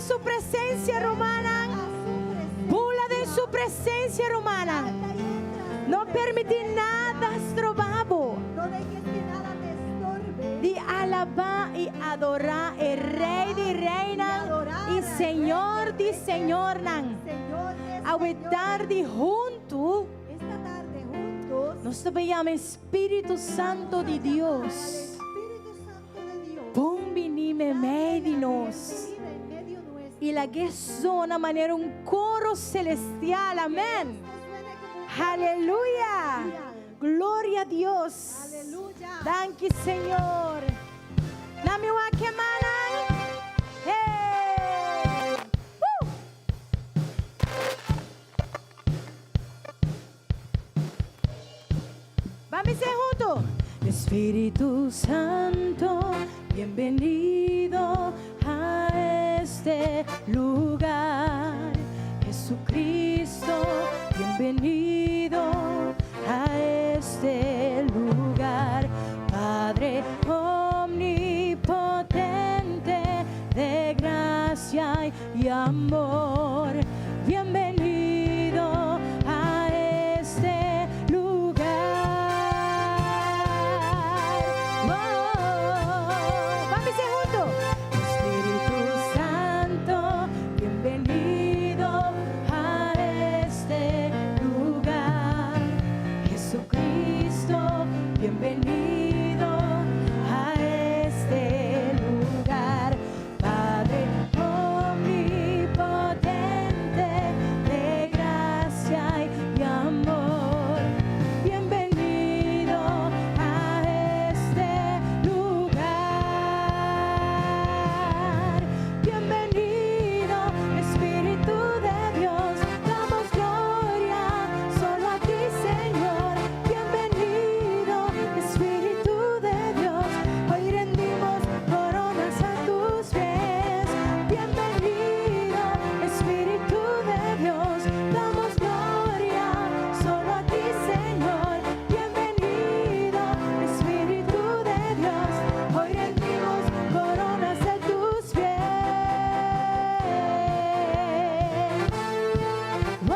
su presensia, rumannan. A su presencia. Bula den su presensia, rumannan. Salta y entra a su No permití presencia. nada stroba bo No dejes que nada te estorbe. di alabá i adorá e Rei di Reinan i Señor di Señornan. Señor de Awe señores. tardi huntu, Esta tarde juntos. nos ta bai yama Spiritu Santu di Dios. Espíritu Santo de Dios. Bon bini meimei di nos. Bienvenida en medio nuestro. I lag'é zona manera un koro selestial. Amèn. Esto suene como un coro Aleluya. celestial. Gloria na Dios. Aleluya. Danki, Señor. Laga mi wak e mannan. Hey! Woo! Ban bisa huntu. Espíritu Santo, bienvenido a este lugar. Jesucristo, bienvenido a este lugar. Padre omnipotente de gracia y amor, bienvenido a este lugar. Oh, ban bisa huntu. Espíritu Santo, bienvenido a este lugar. Jesucristo, bienvenido a este lugar. Padre omnipotente de gracia y amor, bienvenido a este lugar. Bienvenido, Espíritu de Dios, damos gloria solo a ti, Señor. Bienvenido, Espíritu de Dios, hoy rendimos coronas a tus pies. Bienvenido, Espíritu de Dios, damos gloria solo a ti, Señor. Bienvenido, Espíritu de Dios, hoy rendimos coronas a tus pies. Oh,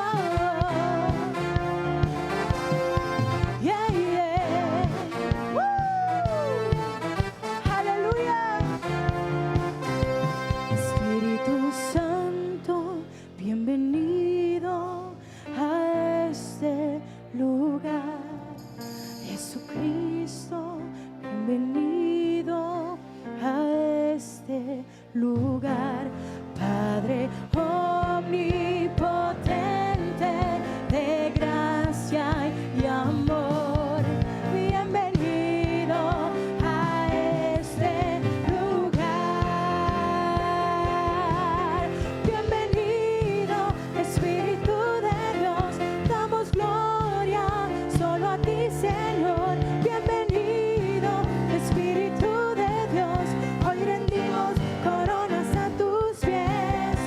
yeah. Woo! Aleluya. Espíritu Santo, bienvenido a este lugar. Jesucristo, bienvenido a este lugar. Padre omnipotente de gracia y amor, bienvenido a este lugar. Bienvenido, Espíritu de Dios, damos gloria solo a ti, Señor. Bienvenido, Espíritu de Dios, hoy rendimos coronas a tus pies.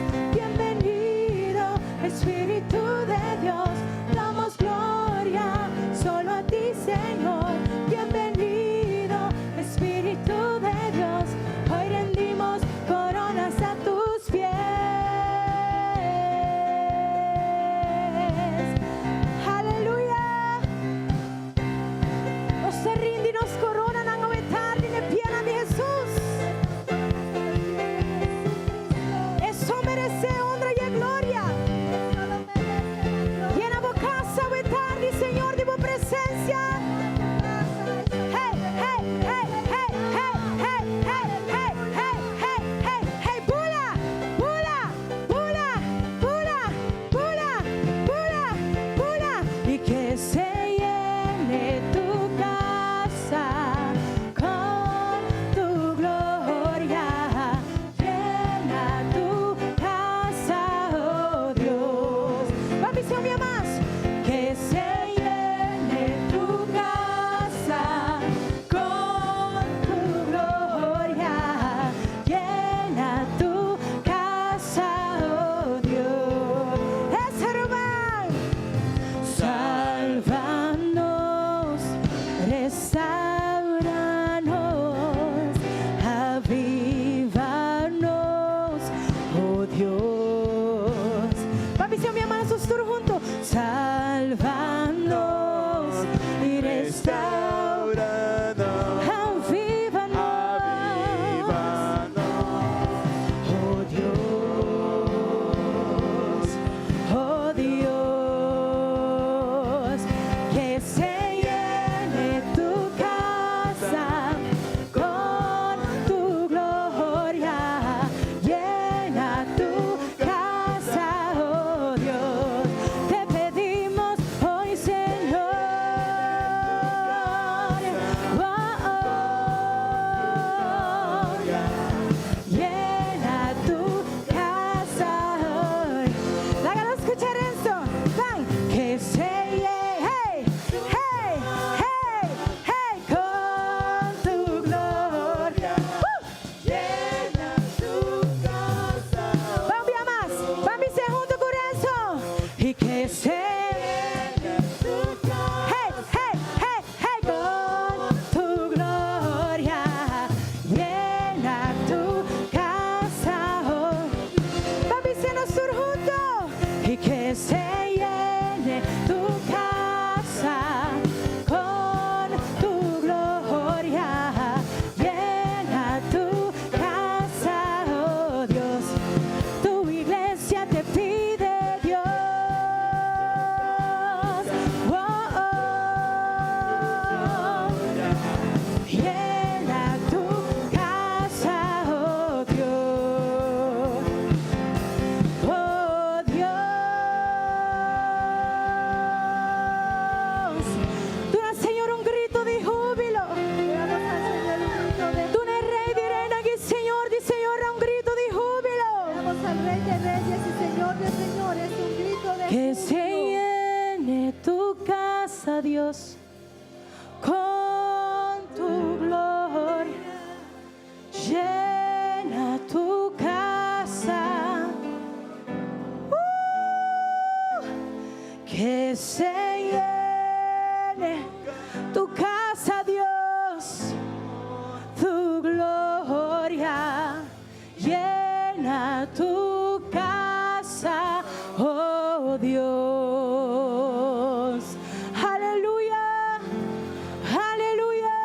Dios. Ban bisa mi hermano nos tur hunto. Sálvanos y Restauranos, avívanos. avívanos. Oh Dios, oh Dios, que se llene tu casa con tu gloria, llena tu casa, oh Dios, te pedimos hoy, Señor. Oh, oh. Llena tu casa hoy. Hágalo escuchar eso. Van. Que se lle- hey, hey, hey, hey, con tu gloria. Llena tu casa. Vamos bien más. Vamos a junto con eso. Y que se Hey, hey, hey, hey, con tu gloria. Llena tu casa hoy. Papi, se nos junto y que se llene tu casa con tu gloria. Llena tu casa, oh Dios. Tu iglesia te pide, Dios. Oh, oh. Llena tu casa, oh Dios. Oh Dios. Duna Señor un grito di hubilo. Le damos al Señor un grito de Duna Rey di Reinan i Señor di Señornan un grito di Le hubilo. damos al Rey de Reyes y Señor de Señores un grito de Que se júbilo. llene tu casa, Dios, con tu gloria. Llena tu casa. Que se llene tu casa, Dios, tu gloria. Llena tu casa, oh Dios. Aleluya, aleluya,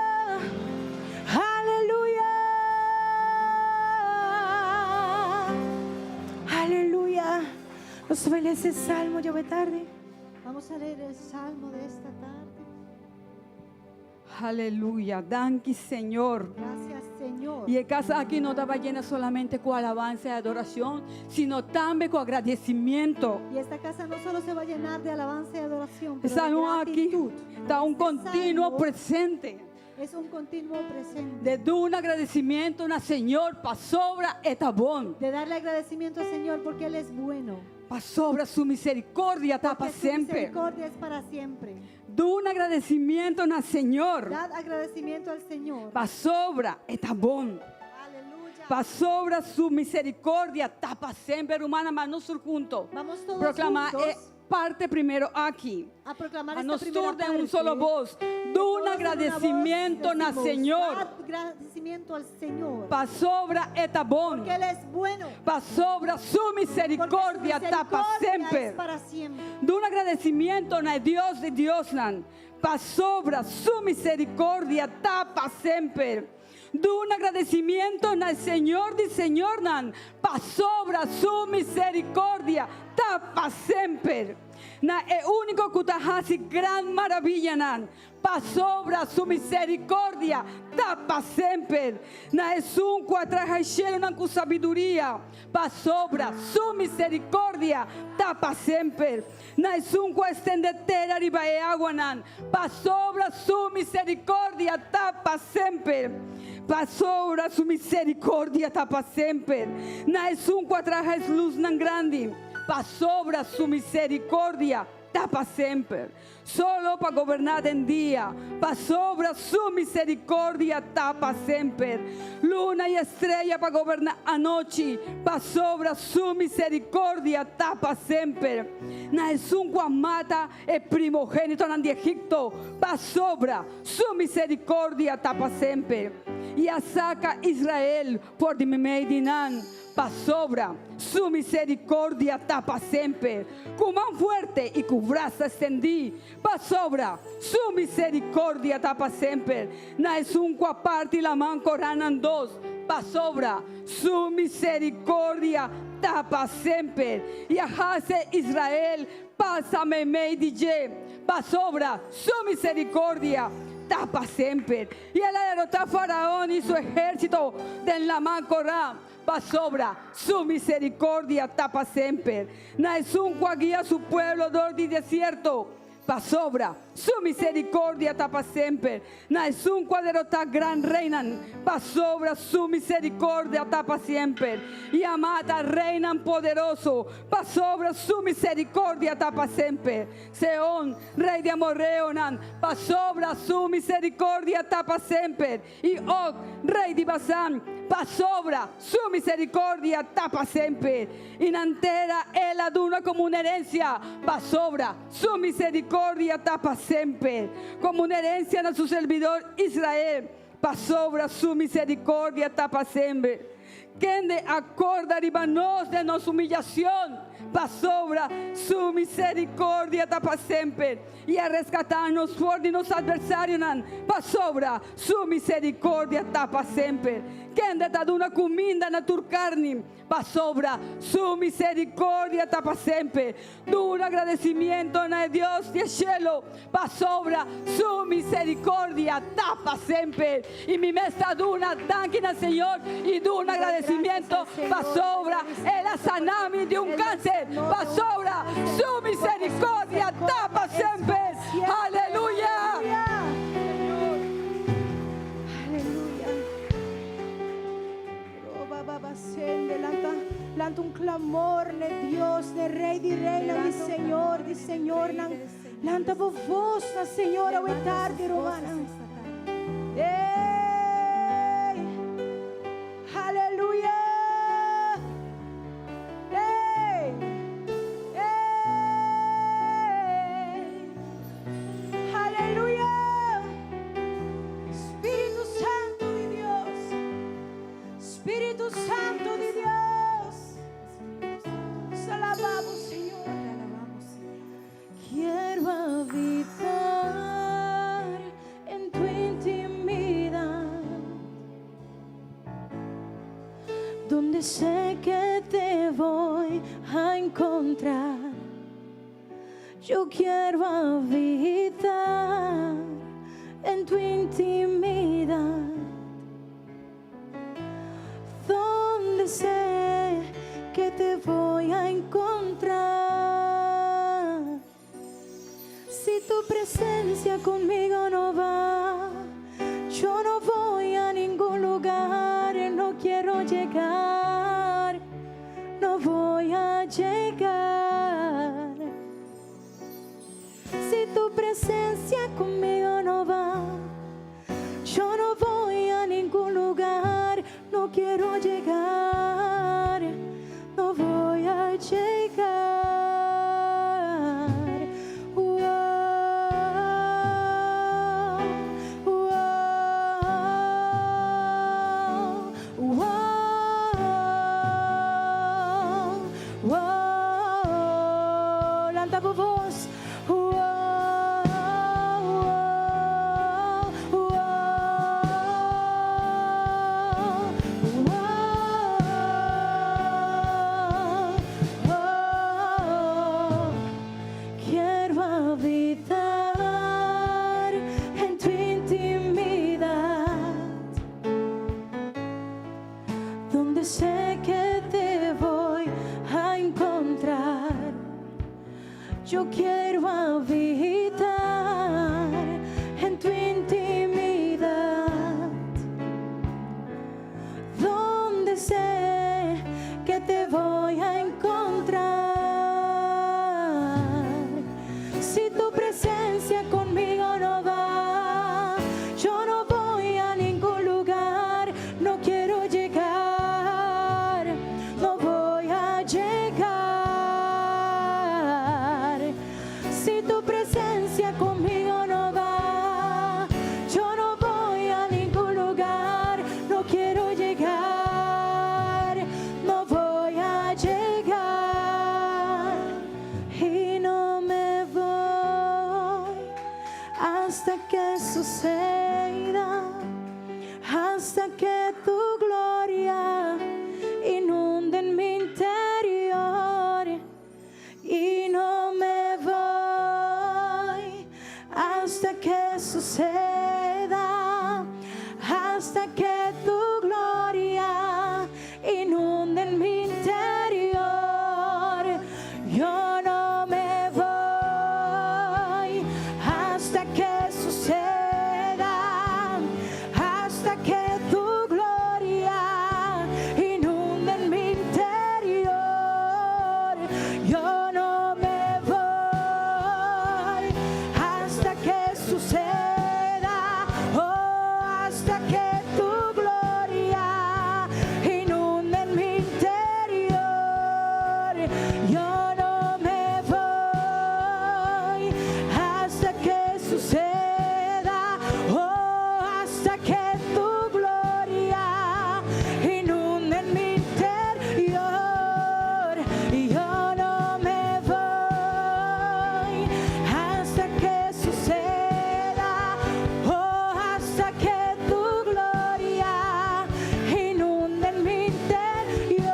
aleluya. Aleluya. Nos bai lesa e salmo di awe tardi. Vamos a leer el salmo de esta tarde. Aleluya. Danki, Señor. Gracias, Señor. I e kas aki no ta bai yena solamente ku alabansa i adorashon, sino tambe ku agradesimentu. Y esta casa no solo se va a llenar de alabanza y adoración, pero de Salmo aki gratitud. ta un Este kontinuo salmo presente. Es un continuo presente. Di duna agradesimentu na Señor, pasobra e ta bon. De darle agradecimiento al Señor porque Él es bueno. Pasobra su miserikòrdia ta pa Porque su semper. misericordia es para siempre. Duna agradesimentu na Señor, Dad agradecimiento al Señor. Pasobra e ta bon. Aleluya. Pasobra su miserikòrdia ta pa semper. Rumannan, ban nos huntu. Vamos todos Proklamá juntos e parti promé aki. a proclamar A esta nos primera tur den un parte. solo bos. Duna Todos en una agradesimentu voz na decimos, Señor. Dad agradecimiento al Señor. Pasobra e ta bon. Porque Él es bueno. Pasobra su Porque su miserikòrdia ta pa misericordia es semper. para siempre. Duna agradesimentu na Dios di Diosnan. Pasobra su miserikòrdia ta pa semper. Duna agradesimentu na Señor di Señornan. Pasobra su miserikòrdia ta pa semper. Na e úniko ku ta hasi gran maravianan. Pasobra su miserikòrdia ta pa semper. Na esun ku a traha shelunan ku sabiduria. Pasobra su miserikòrdia ta pa semper. Na esun ku a ekstendé tera riba e awanan. Pasobra su miserikòrdia ta pa semper. Pasobra su miserikòrdia ta pa semper. Na esun ku a traha lusnan grandi. Pasobra su miserikòrdia ta pa semper. Solo pa goberná di dia. Pasobra su miserikòrdia ta pa semper. Luna i strea pa goberná anochi. Pasobra su miserikòrdia ta pa semper. Na esun ku a mata e primogénitonan di Egipto. Pasobra su miserikòrdia ta pa semper. I a saka Israel for di meimei di nan. Pasobra su misericordia ta pa semper. Cu man fuerte y cu brasa extendí, pasobra su misericordia ta pa semper. Na esun cu a parti laman corá nan dos, pasobra su misericordia ta pa semper. Y a hace Israel pasa meimei di dje, pasobra su misericordia ta pa semper. Y el a derotá Faraón y su ejército den laman corá, pasobra su misericordia ta pa semper. Na esun cu a guia su pueblo dor di desierto, pasobra su misericordia ta pa semper. Na esun cu a derotá gran reynan, pasobra su misericordia ta pa semper. Y a mata reynan poderoso, pasobra su misericordia ta pa semper. Sehon, rey di amoreonan, pasobra su misericordia ta pa semper. I Og, rei di Basan, pasobra su misericordia ta pa semper. I nan tera el a duna como un herencia, pasobra su misericordia ta pa semper. Como un herencia na su serbidor Israel, pasobra su misericordia ta pa semper. Kende a corda riba nos den nos humillacion, pasobra su misericordia ta pa semper. I a rescatá nos for di nos adversarionan, pasobra Su misericordia ta pa semper. Kende ta duna cuminda na tur carni, pasobra Su misericordia ta pa semper. Duna agradecimiento na e Dios di e cielo, pasobra Su misericordia ta pa semper. I mi mes ta duna danki na Señor i duna agradecimiento pasobra El a sana mi di un cancer, pasobra Su misericordia ta pa semper. Aleluya! Lanta un clamor n'e Dios, n'e Rey di reynan, di Señor di señornan. Lanta bo voz na Señor awe tardi, rumannan. Ey! Haleluya! Ey! Ey! Haleluya! Spiritu Santu di Dios! Spiritu Santu di Dios! Nos alaba bo, Señor. Quiero habitar en tu intimidad, donde sé que te voy a encontrar. Yo quiero habitar en tu intimidad, donde sé que te voy a encontrar. Si tu presencia conmigo no va, yo no voy a ningún lugar, no quiero llegar, no voy a llegar. Si tu presencia conmigo no va, yo no voy a ningún lugar, no quiero llegar, no voy a llegar. Oh, oh, oh, oh, oh. Lanta bo voz. Oh, oh, oh, oh, oh. Quiero habitar en tu intimidad, donde sé que te voy a encontrar. Yo quiero habitar en tu intimidad, donde sé que te voy a encontrar. Si tu presencia conmigo no va, yo no voy a ningún lugar, no quiero llegar, no voy a llegar. Yo no me voy hasta que suceda, oh, hasta que tu gloria inunde mi interior.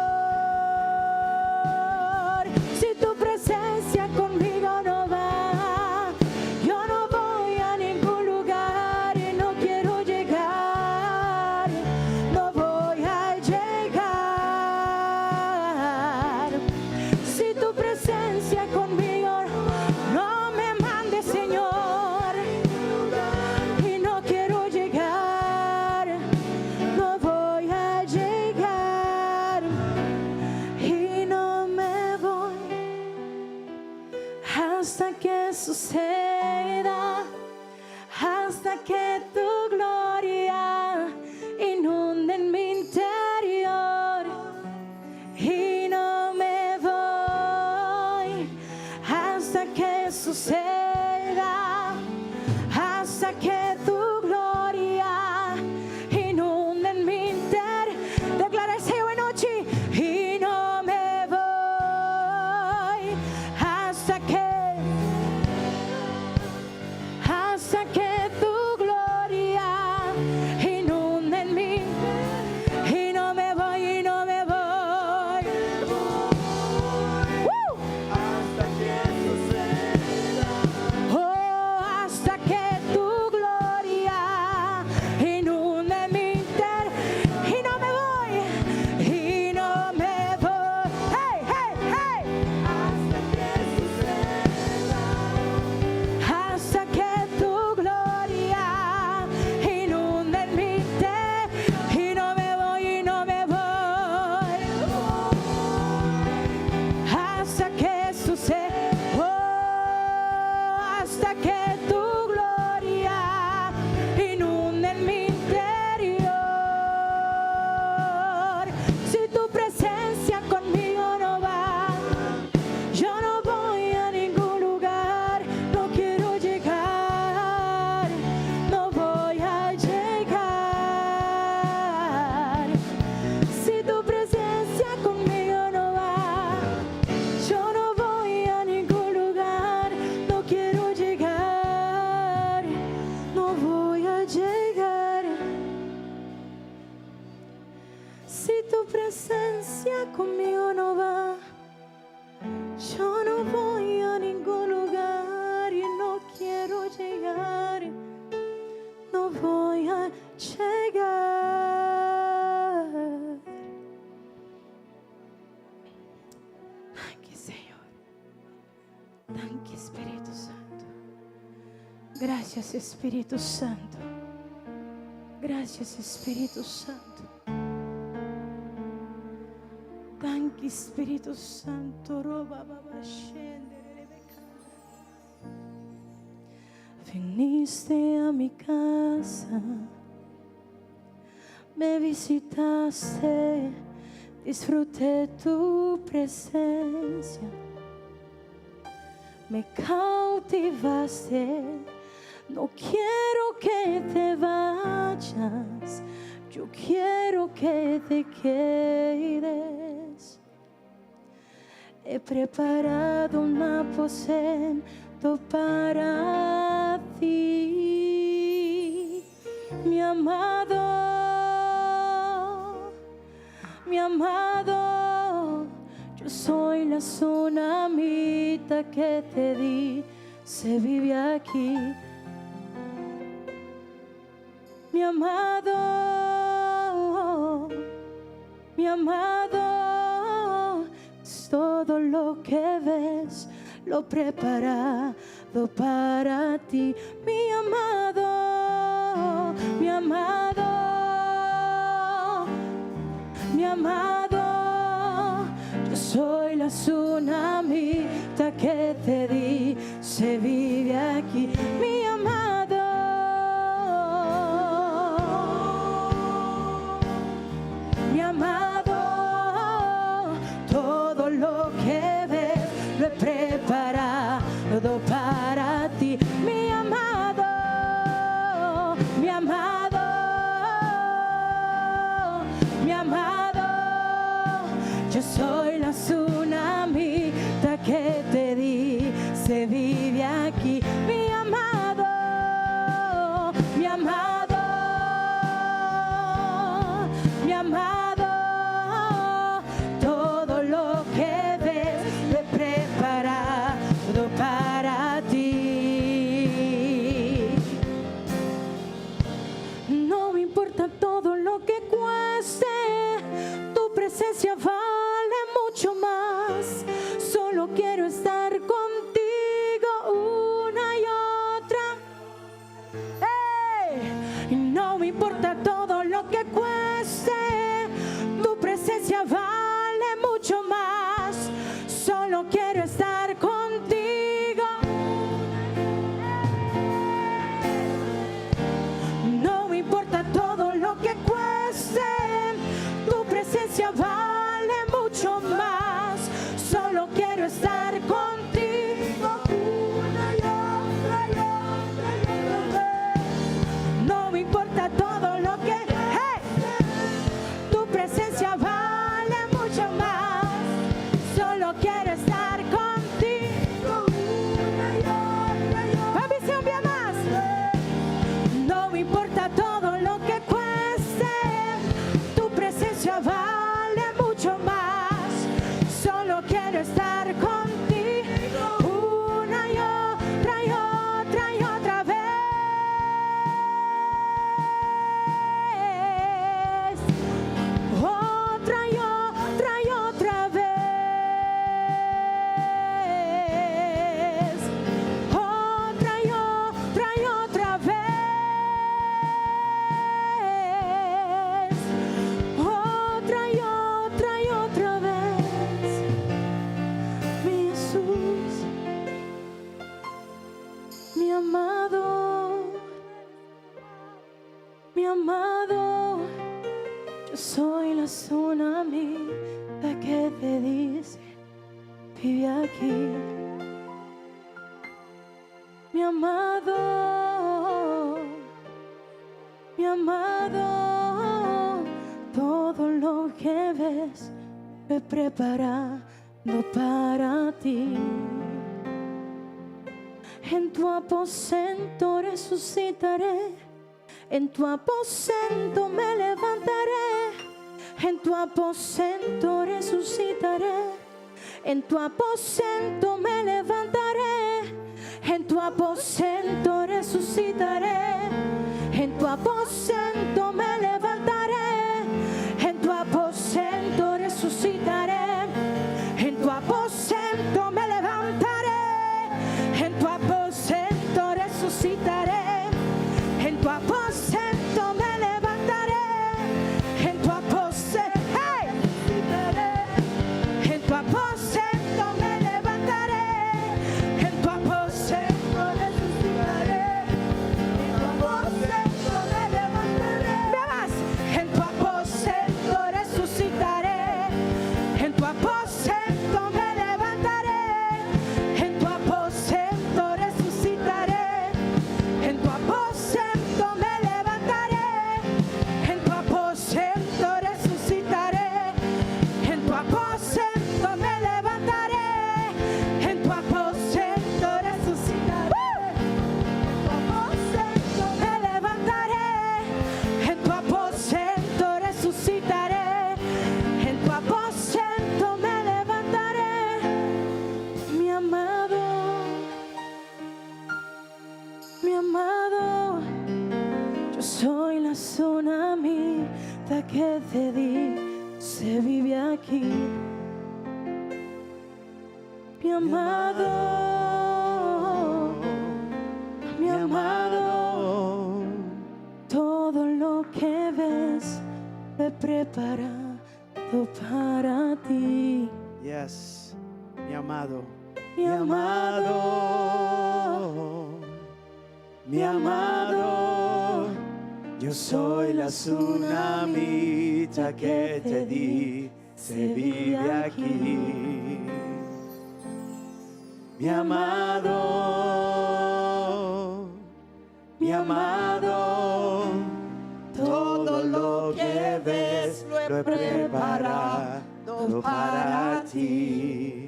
Si tu presencia conmigo no va, yo no voy a ningún lugar y no quiero llegar, no voy a llegar. Si tu presencia conmigo no me mandes, Señor, y no quiero llegar, no voy a llegar y no me voy hasta que suceda, hasta que tu gloria inunde en mi interior y no me voy hasta que suceda, hasta que tu gloria inunde en mi interior. Declara esey anochi y no me voy hasta que tu gloria inunde en mí y no me voy y no me voy. ¡Woo! Hasta que suceda. Oh, hasta que tu gloria inunde mi inter y no me voy y no me voy. Hey, hey, hey. Hasta que suceda. Hasta que tu gloria inunde mi inter y no me voy y no me voy. Hasta que suceda, oh, hasta que tu gloria inunde mi interior. Si tu presencia conmigo no va, yo no voy a ningún lugar, no quiero llegar, no voy a llegar. Si tu presencia conmigo no va, yo no voy a ningún lugar, no quiero llegar, no voy a llegar. Si tu presencia conmigo no va, yo no voy a ningún lugar y no quiero llegar, no voy a llegar. Danki, Señor. Danki, Spirito Santo. Gracias, Espíritu Santo. Gracias, Espíritu Santo. Danki, Spirito Santo. Roba baba shende rebeka. Viniste a mi casa, me visitaste, disfruté tu presencia, me cautivaste. No quiero que te vayas, yo quiero que te quedes. He preparado un aposento para ti, mi amado, mi amado. Yo soy la sunamita que te di, se vive aquí. Mi amado, mi amado, es todo lo que ves, lo preparado para ti, mi amado, mi amado, mi amado. Yo soy la sunamita que te di, se vive aquí, mi amado. Mi amado, todo lo que ves lo he preparado para ti, mi amado, mi amado, mi amado. Yo soy la tsunami. Solo quiero estar contigo una y otra. ¡Ey! Y no me importa todo lo que cueste, tu presencia vale mucho más. Solo quiero estar contigo. No me importa todo lo que cueste, tu presencia vale mucho más. Solo quiero estar contigo Una y otra y otra y otra vez. No me importa todo lo que hey, tu presencia vale mucho más. Solo quiero estar contigo. Una y otra y otra Ban bisa un bia mas. No me importa todo lo que cueste, tu presencia vale mucho más. Solo quiero estar contigo una y otra y otra y otra vez. Otra y otra y otra vez. Otra y otra y otra vez. Otra y otra y otra vez. Mi Jesús, mi amado, mi amado. Yo soy la sunamita que te dice, vive aquí. Mi amado, mi amado, todo lo que ves lo he preparado para ti. En tu aposento resucitaré, en tu aposento me levantaré, en tu aposento resucitaré, en tu aposento me levantaré, en tu aposento resucitaré, en tu aposento me levantaré, en tu aposento resucitaré, en tu aposento me levantaré, en tu aposento resucitaré, en tu aposento me levantaré, en tu aposento, hey! En tu aposento me levantaré, en tu aposento resucitaré, en tu aposento me levantaré. Ve más, en tu aposento resucitaré, en tu aposento me levantaré, en tu aposento resucitaré, en tu aposento me levantaré, en tu aposento resucitaré, en tu aposento me levantaré, en tu aposento resucitaré, en tu aposento me levantaré, en tu aposento resucitaré, en tu aposento me levantaré, mi amado, mi amado. Yo soy la sunamita que te dice vive aquí. Mi amado, mi amado, todo lo que ves lo he preparado para ti. Yes, mi amado. Mi amado, mi amado, yo soy la sunamita que te dice vive aquí. Mi amado, mi amado, todo lo que ves lo he preparado para ti.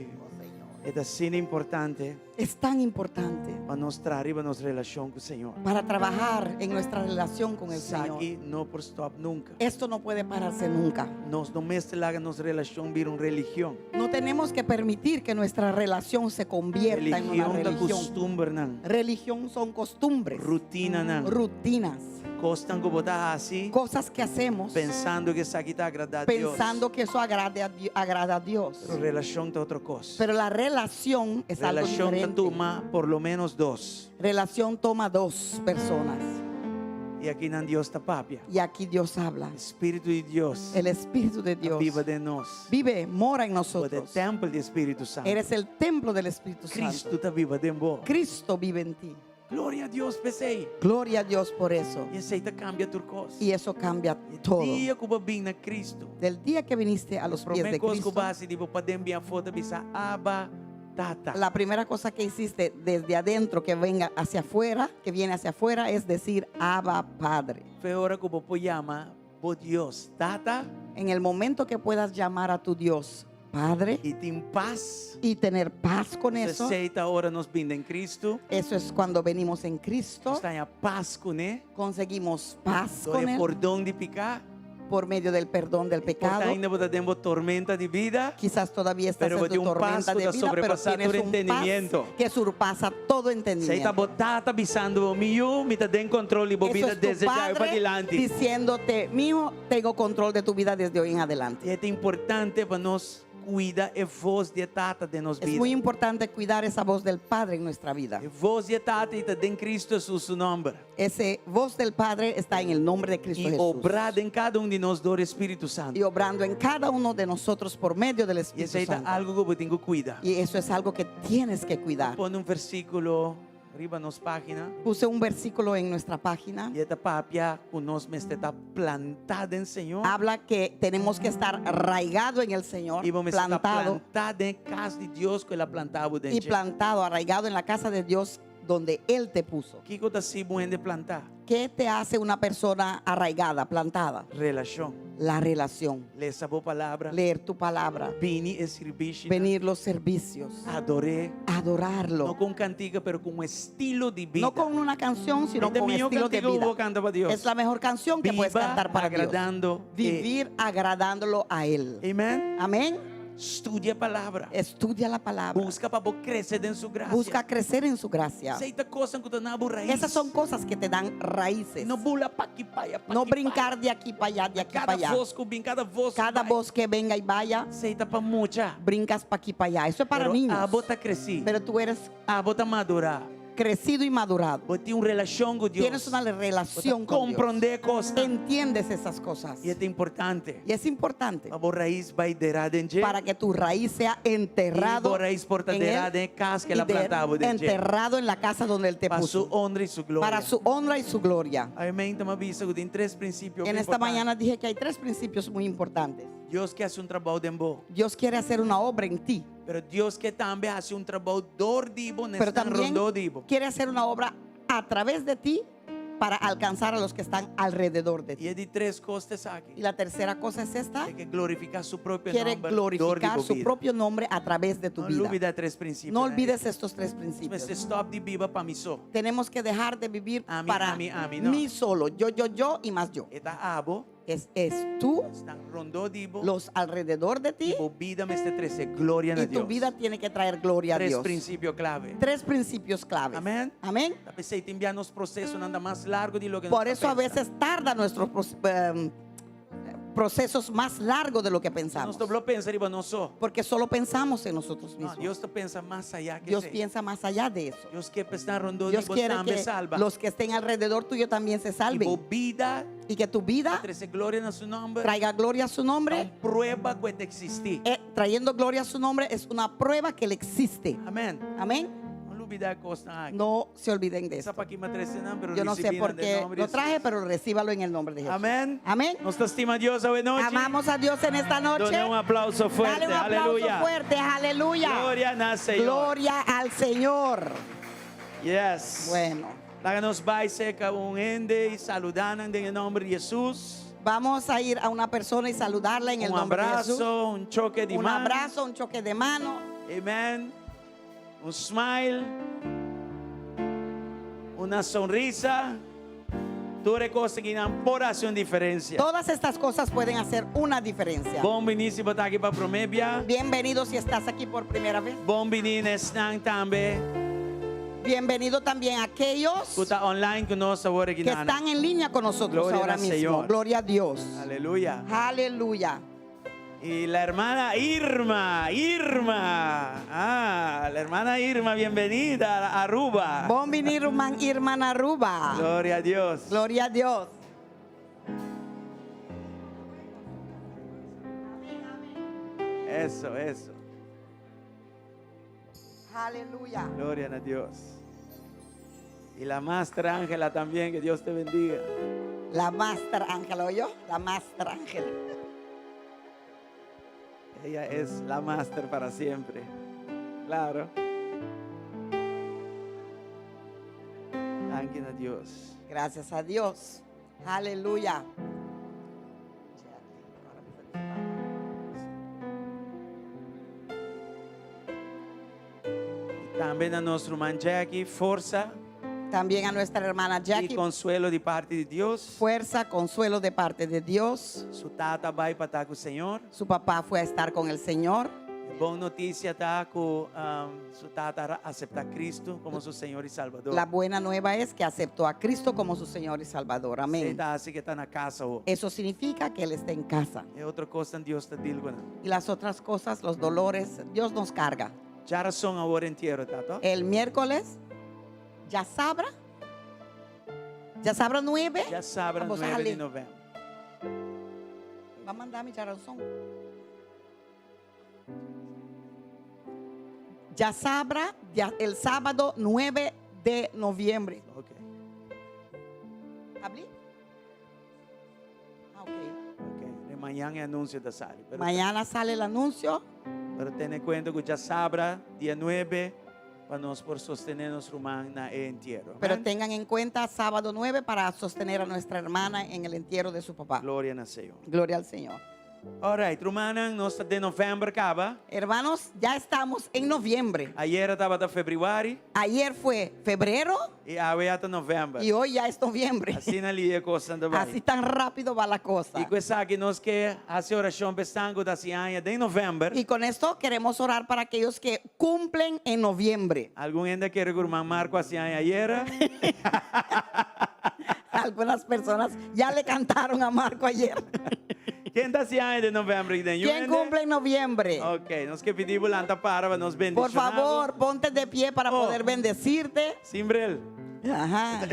E ta asina importante Es tan importante pa nos traha riba nos relashon ku Señor. Para trabajar en nuestra relación con el Señor. Esaki no por stòp nunka. Esto no puede pararse nunca. Nos no mester laga nos relashon bira un religion. No tenemos que permitir que nuestra relación se convierta en una Religion ta religión. kustumbernan, Religión son costumbres, rutinanan. Rutinas. Kosnan ku bo ta hasi. Cosas que hacemos. Pensando ku esaki ta agradá Dios. Pensando que eso agrade a, agrada a Dios. Pero relashon ta otro kos. Pero la relación es algo Relashon ta diferente. tuma por lo menos dos. Relación toma dos personas. I akinan Dios ta papia. Y aquí Dios habla. Spiritu di Dios El Espíritu de ta Dios biba den nos. vive, mora en Bo ta e nosotros. tèmpel di Spiritu Santu. Eres el templo del Espíritu Santo. Kristu ta biba den bo. Cristo vive en ti. Gloria na Dios p'esei. Gloria a Dios por eso. I esei ta kambia tur kos. Y eso cambia E todo. dia ku bo a bin na Kristu. Del día que viniste a los pies Promé de kos ku Cristo, bo a hasi di bo paden bin afó ta bisa, Abba, Tata. la primera cosa que hiciste desde adentro que venga hacia afuera, que viene hacia afuera, es decir, Abba Padre. Fe ora ku bo por yama bo Dios, Tata. En el momento que puedas llamar a tu Dios Padre I tin pas. y tener paz con eso, Esei ta ora nos bin den Kristu. eso es cuando venimos en Cristo, Nos ta haña pas kuné. conseguimos paz Dor con e Él pordon di piká. por medio del perdón del Por pecado. ta ainda bo ta den bo tormenta di bida. Quizás todavía estás Pero en tu tin un pas tormenta ku de ta vida, pero sobrepasá tienes tur un paz entendimiento. que surpasa todo Esei ta entendimiento. bo tata bisando bo, Mi yu, mi ta den control di bo Eso bida es tu desde djawe pa padre dilanti. diciéndote, mijo, tengo control de tu vida desde hoy en adelante. I ta importante pa nos kuida e voz di tata den nos Es bida. muy importante cuidar esa voz del Padre en nuestra vida. E voz di tata ta den Kristu Hesus su nòmber. Ese voz del Padre está en el nombre de Cristo I Jesús. obra den kada un di nos dor di Spiritu Santu. Y obrando en cada uno de nosotros por medio del I Espíritu esei ta Santo. algu ku bo tin ku kuida. Y eso es algo que tienes que cuidar. Pone un versíkulo riba nos página. Puse un versículo en nuestra página. I e ta papia ku nos mester ta plantá den Señor. Habla que tenemos que estar arraigado en el Señor, I bo mester ta plantado plantá den kas di Dios ku El a planta bo den y dje. plantado, arraigado en la casa de Dios donde Él te puso. Kiko ta hasi un hende plantá? ¿Qué te hace una persona arraigada, plantada? Relashon. La relación. Lesa bo palabra. Leer tu palabra. Bini e sirbishi. Venir los servicios. Ador'é. Adorarlo. No ku un kantika, pero ku un estilo di bida. No con una canción, sino Esta con mihó estilo de kantika vida. ku bo kanta pa Dios. Es la mejor canción que puedes Biba cantar para Dios. agradando Vivir agradándolo a Él. Amèn. Amén. Studia palabra. Estudia la palabra. Buska pa bo krese den su grasia. Busca crecer en su gracia. Esei ta kosnan ku ta duna bo rais. Esas son cosas que te dan raíces. No bula pa aki pa aya, pa No aki pa brincar de aquí para allá, de aquí Kada para allá. voz ku bin, kada voz ku Cada bai. voz que venga y vaya, Esei ta pa mucha. brincas pa aquí para allá. Eso es para Pero niños. Abo ta kresi. Pero tú eres Abo ta madurá. crecido y madurado. Bo tin un relashon ku Dios. Tienes una relación Bo ta con Dios. komprondé kos. Entiendes esas cosas. I ta importante. Y es importante Pa bo rais bai derá den dje. para que tu raíz sea enterrado I bo rais por ta en derá él den kas ku y El a planta bo den dje. enterrado en la casa donde él te Pa su puso. honra i su gloria. Para su honra y su gloria. Amèn. M'a bisa ku tin tres prinsipio. En esta importante. mañana dije que hay tres principios muy importantes. Dios ke hasi un trabou den bo. Dios quiere hacer una obra en ti, Pero Dios ke tambe hasi un trabou dor di bo, pero n'esnan también rondó di bo. quiere hacer una obra a través de ti para alcanzar a los que están alrededor de I ti. e di tres kos ta esaki. Y la tercera cosa es esta, E ke glorifiká su propio quiere nòmber dor di glorificar bo su bida. propio nombre a través de tu No vida. lubidá e tres prinsipio. No olvides estos tres principios. Mester stòp di biba pa mi so. Tenemos que dejar de vivir Ami, para ami, ami, no. mí solo, yo, yo, yo y más yo. E ta abo, Es, es tú, esnan rondó di bo, los alrededor de ti i bo bida mester trese gloria na y tu Dios. vida tiene que traer gloria a Tres Dios. prinsipio klave. Tres principios claves. Amèn. Amén. Ta p'esei tin bia nos prosesonan ta mas largu di loke Por nos eso a ta pensa. veces tarda nuestros procesos más largos de lo que pensamos. Nos ta blo pensa riba nos so. Porque solo pensamos en nosotros No, mismos. Dios ta pensa mas ayá ku Dios esei. piensa más allá de eso. Dios ke pa esnan rondó Dios di bo quiere tambe que salba. los que estén alrededor tuyo también se I salven. bo bida Y que tu vida trese gloria na su nòmber. traiga gloria a su nombre. Un prueba ku e ta eksistí. Trayendo gloria a su nombre es una prueba que él existe. Amèn. Amén. No lubidá e kosnan aki. No se olviden de Sa esto. pakiko m'a trese nan, pero Yo no sé risibí por nan den qué nòmber di lo traje, Jesús. pero recíbalo en el nombre de Jesús. Amèn. Amén. Nos ta stima Dios awe nochi. Amamos a Dios en esta noche. Duna un aplauso fuerte. Dale un aplauso Aleluya. fuerte. Aleluya. Gloria na Señor. Gloria al Señor. Yes. Bueno. Laga nos bai serka un hende i saludá nan den nòmber di Jesús. Vamos a ir a una persona y saludarla en el Un nombre de Jesús. abraso, un choke di Un man. abrazo, un choque de mano. Amèn. Un smile. Una sonrisa. Tur e kosnan akinan por hasi un diferensia. Todas estas cosas pueden hacer una diferencia. Bon biní si bo ta aki pa promé bia. Bienvenido si estás aquí por primera vez. Bon biní na esnan tambe. Bienvenido también a aquellos Ku ta online ku nos awor que aki nan. están en línea con nosotros Gloria ahora al mismo. Señor. Gloria a Dios. Aleluya. Aleluya. Y la hermana Irma, Irma. Ah, la hermana Irma, bienvenida a Aruba. Bon bini ruman Irma na Aruba. Gloria a Dios. Gloria a Dios. Eso, eso. Aleluya. Gloria a Dios. Y la maestra Ángela también, que Dios te bendiga. La maestra Ángela, ¿oyó? La maestra Ángela. Ella es la máster para siempre. Claro. Danki na Dios. Gracias a Dios. Aleluya. Y tambe na nos ruman Jackie, forsa También a nuestra hermana y Jackie, konsuelo di parti di Dios. fuerza, consuelo de parte de Dios. Su tata a bai pa ta ku Señor. Su papá fue a estar con el Señor. Bon notisia ta ku um, su tata a aseptá Kristu komo su Señor i Salbador. La buena nueva es que aceptó a Cristo como su Señor y Salvador. Amén. Esei ta hasi ku e ta na kas awor. Eso significa que Él está en casa. E otro kosnan Dios ta deal ku nan. Y las otras cosas, los dolores, Dios nos carga. Djarason awor entiero ta, to? El miércoles, djasabra. Djasabra 9. Djasabra Vamos a 9 di jale. novèmber. Va a mandar mi djarason. Djasabra, ya, el sábado 9 de noviembre. Ok. ¿Hablé? Ah, ok. Ok. I mañan e anunsio ta sali. Pero, Mañana sale el anuncio. pero tene kuenta ku djasabra, dia 9, pa nos por sostené nos ruman na e entiero. Pero Amèn? tengan en cuenta sábado 9 para sostener a nuestra hermana en el entierro de su papá. Gloria na Señor. Gloria al Señor. Alright, rumannan, nos ta den novèmber kaba. Hermanos, ya estamos en noviembre. Ayera tabata febrüari. Ayer fue febrero. I awe ya ta novèmber. Y hoy ya es noviembre. Asina lihé e kosnan ta bai. Así tan rápido va la cosa. I ku esaki nos ke hasi orashon pa esnan ku ta hasi aña den novèmber. Y con esto queremos orar para aquellos que cumplen en noviembre. Algun hende a kere ku ruman Marco a hasi aña ayera. Algunas personas ya le cantaron a Marco ayer. Ken ta hasi aña den novèmber aki den? ¿Quién cumple en noviembre? Ok, nos ke pidi bo lanta para pa nos Por bendishoná bo. favor, ponte de pie para Oh. poder bendecirte. Sin bril. Ajá.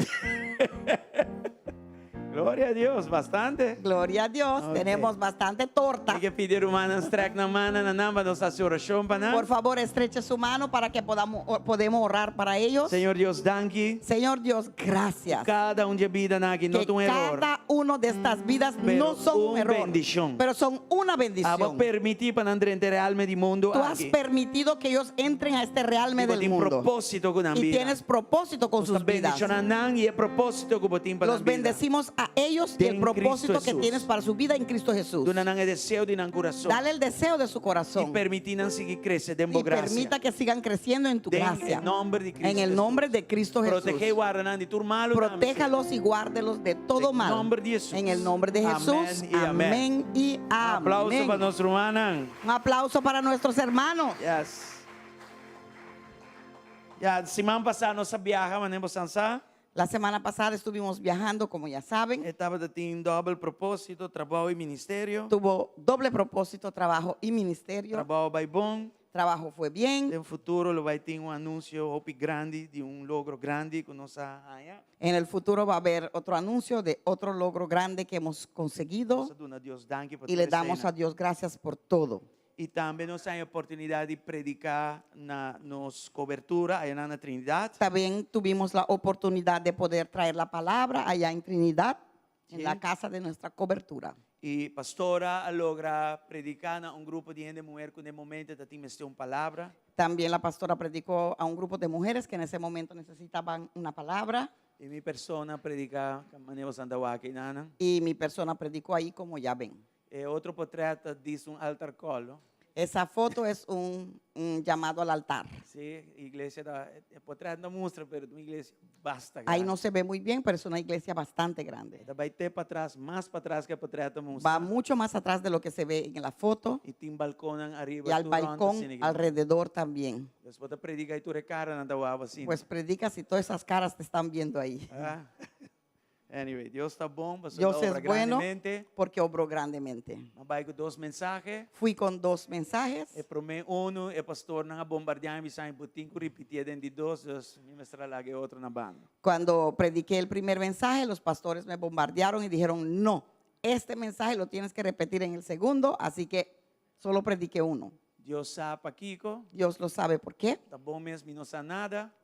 Gloria a Dios, bastante. Gloria a Dios, Ok. tenemos bastante torta. Mi ke pidi rumannan strek nan man na nan pa nos hasi orashon pa nan. Por favor, estreche su mano para que podamos, podemos orar para ellos. Señor Dios, danki. Señor Dios, gracias. Kada un di e bidanan aki no Que ta un eror. cada uno de estas vidas Pero no son un un error, bendishon. pero son una bendición. Abo a permití pa nan drenta e realme di mundu Tú has aki. permitido que ellos entren a este realme I bo del tin mundo. propósito ku nan Y bida. tienes propósito con Nos ta sus vidas. bendishoná nan i e propósito ku bo tin pa Los nan bida. bendecimos a ellos y el Den propósito Cristo que Jesús. tienes para su vida en Cristo Jesús. Duna nan e deseo di nan kurason. Dale el deseo de su I corazón. permití nan sigui krese den bo Y grasia. permita que sigan creciendo en tu Den gracia. e nomber di Cristo En el Jesús. nombre de Cristo Jesús. Protehé i warda nan di tur malu. Protéjalos y guárdelos de todo En mal. nomber di Jesús. En el nombre de Jesús. Amén y amén. Amén y amén. Aplauso pa nos rumannan. Un aplauso para nuestros hermanos. Yes. Ya, siman pasá nos a biaha, manera boso sa. La semana pasada estuvimos viajando, como ya saben. E tabatin dòbel propósito, trabou i ministerio. Tuvo doble propósito, trabajo y ministerio. Trabou a bai bon. Trabajo fue bien. Den futuro lo bai tin un anunsio hopi grandi di un logro grandi ku nos a haña. En el futuro va a haber otro anuncio de otro logro grande que hemos conseguido. Nos a duna Dios danki pa Y le tur damos esena. a Dios gracias por todo. I tambe nos a haña oportunidat di prediká na nos kobertura ayanan na Trinidad. También tuvimos la oportunidad de poder traer la palabra allá en Trinidad, en Sí. la casa de nuestra cobertura. I pastora a logra prediká na un grupo di hende muher ku den momento tatin mester un palabra. También la pastora predicó a un grupo de mujeres que en ese momento necesitaban una palabra. I mi persona a prediká manera boso ta wak einan. Y mi persona predicó ahí como ya ven. E otro potrèt ta djis un altar call. No? Esa foto es un, un llamado al altar. Sí, iglesia ta, e potrèt no ta mustra, pero un iglesia basta Ahí grandi. no se ve muy bien, pero es una iglesia bastante grande. E ta bai te patras, mas patras ku e potrèt ta mustra. Va mucho más atrás de lo que se ve en la foto I tin balkonnan ariba y al tur rònt balcón asina aki. alrededor también. Pues bo ta predica y tur e caranan ta wak asina. Pues predicas y todas esas caras te están viendo ahí. Ah. Anyway, Dios ta bon, pasobra Dios el a obra es bueno grandemente. porque obró grandemente. M'a bai ku dos mensahe. Fui con dos mensajes. E promé unu, e pastornan a bombardiá mi bisa mi bo tin ku ripitié den di dos, dus mi mester a laga e otro na banda. Cuando prediqué el primer mensaje, los pastores me bombardearon y dijeron, no, este mensaje lo tienes que repetir en el segundo, así que solo prediqué uno. Dios sa pakiko. Dios lo sabe por qué. Ta bon mes mi no sa nada.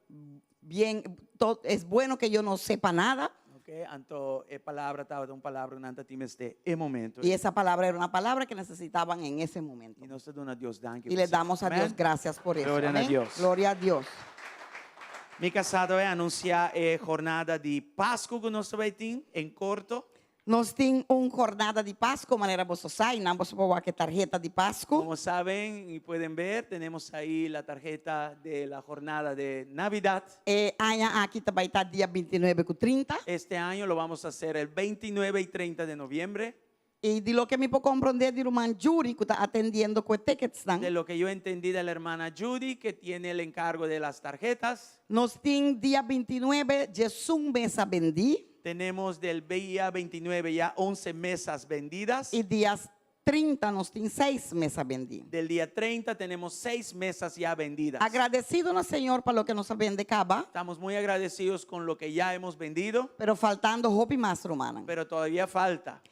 Bien, es bueno que yo no sepa nada. Ok, anto e palabra tabata un palabra ku nan ta tin mester e momento. Y esa palabra era una palabra que necesitaban en ese momento. Y nos ta duna Dios danki Y le pa esei. damos a Amén. Dios gracias por eso. Gloria na Amén. Dios. Gloria a Dios. Mi kasá ta bai anunsiá e jornada di Pasku ku nos ta bai tin en korto. Nos tin un jornada di Pasco, manera boso sa, y nan boso por wak e tarheta di Pasco. Como saben y pueden ver, tenemos ahí la tarjeta de la jornada de Navidad. E aña aki ta bai ta dia bintinuebe cu trinta. Este año lo vamos a hacer el 29 y 30 de noviembre. Y di loke mi por comprende di ruman Judy cu ta atendiendo cu e ticketsnan. De lo que yo entendí de la hermana Judy que tiene el encargo de las tarjetas. Nos tin dia bintinuebe djesun mesa bendí. Tenemos del día 29 ya 11 mesas vendidas. Y dia 30 nos tin seis mesa bendí. Del día 30 tenemos 6 mesas ya vendidas. Agradecido na Señor pa loke nos a bende caba. Estamos muy agradecidos con lo que ya hemos vendido. Pero faltando hopi mas, rumannan. Pero todavía falta.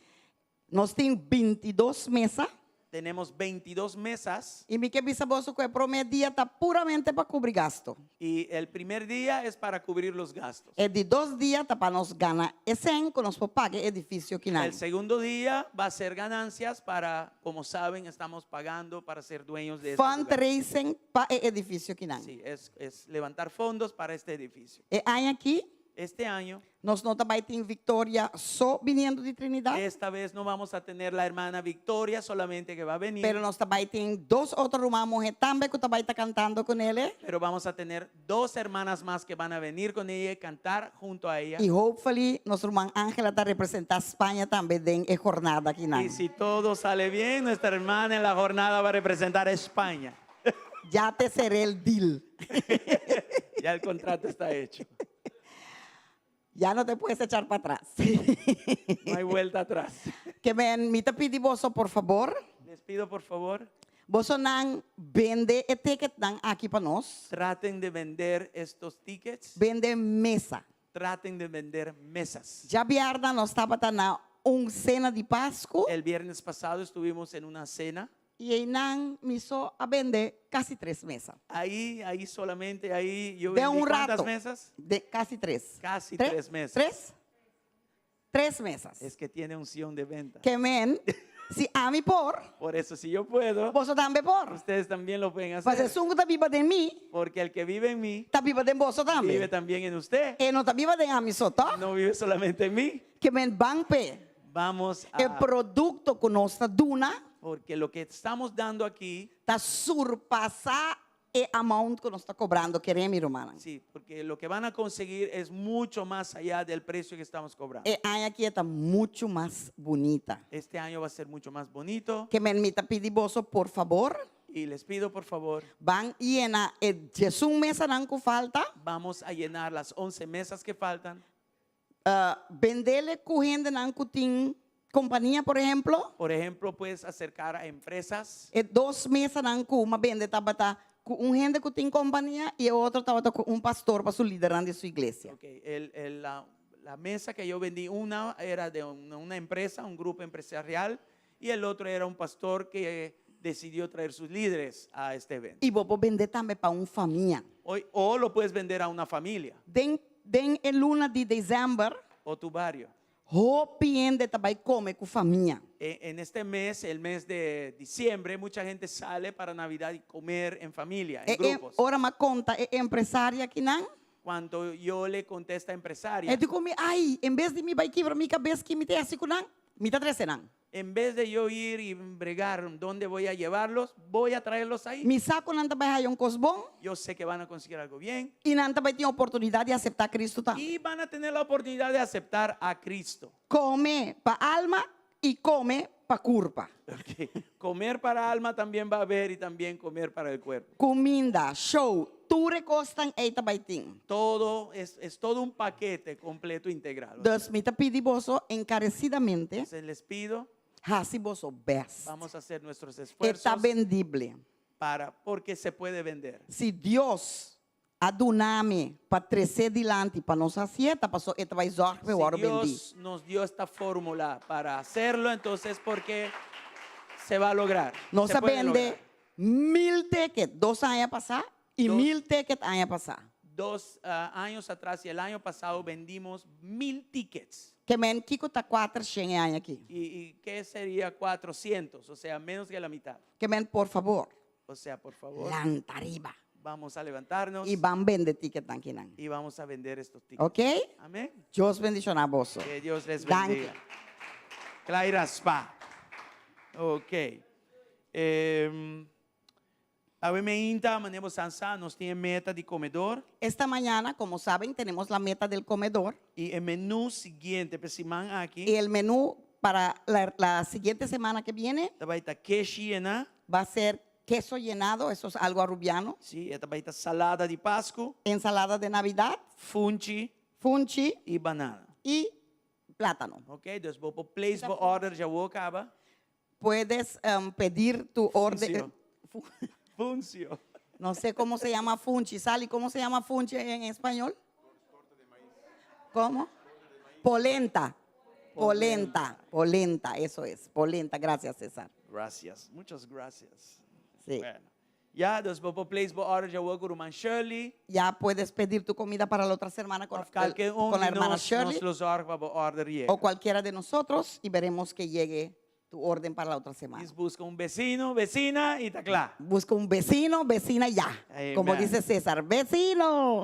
Nos tin bintidos mesa. Tenemos 22 mesas. I mi ke bisa boso ku e promé dia ta puramente pa kubri gasto. Y el primer día es para cubrir los gastos. E di dos dia ta pa nos gana e sèn ku nos por paga e edifisio kinan. El segundo día va a ser ganancias para, como saben, estamos pagando para ser dueños de este lugar. Fundraising pa e edifisio kinan. Sí, es, es levantar fondos para este edificio. E aña aki Este año Nos no ta bai tin Victoria so biniendo di Trinidad. Esta vez no vamos a tener la hermana Victoria solamente que va a venir. Pero nos ta bai tin dos otro ruman muhe tambe cu ta bai ta cantando con ele. Pero vamos a tener dos hermanas más que van a venir con ella y cantar junto a ella. Y hopefully nos ruman Angela ta representa Spaña tambe den e jornada akinan. Y si todo sale bien, nuestra hermana en la jornada va a representar a España. Ya te cerré el deal. Ya el contrato está hecho. Ya no te puedes echar para atrás. No hay vuelta atrás. Ke men, mi ta pidi boso por fabor. Les pido por favor. Bosonan bende e ticketnan aki pa nos. Traten de vender estos tickets. Bende mesa. Traten de vender mesas. Djabièrnè nos tabata na un sena di Pasku. El viernes pasado estuvimos en una cena. I einan mi so a bende kasi tres mesa. Ahí, ahí solamente, ahí yo De vendí un ¿cuántas rato. mesas? De kasi tres. Casi Tres? tres mesas. Tres? Tres mesas. Es que tiene unción de venta. Ke men, si ami por, Por eso si yo puedo, boso tambe por. ustedes también lo pueden Pasobra hacer. esun ku ta biba den mi, Porque el que vive en mí, ta biba den boso tambe. vive también en usted. E no ta biba den ami so, toch? No vive solamente en mí. Ke men ban p'e. Vamos a E produkto ku nos ta duna Porque lo que estamos dando aquí ta surpasá e amount ku nos ta kobrando, kere mi rumannan. Sí, porque lo que van a conseguir es mucho más allá del precio que estamos cobrando. E aña aki e ta muchu mas bunita. Este año va a ser mucho más bonito. Ke men mi ta pidi boso por fabor. Y les pido por favor. Ban yena e diesun mesanan ku falta. Vamos a llenar las 11 mesas que faltan. Bendele ku hendenan ku tin kompania, por ehemplo. Por ehemplo, puedes acercar a empresas. E dos mesanan ku m'a bende tabata ku un hende ku tin kompania i e otro tabata ku un pastor pa su lidernan di su iglesia. Ok, el, el, la, la mesa que yo vendí, una era de una, una empresa, un grupo empresarial, y el otro era un pastor que decidió traer sus líderes a este evento. I bo por bende tambe pa un famia. Hoy, o lo puedes vender a una familia. Den den e luna di desèmber. O tu barrio. Hopi hende ta bai kome ku famia. En este mes, el mes de diciembre, mucha gente sale para Navidad y comer en familia, en E, e, grupos. ora m'a konta e empresaria akinan. Cuando yo le conté a esta empresaria. E di ku mi, ai, en bes di mi bai kibra mi kabes ki mi ta hasi ku nan, mi ta trese nan. En vez de yo ir y bregar dónde voy a llevarlos, voy a traerlos ahí. Mi sa ku nan ta bai haya un kos bon. Yo sé que van a conseguir algo bien. I nan ta bai tin oportunidat di aseptá Cristo tambe. Y van a tener la oportunidad de aceptar a Cristo. Kome pa alma i kome. pa kurpa. Ok, Comer para alma también va a haber y también comer para el cuerpo. Kuminda, show, tur e kosnan ei ta bai tin. Todo es, es todo un paquete completo integral. Dus mi ta pidi boso enkaresidamente Entonces les pido, hasi boso best. vamos a hacer nuestros E ta esfuerzos bendible. para porque se puede vender. Si Dios a duna mi pa trese dilanti pa nos hasié, ta paso e ta bai zòrg pa e Si wòrdu bendí. Dios nos dio esta fórmula para hacerlo, entonces porque se va a lograr. Nos Se a puede bende lograr. mil teket dos aña pasá i Dos. mil teket aña pasá. Dos ah, años atrás y el año pasado vendimos mil tickets. Ke men kiko ta kuater shen e aña aki? ¿Y, y qué sería 400? O sea, menos que la mitad. Ke men por fabor, O sea, por favor, lanta riba vamos a levantarnos i ban bende tiketnan kinan. y vamos a vender estos tickets. Ok? Amén. Dios bendishoná boso. Que Dios les Danki. bendiga. Claira Spa. Ok. Eh, awe meinta, manera boso sa, nos tin meta di komedor. Esta mañana, como saben, tenemos la meta del comedor. I e menú siguiente, pa e siman aki, Y el menú para la, la siguiente semana que viene ta bai ta keshi yená. va a ser queso llenado, eso es algo arubiano. Sí, ta bai ta salada di Pasku, Ensalada de Navidad, funchi funchi i banana. y plátano. Ok, dus bo por place bo order djawor kaba. Puedes pedir tu orden. Funcio. Funcio. No sé cómo se llama funchi. Sally, ¿cómo se llama funchi en español? ¿Cómo? Polenta. Polenta. Polenta, eso es. Polenta. Gracias, César. Gracias, muchas gracias. Sí. Bueno, ya, dus bo por place bo order djawor ku ruman Shirley. Ya puedes pedir tu comida para la otra semana con, Of kalke un con la di hermana nos, Shirley nos lo zorg pa bo order yega. o cualquiera de nosotros y veremos que llegue tu orden para la otra semana. Dis busca un vecino, vecina y ta kla. Busca un vecino, vecina ya. Amen. Como dice César, vecino.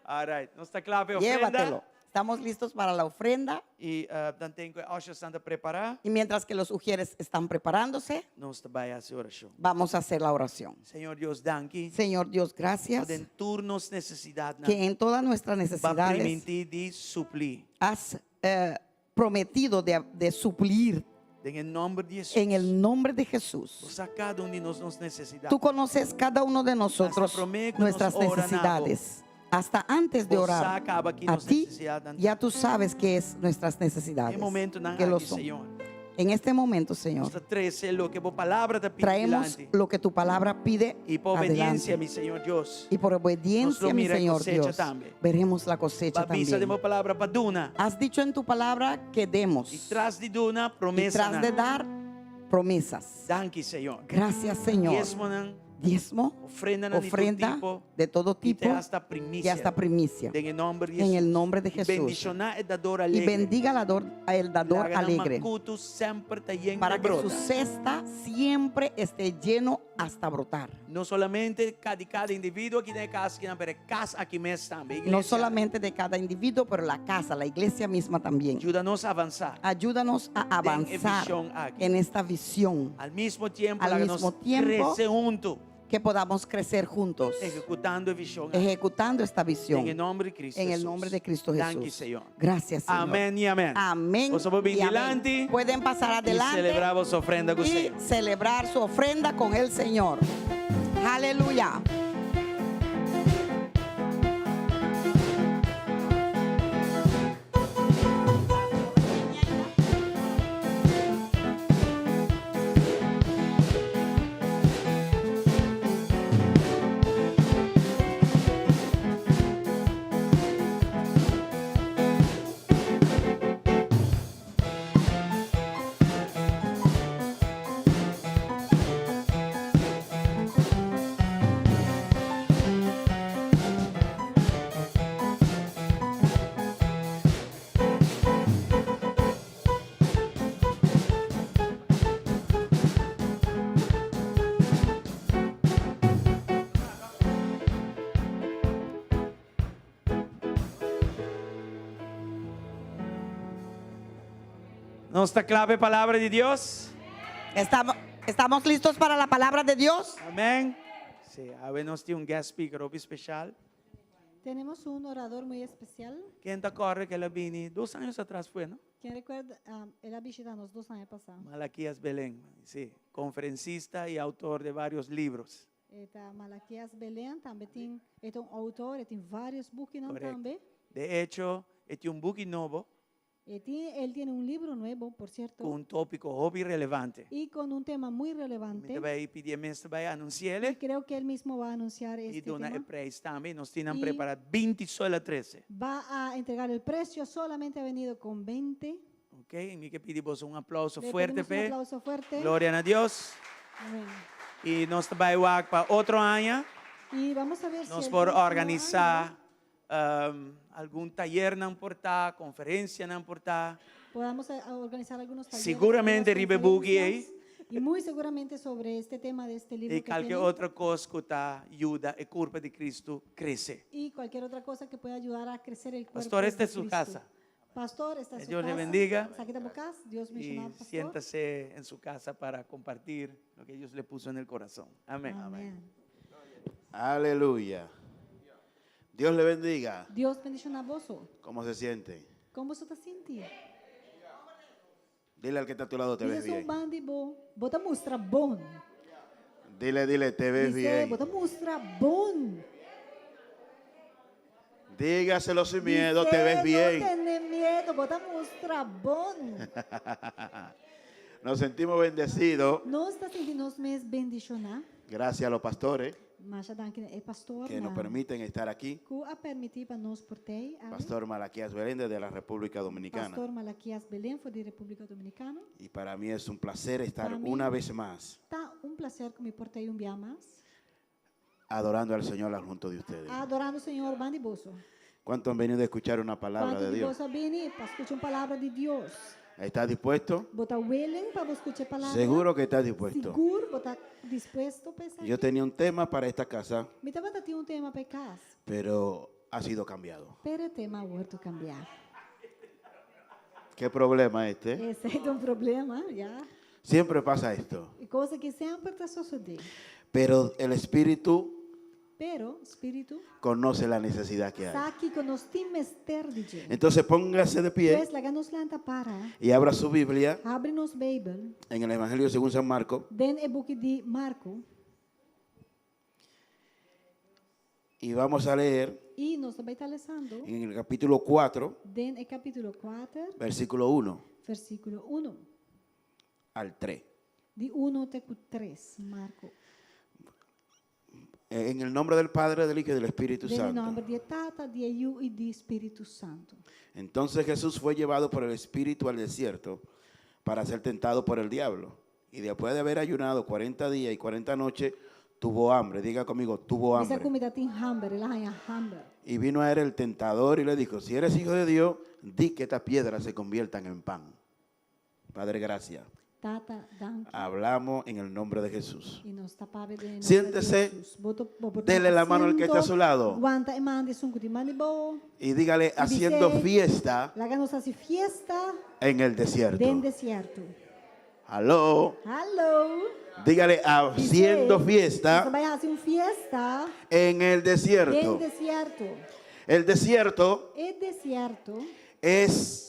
All right. Nos ta kla pa ofrenda. Llévatelo. Estamos listos para la ofrenda. I uh, tanten ku e ushers ta prepará, Y mientras que los ujieres están preparándose, nos ta bai hasi orashon. vamos a hacer la oración. Señor Dios, danki. Señor Dios, gracias. Den tur nos nesesidatnan. Que en todas nuestras B'a necesidades primintí di supli. has prometido de suplir. Den e nòmber di Hesus. En el nombre de Jesús. Bo sa kada un di nos nos nesesidat. Tú conoces cada uno de nosotros Hasta promé ku nuestras nos ora na bo. necesidades. Hasta antes de Bo orar sa kaba ki a nos ti, nesesidatnan. ya tú sabes qué es nuestras necesidades. E momentonan Que lo aki, son. Señor. En este momento, Señor, Nos ta trese loke bo palabra ta pidi traemos dilanti. lo que tu palabra pide I pa obedensia, adelante. mi Señor Dios. Y por Nos lo obediencia, mi mira e Señor kosecha Dios, tambe. veremos la cosecha B'a bisa también. den bo palabra pa duna. Has dicho en tu palabra que demos. I tras di duna, Y promesa. tras de dar, promesas. Danki, Señor. Gracias, Señor. Diesmonan, Diezmo, ofrendanan di tur ofrenda tipo, de todo i tipo te hasta y primisia. hasta primicia. Den e nòmber di En Hesus. el nombre de Jesús. Bendishoná e dador Y alegre. bendiga al dador, al dador Laga nan alegre. makutu semper ta yen Para te que su brota. cesta siempre esté lleno hasta brotar. No solamente di kada individuo aki den e kas, pero e kas aki mes tambe. No Iglesia. solamente de cada individuo, pero la casa, la iglesia misma también. Yuda nos avansá. Ayúdanos a Den e avanzar vishon aki. en esta visión. Al mismo tiempo, Al laga mismo nos tiempo, krese huntu, Que podamos crecer juntos, ehekutando e vishon aki. ejecutando esta visión. Den e nòmber di Cristo En el Jesús. nombre de Cristo Danki, Jesús. Señor. Gracias, Señor. Amèn i amèn. Amén. Boso por bin y amén. dilanti Pueden pasar i adelante selebrá boso ofrenda ku y Señor. celebrar su ofrenda con el Señor. Aleluya. Nos ta kla pa e palabra di Dios? Estamos, estamos listos para la palabra de Dios? Amèn. Sí, awe nos tin un guest speaker hopi spesial. Tenemos un orador muy especial. Ken ta kòrda ku el a bini dos años atras fue, no? Ken recuerda? El a bishita nos dos aña pasá. Malaquías Belén, sí, conferencista y autor de varios libros. E ta Malaquías Belén, tambe tin, e ta un outor, e tin vários bukinan Correcto. tambe. De hecho, e tin un buki nobo E tin, el tiene un libro nuevo, por cierto. Ku un tópiko hopi relevante. Y con un tema muy relevante. Mi ta bai pidi e mes ta bai anunsi'el. Y creo que él mismo va a anunciar este I duna tema. e preis tambe. Nos tin nan Y prepará binti so el a trese. Va a entregar el precio, solamente ha venido con 20. Ok, mi ke pidi boso un aplauso Le fuerte pedimos un p'e. aplauso fuerte. Gloria na Dios. Amén. I nos ta bai wak pa otro aña. Y vamos a ver si Nos el por próximo organisá año algun tayernan por ta, konferensianan por ta. Podamos a organizar algunos talleres, Siguramente algunas riba e buki ei. conferencias, Y muy seguramente sobre este tema de este libro I que kalke tiene. otro kos ku ta yuda e kurpa di Kristu krese. Y cualquier otra cosa que pueda ayudar a crecer el cuerpo Pastor, esta de es su Cristo. casa. Pastor, esta es Que su Dios le casa. bendiga. Esaki ta bo kas, Dios Y bendiciona, pastor. siéntase en su casa para compartir lo que Dios le puso en el corazón. Amén. Amén. Aleluya. Dios le bendiga. Dios bendiciona boso. ¿Cómo se siente? Kon boso ta sinti? Dile al que está a tu lado, te ves Bisa esun bien. bandi bo, bo ta mustra bon. Dile, dile, te ves Dice, bien. bo ta mustra bon. Dígaselo sin miedo, te Dice, ves bien. No tene miedo, bo ta mustra bon. Nos sentimos bendecidos. Nos ta sinti nos mes bendishoná. Gracias a los pastores Masha danki na e pastor que nos nan permiten estar aquí. ku a permití pa nos por tei awe. Pastor Malaquías Belén de la República Dominicana. Pastor Malaquías Belén for di República Dominicana. Y para mí es un placer estar Pa mi una vez más ta un placer ku mi por tei un bia mas. adorando al Señor al junto de ustedes. Adorando Señor bandi boso. ¿Cuántos han venido a escuchar una palabra Cuanto de di Dios? boso a bini pa skucha un palabra di Dios? ¿Estás dispuesto? Bo ta willing pa bo skucha e palabra? Seguro que estás dispuesto. Sigur bo ta dispuesto pa esaki? Yo tenía un tema para esta casa, Mi tabata tin un tema pa e kas, pero ha sido cambiado. pero e tema a wordo kambiá. ¿Qué problema este? Esei ta un problema, ya. Siempre pasa esto. E kos aki semper ta sosodé. Pero el Espíritu Pero, Spiritu conoce la necesidad que hay. sa kiko nos tin mester di dje. Entonces póngase de pie Pues laga nos lanta para. y abra su Biblia Habri nos Beibel en el Evangelio según San Marco den e buki di Marko y vamos a leer i nos ta bai ta lesando en el capítulo 4, den e kapítulo kuater, versículo 1 versíkulo uno. al 3. Di uno te ku tres, Marko. En el nombre del Padre, del Hijo y del Espíritu Den e Santo. nòmber di e Tata, di e Yu i di Spiritu Santu. Entonces Jesús fue llevado por el Espíritu al desierto para ser tentado por el diablo. Y después de haber ayunado 40 días y 40 noches, tuvo hambre. Diga conmigo, tuvo Bisa hambre. ku mi tatin hamber, el a haña hamber. Y vino a él el tentador y le dijo, si eres hijo de Dios, di que estas piedras se conviertan en pan. Padre, gracias. Tata, danki. Hablamos en el nombre de Jesús. I nos ta papia den e nomber di Siéntese, Jesus. Bo to- bo por dele la mano al que está a su lado. Wanta e man di esun ku tin man di bo. Y dígale, I haciendo bis'é, fiesta Laga nos hasi fiesta en el desierto. den desierto. Aló. Hallo. Dígale, haciendo Dice, fiesta Nos bai hasi un fiesta en el desierto. den desierto. El desierto E desierto es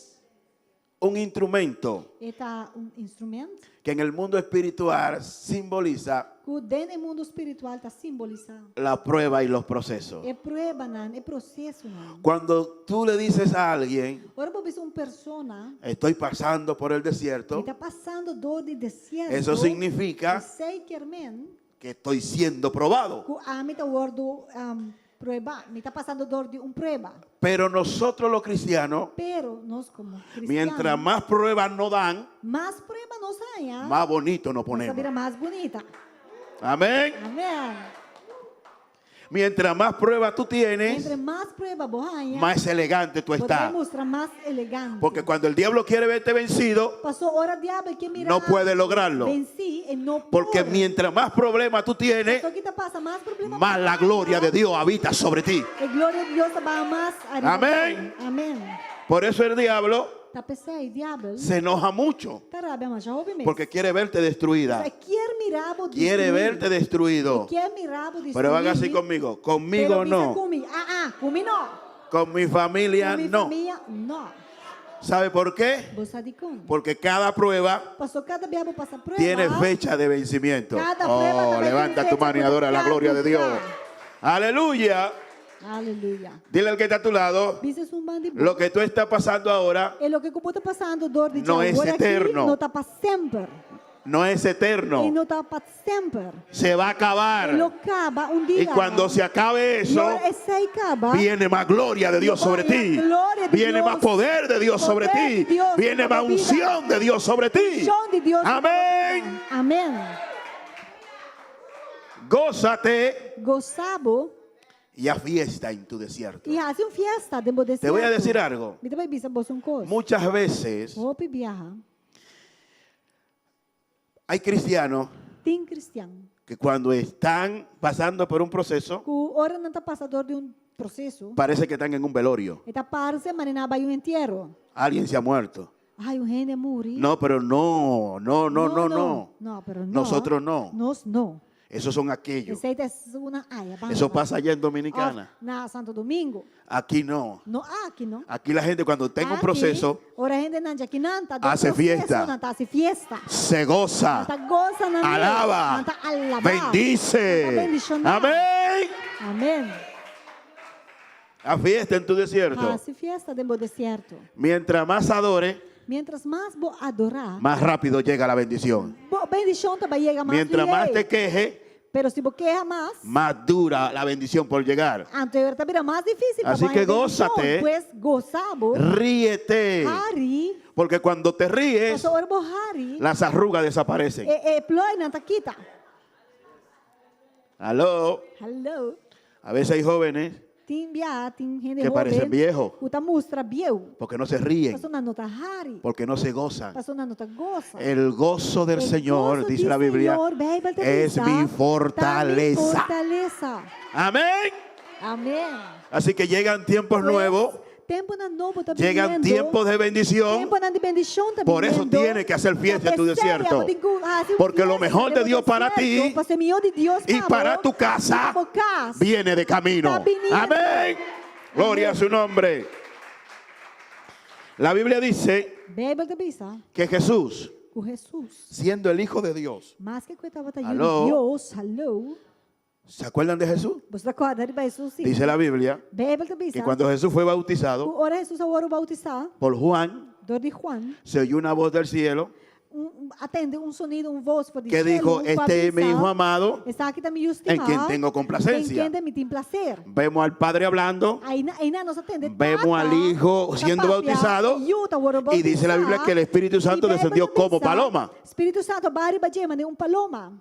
un instrumento e ta un instrumento que en el mundo espiritual simboliza ku den e mundo spiritual ta simbolisá la prueba y los procesos. e pruebanan, e prosesonan. Cuando tú le dices a alguien, Ora bo bisa un persona, estoy pasando por el desierto, Mi ta pasando dor di desierto. Eso significa Esei kier men que estoy siendo probado. ku ami ta wordu prueba. Mi ta pasando dor di un prueba. Pero nosotros los cristianos, Pero nos como mientras cristianos, más pruebas nos dan, mas prueba nos haña, más bonito nos nos ta bira ponemos. mas bunita. Amén. Amén. Mientras más pruebas tú tienes, Entre mas prueba bo haña, más elegante tú bo ta estás. mustra mas elegante. Porque cuando el diablo quiere verte vencido, Pasó ora diabel ke mira no puede lograrlo. Vencí e no Porque por. mientras más problemas tú tienes, Pasó ki ta pasa mas problema más la gloria de Dios habita sobre ti. E gloria di Dios ta baha mas ariba Amén. bo. Amén. Por eso el diablo Ta p'esei diabel se enoja mucho. ta rabia masha hopi mes. Porque quiere verte destruida. E kier mira bo Quiere destruí. verte destruido. E kier mira bo destruí. Pero haga así conmigo. Conmigo Pero bisa no. ku mi. Ah, ah. Ah, ku mi no. Con mi familia Ku mi no. famia no. ¿Sabe por qué? Bo sa dikon? Porque cada prueba Paso kada bia bo pasa prueba. tiene fecha de vencimiento. Cada prueba Oh, también levanta tiene tu fecha mano y adora la gloria de Dios. caducar. Aleluya. Aleluya. Dile al que está a tu lado, Bisa esun banda di bo. lo que tú estás pasando ahora E loke ku bo ta pasando dor di No dje es awor aki eterno. no ta pa semper. no es eterno. E no ta pa semper. Se va a acabar. E lo kaba un dia. Y cuando se acabe eso, I ora esei kaba. viene más gloria de Dios sobre ti. Gloria de Viene Dios. más poder de Dios sobre Poder ti. de Dios Viene sobre más tu vida. unción de Dios sobre ti. Unshon di Dios sobre Amén. bo bida. Amén. Gózate Gosa bo y haz fiesta en tu desierto. i hasi un fiesta den bo Te voy a desierto. decir algo. Mi ta bai bisa boso un kos. Muchas veces Hopi biaha. hay cristianos Tin kristian. que cuando están pasando por un proceso, Ku ora nan ta pasa dor di un proseso. parece que están en un velorio. E ta parse manera nan a bai un entiero. Alguien se ha muerto. Ai, un hende a muri. No, pero no, no, no, no, no. No, pero no. Nosotros no. Nos no. Esos son aquellos. Esei ta esunnan aya banda. Eso pasa allá en Dominicana. Of na Santo Domingo. Aquí no. No aki no. Aquí la gente cuando tenga un Aki, proceso, Ora hendenan djakinan ta den hace proseso, fiesta. Nan ta hasi fiesta. se goza, Nan ta gosa nan mes. alaba, Nan ta alabá. bendice. Nan ta bendishoná. Amén. Amén. Haz fiesta en tu desierto. Hasi fiesta den bo desierto. Mientras más adore, Mientras mas bo adorá, más rápido llega la bendición. bo bendishon ta bai yega mas Mientras más lihé. te queje, Pero si bo keha mas, más dura la bendición por llegar. anto e ta bira mas difísil pa Así bo que haña bendishon. gózate. Pues gosa bo. Ríete. Hari. Porque cuando te ríes, Paso ora bo hari, las arrugas desaparecen. e, e plooinan ta kita. Aló. Hallo. A veces hay jóvenes Tin bia, tin hende Que hóben parecen viejos. Ku ta mustra bieu. porque no se ríen, Paso nan no ta hari. porque no se gozan. Paso nan no ta gosa. El gozo del El Señor, gozo dice di la Biblia, Señor, Bijbel ta es bisa, mi ta mi fortaleza. fortalesa. Amén. Amén. Así que llegan tiempos nuevos, Temponan nobo ta llegan biniendo. tiempos de bendición. Temponan di bendishon ta Por eso biniendo. tiene que hacer fiesta en tu Ta p'esei desierto. abo tin ku hasi un Porque lo fiesta mejor de den bo Dios para desierto, ti Pasobra mihó di Dios y pa para bo, tu casa i pa bo kas, viene de camino. Ta biniendo. Amén. Gloria a su nombre. La Biblia dice Bijbel ta bisa que Jesús, ku Hesus, siendo el Hijo de Dios, maske ku e tabata yu Aló. di Dios, hallo. ¿se acuerdan de Jesús? Boso ta kòrda riba Hesus? Sí. Dice la Biblia Bijbel ta bisa que cuando Jesús fue bautizado ku ora Hesus a wòrdu boutisá por Juan, dor di Juan, se oyó una voz del cielo un, a tende un sonido, un voz for di que shelu, dijo, ku a este es mi bisa, hijo amado, Esaki ta mi yu en stimá, quien tengo complacencia. Den kende mi tin plaser. Vemos al Padre hablando, Aina, aina nos a tende vemos al Tata, Hijo ta siendo papia, bautizado yu ta wòrdu y dice la Biblia boutisá, que el Espíritu Santo i Bijbel descendió ta como bisa, paloma. Spiritu Santu a baha riba dje manera un paloma.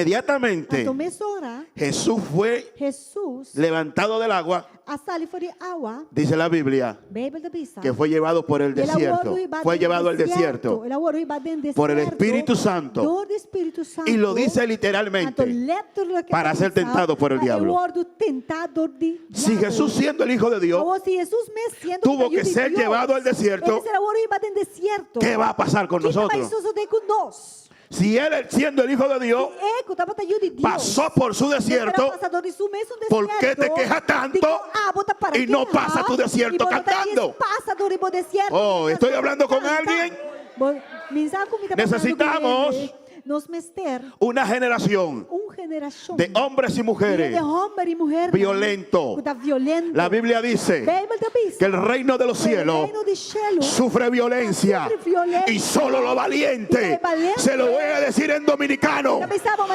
Inmediatamente Anto mesora, Jesús fue Hesus levantado del agua, a sali for di awa, dice la Biblia, Bijbel ta bisa. que fue llevado por el El a desierto. wòrdu hibá Fue den llevado al desierto El a wòrdu hibá den por el desierto Espíritu Santo. Dor di Spiritu Santu. Y lo dice literalmente, Anto letterlijk para ser tentado por el Pa e diablo. wòrdu tentá dor di Si diabel. Jesús siendo el Hijo de Dios, Awor, si Hesus mes siendo tuvo yu que di ser Dios, llevado al desierto, E mester a wòrdu hibá den desierto. ¿qué va a pasar con Kiko ta bai nosotros? sosodé ku nos? Si Él, siendo el Hijo de Dios, E ku tabata yu di Dios. pasó por su desierto, Mester a pasa dor di su mesun ¿por qué te desierto, quejas tanto Dikon abo ta para y no keha, pasa tu desierto i bo no ta cantando? Pasa dor di bo desierto. Oh, mientras estoy bo hablando con kanta. alguien. Bo, mi sa ku mi ta papiando ku Necesitamos hende. Nos mester Una generación un generashon de hombres y mujeres di hòmber i muhé violento. ku ta violento. La Biblia dice Bijbel ta bisa que el reino de los ku e cielos reino di shelu sufre violencia sufre violencia. y solo lo valiente, Y el valiente. se lo voy a decir en dominicano,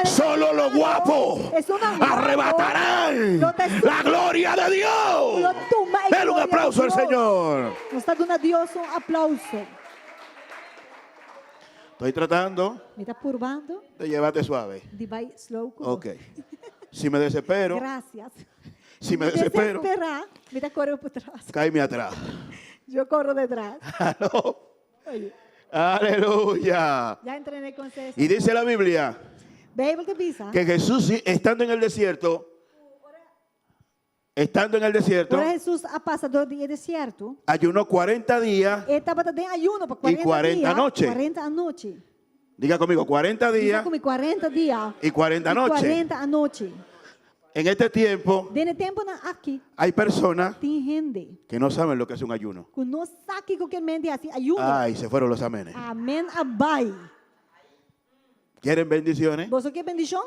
solo los guapos Es una guapo. arrebatarán Lo te- la gloria de Dios. Lo tuma e Dale un gloria aplauso di al Dios. Señor. Nos ta duna Dios un aplauso. Estoy tratando Mi ta purbando de llevarte suave. di bai slow ku bo. Ok. Si me desespero, Gracias. si me desespero, Desesperá, mi ta kore pa tras. cáeme atrás. Yo corro detrás. Aló. Oye, Aleluya. ya entrené con César. Y dice la Biblia Bijbel ta bisa. que Jesús, estando en el desierto, estando en el desierto, Ora Hesus a pasa dor di e desierto. ayunó 40 días. E tabata den ayuno pa 40 Y 40 dia, noche. 40 anochi. Diga conmigo, 40 Diga días ku mi 40 dia y 40 i noches. 40 anochi. En este tiempo Den e tempunan aki hay personas tin hende que no saben lo que es un ayuno. ku no sa kiko ke men di hasi ayuno. Ay, se fueron los amenes. Amen a bai. Quieren bendiciones, Boso ke bendishon?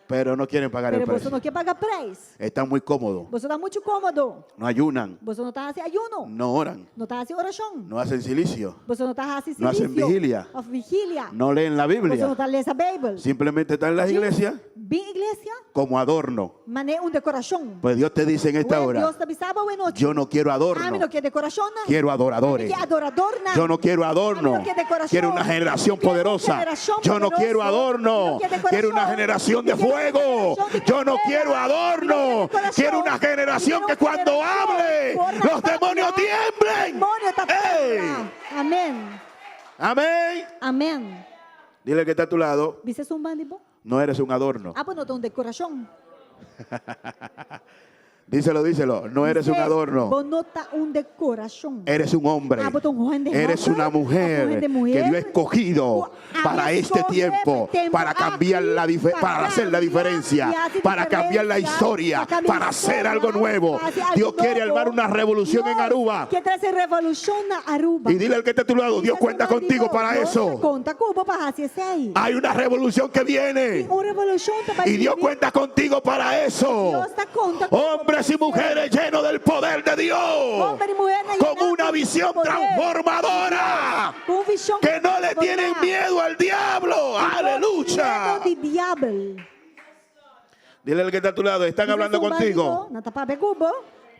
pero no quieren pagar el Pero boso precio. no ke paga preis. Están muy cómodos. Boso ta muchu kómodo. No ayunan, Boso no ta hasi ayuno. no oran, No ta hasi orashon. no hacen silicio, Boso no ta hasi No hacen silisio vigilia. Òf vigilia. no leen la Boso no Biblia. ta lesa Beibel. Simplemente están en las Sí. iglesias Bin iglesia, como adorno. manera un dekorashon. Pues Dios te dice en esta Wèl, hora, Dios ta bisa bo awe nochi. yo no quiero Ami no adorno, ke dekorashon nan. quiero adoradores. Mi ke adorador nan. Yo no quiero adorno, Ami no ke dekorashon. quiero una generación Mi ke poderosa. generashon Yo no poderoso. quiero adorno, Mi no ke dekorashon. quiero una generación de Mi ke una fuego. generashon di Yo no kandela. quiero Mi no ke adorno, dekorashon. quiero una generación Mi que ke una cuando generashon hable, ku ora los papia, demonios tiemblen. Demonio ta ¡Ey! tembla. Amèn. Amén. Amèn. Dile que está a tu lado, Bisa esun banda di bo. no eres un adorno. Abo no ta un dekorashon. Díselo, díselo, no eres un Bis'é, adorno. Bo no ta un dekorashon. Eres un hombre. Abo ta un hende Eres hòmber, una òf un mujer hende muhé que Dios ha escogido ku a para este skohe tiempo, pa e tempu para cambiar aki, la dife- pa para hacer la kambia diferencia, i hasi para cambiar la diferensia, historia, pa kambia para hacer historia, algo nuevo. pa hasi algu Dios quiere nobo. armar una revolución en Dios Aruba. Ke trese revolushon na Aruba. Y dile al que está a tu lado, Dios Bisa cuenta esun banda di contigo bo, para Dios eso. Konta ku bo pa hasi esei. Hay una revolución que viene. Un revolushon ta bai Y Dios bini. cuenta contigo para eso. Dios ta konta ku bo Hombres y mujeres llenos del poder de Dios. Hòmber i muhénan Con yená una ku visión poder. transformadora. Ku un vishon Que no le tienen miedo al diablo. Aleluya. Miedu di diabel. Dile al que está a tu lado, están hablando contigo. Nan ta papia ku bo.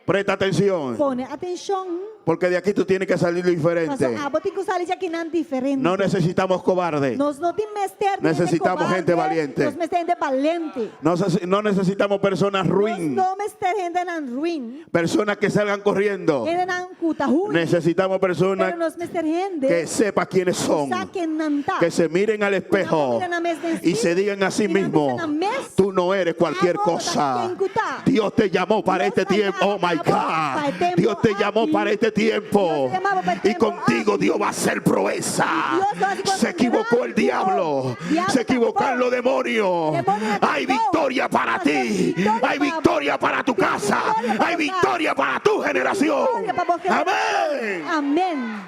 Presta atención. Pone atenshon. Porque de aquí tú tienes que salir diferente. Paso abo tin ku sali di akinan diferente. No necesitamos cobardes. Nos no tin mester di hende Necesitamos kobarde, gente valiente. Nos mester hende balente. No, no necesitamos personas ruin. Nos no mester hendenan ruin. Personas que salgan corriendo. Hendenan ku ta hui. Necesitamos personas Pero nos mester hende que sepa quiénes son. sa ken nan ta. Que se miren al espejo Ku nan mira nan mes den y se digan a sí i nan mismo, bisa nan mes, tú no eres cualquier Abo no ta cosa. ken ku ta. Dios te llamó para Dios este ta tiempo. Oh my llama pa e God. tempo Dios te llamó aki. para este tiempo. Dios te llamaba pa e Y tempo contigo aki. Dios va a hacer proeza. Dios va a hacer Se equivocó el grande. diablo. Diablo Se equivocaron tampoco. los demonios. Demonio Hay tampoco. victoria para Va a ser ti. victoria Hay pa victoria para tu Tiene casa. victoria pa Hay tu victoria para tu generación. Victoria pa bo generashon. Amén. Amèn.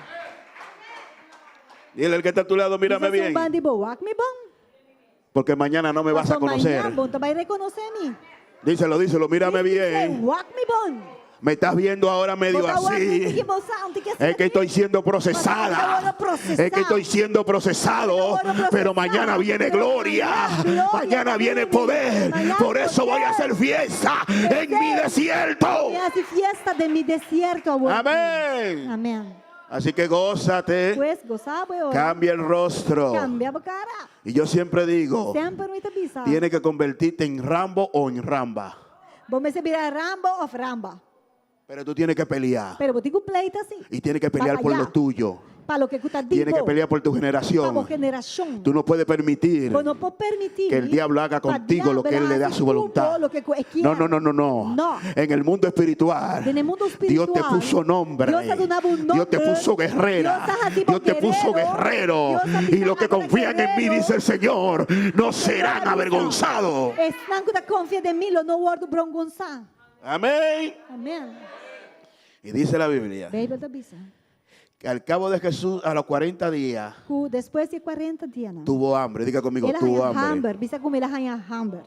Dile al que está a tu lado, mírame Bisa esun bien. banda di bo, wak mi bon. Porque mañana no me vas a Paso conocer. mañan bo no ta bai rekonosé mi. Díselo, díselo, mírame Bisa bien. wak mi bon. Me estás viendo ahora medio Bo ta wak mi así. tiki bo sa, un tiki así Es que estoy siendo procesada. Es que estoy siendo procesado. Pero mañana viene gloria. Mañana viene poder. Por eso voy a hacer fiesta en mi desierto. Mi hasi fiesta den mi desierto awor. Amén. Amèn. Así que gózate. Pues gosa bo. Cambia el rostro. Kambia bo kara. Y yo siempre digo, Semper mi ta bisa. tiene que convertirte en Rambo o en Ramba. Bo mester bira Rambo òf Ramba. Pero tú tienes que pelear. Pero bo tin ku pleita sí. Y tienes que pelear por lo tuyo. Pa loke ku ta di Tienes que bo. pelear por tu Pa bo generación. generashon. Tú no puedes permitir Bo no por permití que el diablo haga pa contigo lo que él le da diabel su hasi ku voluntad. bo loke ku e kier. No, no, no, no, no. No. En el mundo espiritual, Den e mundu Dios te spiritual, puso nombre. Dios a duna bo un Dios te nòmber. puso guerrera. Dios a hasi bo Dios te puso guerero. guerrero. Dios a Y los que bisa abo confían en mí, guerero. dice el Señor, no serán Señor a bisa, avergonzados. Esnan ku ta konfia den mi lo no wòrdu brongonsá. Amén. Amèn. Y dice la Biblia Beibel ta bisa. que al cabo de Jesús, a los 40 días, Ku despues di 40 dianan. tuvo hambre. Diga conmigo, El a tuvo haña hambre. hamber. Bisa ku mi el a haña hamber.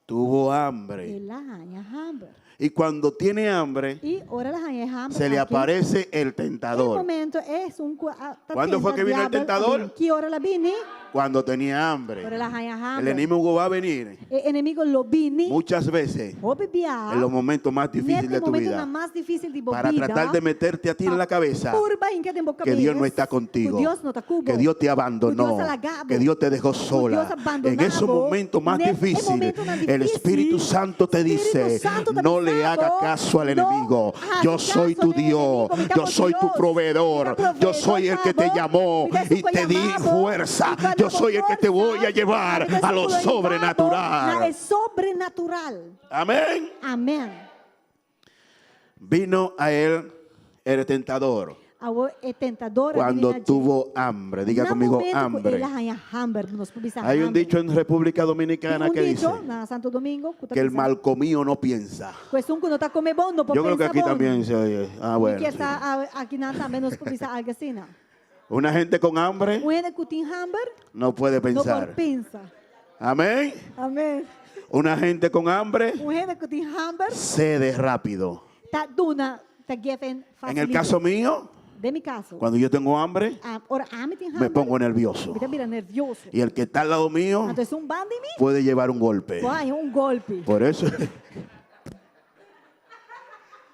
Tuvo hambre. El a haña hamber. Y cuando tiene hambre, I ora el a haña hamber. se le aki, aparece el E tentador. momento esun ku a ta ¿Cuándo fue tenta que vino el diabel a tentador? bin. Ki ora el a bini? Cuando tenía hambre. Ora el a haña El hamber. enemigo va a venir E enemigu lo bini. muchas veces Hopi bia. en los momentos más difíciles Net de e tu momentonan vida mas difísil di bo para bida. tratar de meterte a ti en la cabeza Purba hinka den bo que Dios no kabes, está contigo, Ku Dios no ta ku bo, que Dios te Ku abandonó, Dios a laga bo, que Dios te dejó Ku Dios sola. a abandoná En esos bo. momentos más Net e difíciles, momentonan el difísil, Espíritu Santo te Spiritu dice, Santu ta no le bisa haga bo, caso al no enemigo. hasi Yo soy kaso tu na e Dios, enemigu, mi ta yo bo soy tu Dios, mi ta proveedor, yo soy el que te proveedor pa bo, llamó mi ta y esun ku te di yama bo, fuerza. i ku a Yo duna bo soy el que te voy a forsa, llevar mi ta a esun lo ku lo hiba bo na sobrenatural. e sobrenatural. Amén. Amèn. Vino a él el tentador. Awor e tentador a bini Cuando na dje. tuvo hambre, diga Na conmigo momento ku hambre. el a haña hamber, nos por bisa Hay un hamber. dicho en República Tin Dominicana un que dice dicho na Santo Domingo ku ta que el bisa, mal comido no piensa. ku esun ku no ta kome bon no por Yo creo que pensa aquí bon. también se oye. Ah, Mi bueno. kier sí. sa a- akinan tambe nos por bisa algu asina. Una gente con hambre Un hende ku tin hamber no puede no por pensar. pensa. Amén. Amén. Una gente con hambre Un hende ku tin hamber cede rápido. ta duna, ta give in En el facilito. caso mío, Den mi kaso, cuando yo tengo hambre, ah, ora ami tin me hamber, pongo nervioso. mi ta bira nervioso. Y el que está al lado mío Anto esun banda di mi, puede llevar un golpe. por haña un golpe. Por eso,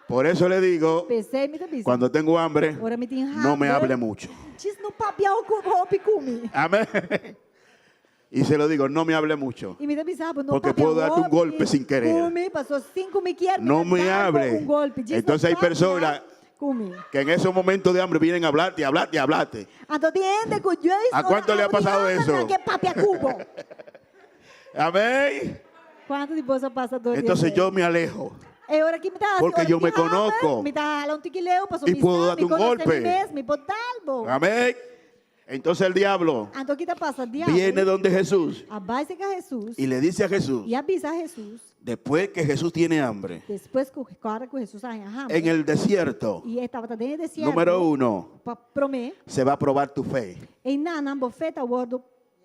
por eso le digo, P'esei mi ta bisa, cuando tengo hambre, ora mi tin no me hamber, hable mucho. djis no papia hopi ku mi. Amén. Y se lo digo, no me hable mucho. I mi ta bisa, no Porque papia puedo darte un hopi golpe sin querer. ku mi, paso sin ku mi kier, mi No ta me dar bo hable. un golpe. Djis no Entonces hay papia personas ku mi. que en esos momentos de hambre vienen a hablarte, hablarte, hablarte. Anto tin hende ku juist ¿A cuánto le ha pasado eso? Ke papia ku bo. Amén. Kuantu di boso a pasa dor di Entonces esei? yo me alejo. E ora ki mi ta hasi, Porque ora yo mi me tin hamber, conozco. Mi ta hala un tiki leu, paso Y mi puedo sa, darte mi un konosé mi golpe. mes, mi por dal bo. Amén. Entonces el diablo Anto ki ta pasa, diabel viene donde Jesús a bai serka Hesus y le dice a Jesús, i a bisa Hesus, después que Jesús tiene hambre, despues ku ora ku Hesus a haña hamber, en el desierto, i e tabata den e desierto, número uno, pa promé, se va a probar tu fe. einan bo fe ta wòrdu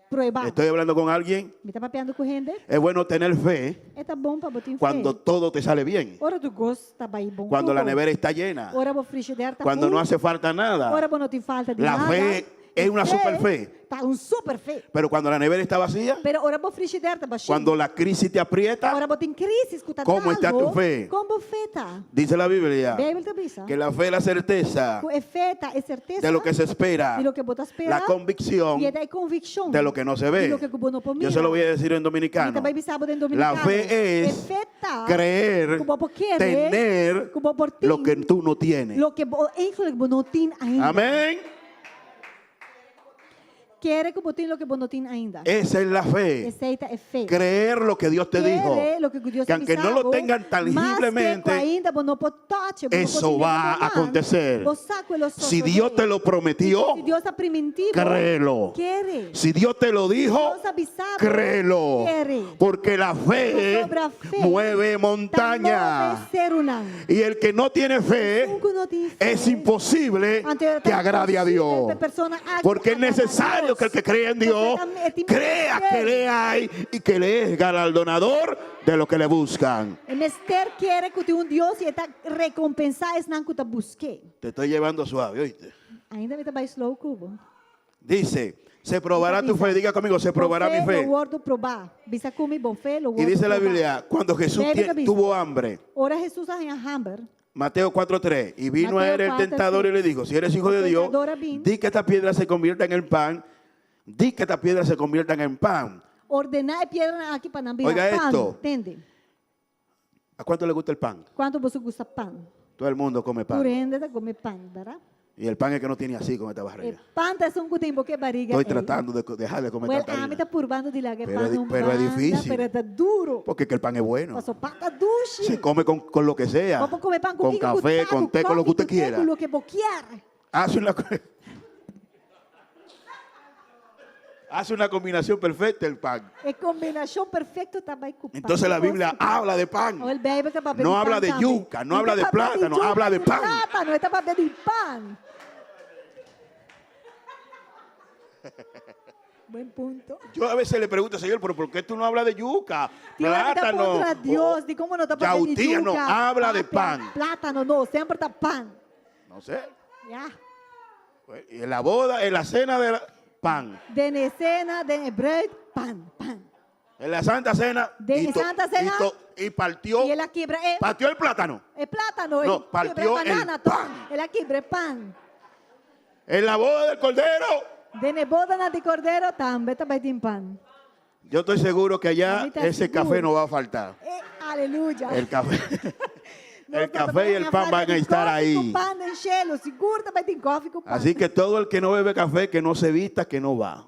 pruebá. Estoy hablando con alguien. Mi ta papiando ku hende. Es bueno tener fe E ta bon pa bo tin fe. cuando todo te sale bien, Ora tur kos ta bai bon cuando la ku bo. nevera está llena, Ora bo frishider ta cuando full. no hace falta Ora nada. bo no tin falta di La nada. fe es una Fe super fe. Ta un super fe. Pero cuando la nevera está vacía, Pero ora bo frishider ta bashí. cuando la crisis te aprieta, Ora bo tin crisis ku ta ¿Cómo está tu dal bo, fe? Kon bo fe ta? dice la Biblia Beibel ta bisa. que la fe es la certeza Ku e fe ta e sertesa de lo que se espera, di loke bo ta spera. la convicción I e ta e konvikshon de lo que no se ve. Di loke ku bo no por Yo mira. se lo voy a decir en Mi dominicano. ta bai bisa bo den La dominicano. fe E es fe ta creer, ku bo por kere, tener ku bo por tin lo que tú no tienes. Loke bo eigenlijk bo no tin ainda. Amén. Kere ku bo tin loke bo no tin ainda. Esa es la fe. Esei ta e fe. Creer lo que Dios te dijo. Kere loke Dios Que aunque no lo bisa bo, tengan maske tangiblemente, ku ainda bo no por touch, bo no por eso tene va den a bo man, acontecer. bo sa ku lo Si Dios te lo prometió, Si Dios a primintí bo, créelo. Kere. Si Dios te lo dijo, Dios a bisa bo, créelo. kere. Porque la fe Pasobra fe mueve ta montaña. move serunan. Y el que no tiene fe, Esun ku no tin fe, es imposible Anto ta que agrade a Dios. imposibel pa e persona ag- Porque es agrada a necesario Dios. que el que cree en Dios Porque tam- e tin crea fe. que le hay y que le es galardonador de lo que le buscan. E mester kere ku tin un Dios i e ta rekompensá esnan ku ta busk'é. Te estoy llevando suave, oíste. Ainda mi ta bai slow ku bo. Dice, se probará tu fe. Diga conmigo, se probará mi fe. Lo wòrdu probá. Bisa ku mi bo fe lo Y wòrdu dice la probá. Biblia, cuando Jesús Biblia tie- bisa. tuvo hambre, Ora Hesus a haña hamber. Mateo 4:3, y vino a Mateo él el 4:3. tentador y le dijo, si eres hijo de El Dios, tentador a vin. di que esta piedra se convierta en el pan, di que esta piedra se convierta en pan. Ordená e piedranan aki pa nan bira Oiga pan. esto. Tende. ¿A cuánto le gusta el pan? Kuantu boso gusta pan? Todo el mundo come Tur pan. hende ta kome pan, bèrdat? Y el pan es que no tiene así con esta E barriga. pan ta esun ku tin bo ku e bariga Estoy ei. tratando de co- dejar de comer Well, tanta ami ta harina. purbando di laga e Pero pan es di- un pero es banda, difícil. pero ta duru. Porque es que el pan es bueno. Paso pan ta dushi. Se come con, con lo que sea. Bo por kome pan ku Con kiko, ku café, taco, con té, con lo que koffie, usted ku té, quiera. ku loke bo kier. Hace una, hace una combinación perfecta el pan. E kombinashon perfekto ta bai ku pan. Entonces la Biblia habla de pan. O e Beibel ta papia No di habla pan de tambe. yuca, no E habla ta de papia di plátano, yuca, habla de di pan. Plátano, e ta papia di pan. Buen punto. Yo a veces le pregunto, Señor, pero ¿por qué tú no hablas de yuca? Tin ora mi ta Plátano. puntra Dios, di kon no ta papia di yautía, no, yuca, habla de papia, pan. Plátano, no, semper ta pan. No sé. Ya. Y en la boda, en la cena de la- pan. Den e sena, den e bruid, pan, pan. En la Santa Cena. De y to- Santa Cena. Y, to- y partió. I el a kibra e, Partió el plátano. e plátano, No, el a kibra partió el banana, pan. El a kibra e pan. En la boda del Cordero. Den e boda di Cordero tambe tabatin pan. Yo estoy seguro que allá Ahorita ese seguro. café no va a faltar. Eh, aleluya. El café. Nos El no ta café y el haña pan falta van a di estar koffie ahí. ku pan den shelu, sigur tabatin koffie ku pan. Así que todo el que no bebe café, que no se vista, que no va.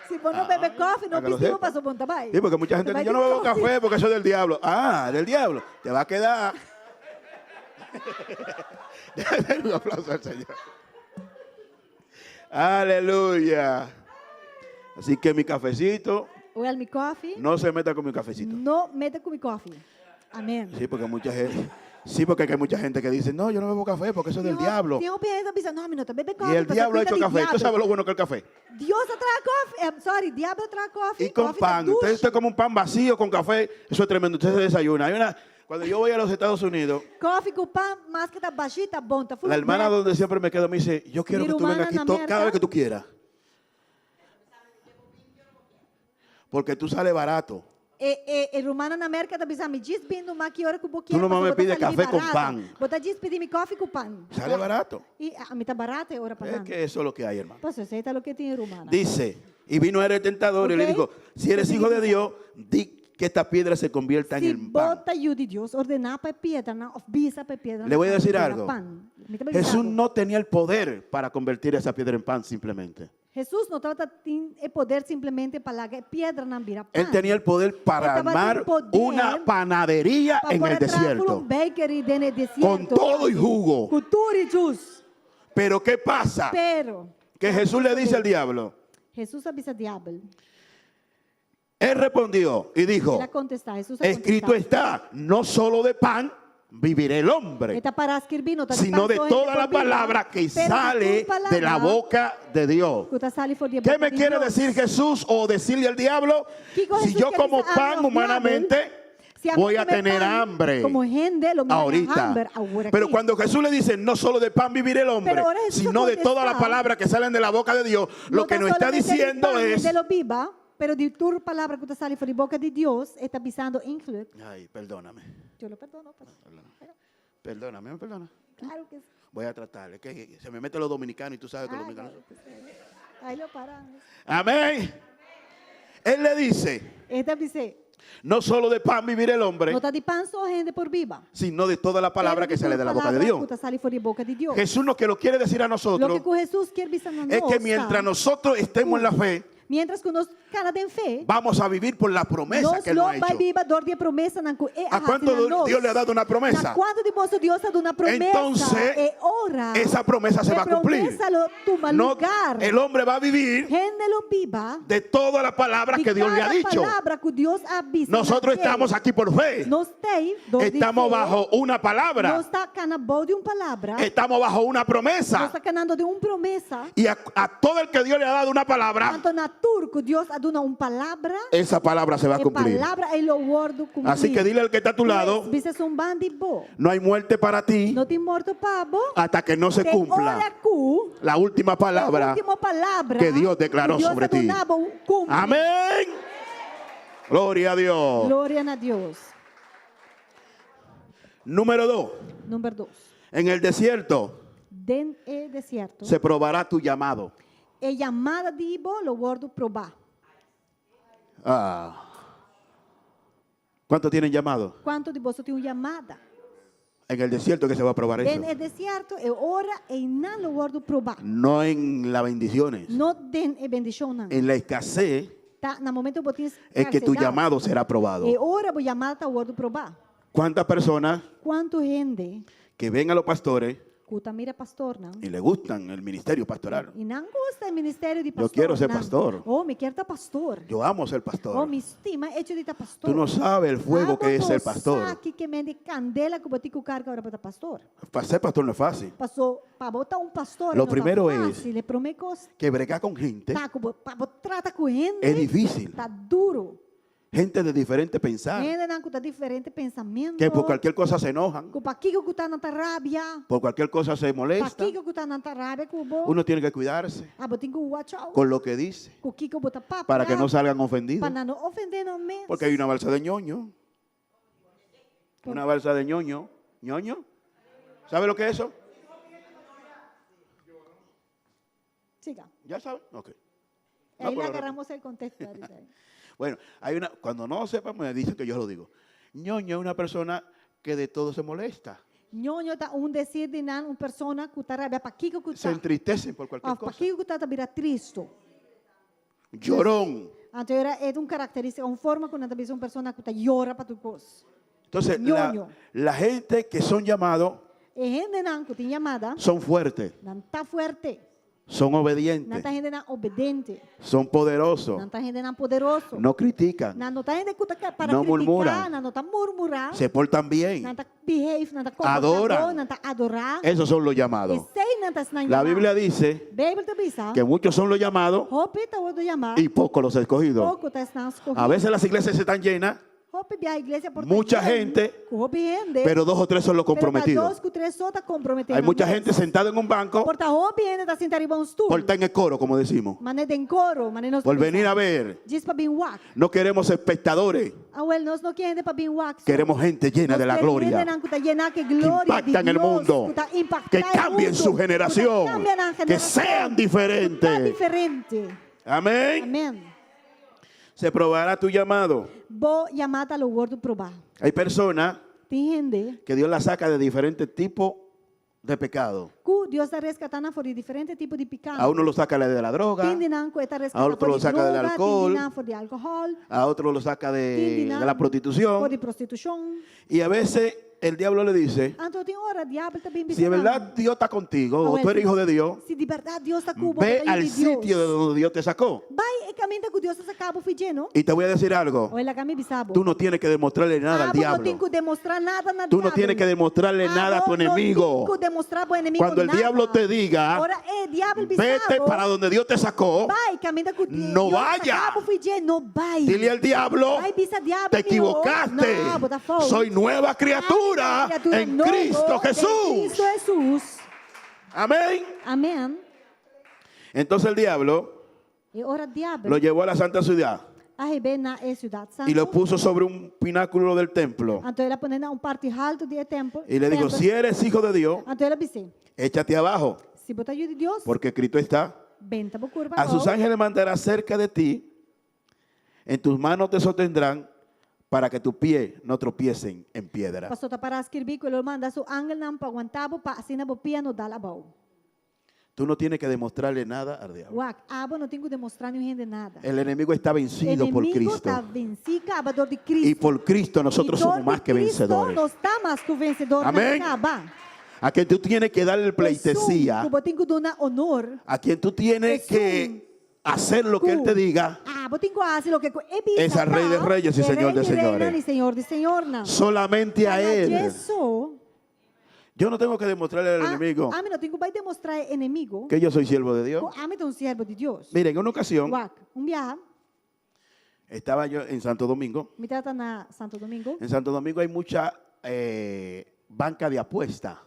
Si bo no bebe koffie, no Ah, para que lo bisti bo sepa. paso bo n' ta bai. Sí, porque mucha gente dice, yo no bebo café porque eso es del diablo. Ah, del diablo. Te va a quedar. Denle un aplauso al Señor. Aleluya. Así que mi cafecito, Wel, mi koffie. no se meta con mi cafecito. No mete ku mi koffie. Amèn. Sí, porque mucha gente, sí, porque hay mucha gente que dice, no, yo no bebo café porque eso es del diablo. Tin hopi hende ta bisa, no, mi no ta bebe koffie. Y el diablo ha hecho café. ¿Tú sabes lo bueno que es el café? Dios a traha koffie, eh, sorry, diabel a traha koffie. Y con koffie ta pan. dushi. Usted, usted come un pan vacío con café, eso es tremendo. Usted se desayuna. Hay una, cuando yo voy a los Estados Unidos, Koffie ku pan, maske ta bashí ta bon, ta full la hermana breakfast. donde siempre me quedo me dice, yo quiero Mi que tú vengas hermana aquí en cada América. vez que tú quieras. Porque tú sales barato. E, e, e rumannan na Merka ta bisa mi, djis bin numa ki ora ku bo kier, no pasobra me bo ta pide sali mi café con barata. pan. Bo ta djis pidi mi koffie ku pan. Sale barato. I ami ta barata e ora pa Es nan. que eso es lo que hay, hermano. Pasobra esei ta loke tin e rumannan. Dice, y vino el tentador y le Ok. dijo, si eres hijo de Dios, di que esta piedra se convierta en Si el pan. bo ta yu di Dios, ordená pa e piedranan òf bisa pa e piedranan Le voy a decir bira algo. pan. Mi ta bisa Jesús algo. no tenía el poder para convertir esa piedra en pan simplemente. Hesus no tabata tin e poder simplemente pa laga e piedranan bira pan. Él tenía el poder para E tabatin armar poder una panadería pa en por el a traha full desierto. un bakery den e desierto. Con todo y jugo. Ku tur i jus. Pero ¿qué pasa? Pero Que Jesús le dice al diablo. Hesus a bisa diabel. Él respondió y dijo, El a kontestá, Hesus a escrito kontestá. está, no solo de pan vivirá el hombre, E ta pará skirbí, no ta di sino pan de so hende toda por la biba, palabra que pero di tur sale de la palabra boca de Dios. ku ta sali for di e ¿Qué boka me di quiere Dios. decir Jesús o decirle al diablo? Kiko Si Hesus yo ke como bisa ami pan òf humanamente, diabel, si ami voy a kome tener pan hambre komo hende, lo mi haña ahorita. hamber awor Pero aki. cuando Jesús le dice, no solo de pan vivir el hombre, Pero ahora Jesús sino de toda la contesta, palabra que salen de la boca de Dios, lo No que ta nos está solamente di diciendo pan es... hende lo biba, pero di tur palabra ku ta sali for di boka di Dios, e ta bisando eigenlijk. Ay, perdóname. Yo lo perdono, pastor. Perdóname, me perdona. Claro que sí. Voy a tratar. Es que se me meten los dominicanos y tú sabes que los Ah, dominicanos... claro que sí. Ahí lo paramos. Amén. Él le dice, E ta bis'é, no solo de pan vivir el hombre, no ta di pan so hende por biba. sino de toda la palabra Pero que di sale tur de la boca de palabra Dios. ku ta sali for di boka di Dios. Jesús lo que lo quiere decir a Loke nosotros ku Hesus kier bisa na es nos que mientras ta, nosotros estemos en la fe, mientras ku nos kana den fe, vamos a vivir por la promesa nos que Él nos lo ha bai hecho. biba dor di e promesanan ku E ¿A a hasi cuánto na nos. Dios le ha dado una promesa? Na kuantu di boso Dios a duna promesa? Entonces, e ora, esa promesa se e va a cumplir. promesa lo tuma No, lugar. el hombre va a vivir Hende lo biba de toda la palabra di que Dios le ha kada dicho. palabra ku Dios a bisa na Nosotros dje. estamos aquí por fe. Nos t'ei dor di Estamos fe. bajo una palabra. Nos ta kana bou di un palabra. Estamos bajo una promesa. Nos ta kanando den un promesa. Y a, a todo el que Dios le ha dado una palabra, Anto na tur ku Dios a duna un palabra, esa palabra se va a e cumplir. palabra ei lo wòrdu kumplí. Así que dile al que está a tu lado, Pues, bisa esun band'i bo. no hay muerte para ti No tin morto pa bo. hasta que no se Te cumpla ora ku la última palabra e último palabra que Dios declaró ku Dios sobre a ti. duna bo kumpli. Amén. Gloria a Dios. Gloria na Dios. Número dos, Number dos. en el desierto Den e desierto. se probará tu llamado. E yamada di bo lo wòrdu probá. Ah. ¿Cuántos tienen llamado? Kuantu di boso tin un yamada? En el desierto que se va a probar Den eso. e desierto e ora einan lo wòrdu probá. No en las bendiciones. No den e bendishonnan. En la escasez Ta na momento bo tin es que tu skarsedat. llamado será probado. E ora bo yamada ta wòrdu probá. ¿Cuántas personas Kuantu hende que ven a los pastores ku ta mira pastornan y le gustan el ministerio pastoral? i nan gusta e ministerio di Yo pastor. quiero ser nan. pastor. Oh, mi kier ta pastor. Yo amo ser Oh, pastor. mi stima echo di ta pastor. Tú no sabes el fuego Abo que es no ser pastor. sa ki ke men di kandela ku bo tin ku karga ora bo ta pastor. Para ser pastor no es fácil. Paso pa bo ta un pastor Lo no ta primero es fácil, e promé kos Que bregar con gente ta ku bo pa bo trata ku hende es difícil. ta duru. Gente de diferente pensar, Hendenan ku ta diferente pensamentu. que por cualquier cosa se enojan, Ku pa kiko ku ta nan ta rabia. por cualquier cosa se Pa molestan. kiko ku ta nan ta rabia ku bo. Uno tiene que cuidarse Abo tin ku watch out. con lo que dice Ku kiko bo ta papia. para que no salgan ofendidos. Pa nan no ofendé nan mes. Porque hay una balsa de ñoño. Una balsa de ñoño. ¿Ñoño? ¿Sabe lo que es eso? Siga. ¿Ya sabe? Ok. No, Ahí le pero- agarramos el contexto ahorita. Bueno, hay una, cuando no sepa, me dicen que yo lo digo. Ñoño es una persona que de todo se molesta. Ñoño ta un decir di nan un persona ku ta rabia pa kiko ku Se ta. entristecen por cualquier Of pa cosa. kiko ku ta ta bira tristo. Llorón. Anto era e un karakterístika, un forma ku nan ta bisa un persona ku ta yora pa tur kos. Entonces, la, Ñoño. la gente que son llamados E E hendenan ku tin yamada. Son fuertes. Nan ta fuerte. Son Nan obedientes. ta hendenan obediente. Son poderosos. Nan ta hendenan poderoso. No critican. Nan no ta hende ku ta para No kritiká, murmuran. nan no ta murmurá. Se portan bien. Nan ta behave, nan ta komportá Adoran. bon, nan ta adorá. Esos son los llamados. Eseinan ta esnan La yamá. Biblia dice Beibel ta bisa, que muchos son los llamados hopi ta wòrdu yamá, y pocos los escogidos. poko ta esnan skohí. A veces las iglesias están llenas, Hopi bia iglesia por ta Mucha yen, gente, ku hopi hende, pero dos o tres son los pero ta comprometidos. dos ku tres so ta komprometí Hay nan mucha mes. gente sentada en un banco Por ta hopi hende ta sinta riba un stul. por estar en el coro, como decimos, Mane den koro, mane nos por venir a ver. Djis pa bin wak. No queremos espectadores, Awel, nos no ke hende pa bin wak. so. queremos gente llena Nos de la ke gloria, hendenan ku ta yená ku e que gloria di impactan el Dios, mundo, ku ta impactá que e cambien mundu, su ku ta generación, kambia nan que generashon, sean ku ta diferentes. diferente. Amén. Amén. Se probará tu llamado. Bo yamada lo wòrdu probá. Hay personas Tin hende que Dios las saca de diferentes tipos de pecado. ku Dios ta reskatá nan for di diferente tipo di piká. A uno lo saca de la droga, Tin di nan ku e ta reskatá a otro for lo di saca del droga, tin alcohol. di nan for di alkohòl, a otro lo saca tin di de, nan de la for prostitución. di prostitushon. Y a veces el diablo le dice, Anto tin ora diabel ta bin si de bisa nan, verdad Dios está contigo, o Awel, tú eres hijo de Dios, Si di bèrdat Dios ta ku bo, ve bo ta yu al di sitio Dios. de donde Dios te sacó. Bai e kaminda ku Dios a saka bo for dje, no? Y te voy a decir algo, Awel, laga mi bisa bo. tú no tienes que demostrarle nada al Abo no tin diablo. ku demostrá nada na Tú no diabel. tienes que demostrarle nada a tu Abo no tin enemigo. ku demostrá bo enemigo Cuando el nada. diablo te diga, Ora e diabel bisa vete bo, para donde Dios te sacó, Bai kaminda ku No Dios vaya. saka bo for dje, no bai. dile al diablo, Bai bisa diabel, te mijo. equivocaste. No, bo ta fout. Soy nueva criatura Ay, criatura en nobo Cristo den Jesús. Cristo Jesús. Amén. Amén. Entonces el diablo E ora diabel lo llevó a la santa ciudad a hib'é na e siudat santu. y lo puso sobre un pináculo del templo. Anto el a pon'é na un parti haltu di e tempel. Y le dijo, tempel. si eres hijo de Dios, Anto el a bis'é, échate abajo, si bo ta yu di Dios, porque Cristo está. benta bo kurpa A sus abou. ángeles mandará cerca de ti, en tus manos te sostendrán para que tu pie no tropiecen en piedra. Paso ta pará skirbí ku e lo manda su angelnan pa wanta bo pa asina bo pia no dal abou. Tú no tienes que demostrarle nada al diablo. Wak, abo no tin ku demostrá niun hende nada. El enemigo está vencido por Enemigo Cristo. ta vensí kaba dor di Cristo. Y por Cristo nosotros I dor somos más di que Cristo vencedores. nos ta mas ku vensedornan Amén. kaba. A quien tú tienes que darle pleitesía, Esun ku bo tin ku duna honor. a quien tú tienes Esun que hacer lo que él ku te diga, Abo tin ku hasi loke ku e bisa Es al Rey de ta, Reyes y e Señor Rey de di Reinan Señores. i Señor di Señornan. Solamente a Ta na él. dje so. Yo no tengo que demostrarle al A- enemigo Ami no tin ku bai demostrá e enemigo que yo soy siervo de Dios. ku ami ta un siervo di Dios. Miren, en una ocasión Wak, un biaha, estaba yo en Santo Domingo. mi tabata na Santo Domingo. En Santo Domingo hay mucha eh, banca de apuesta,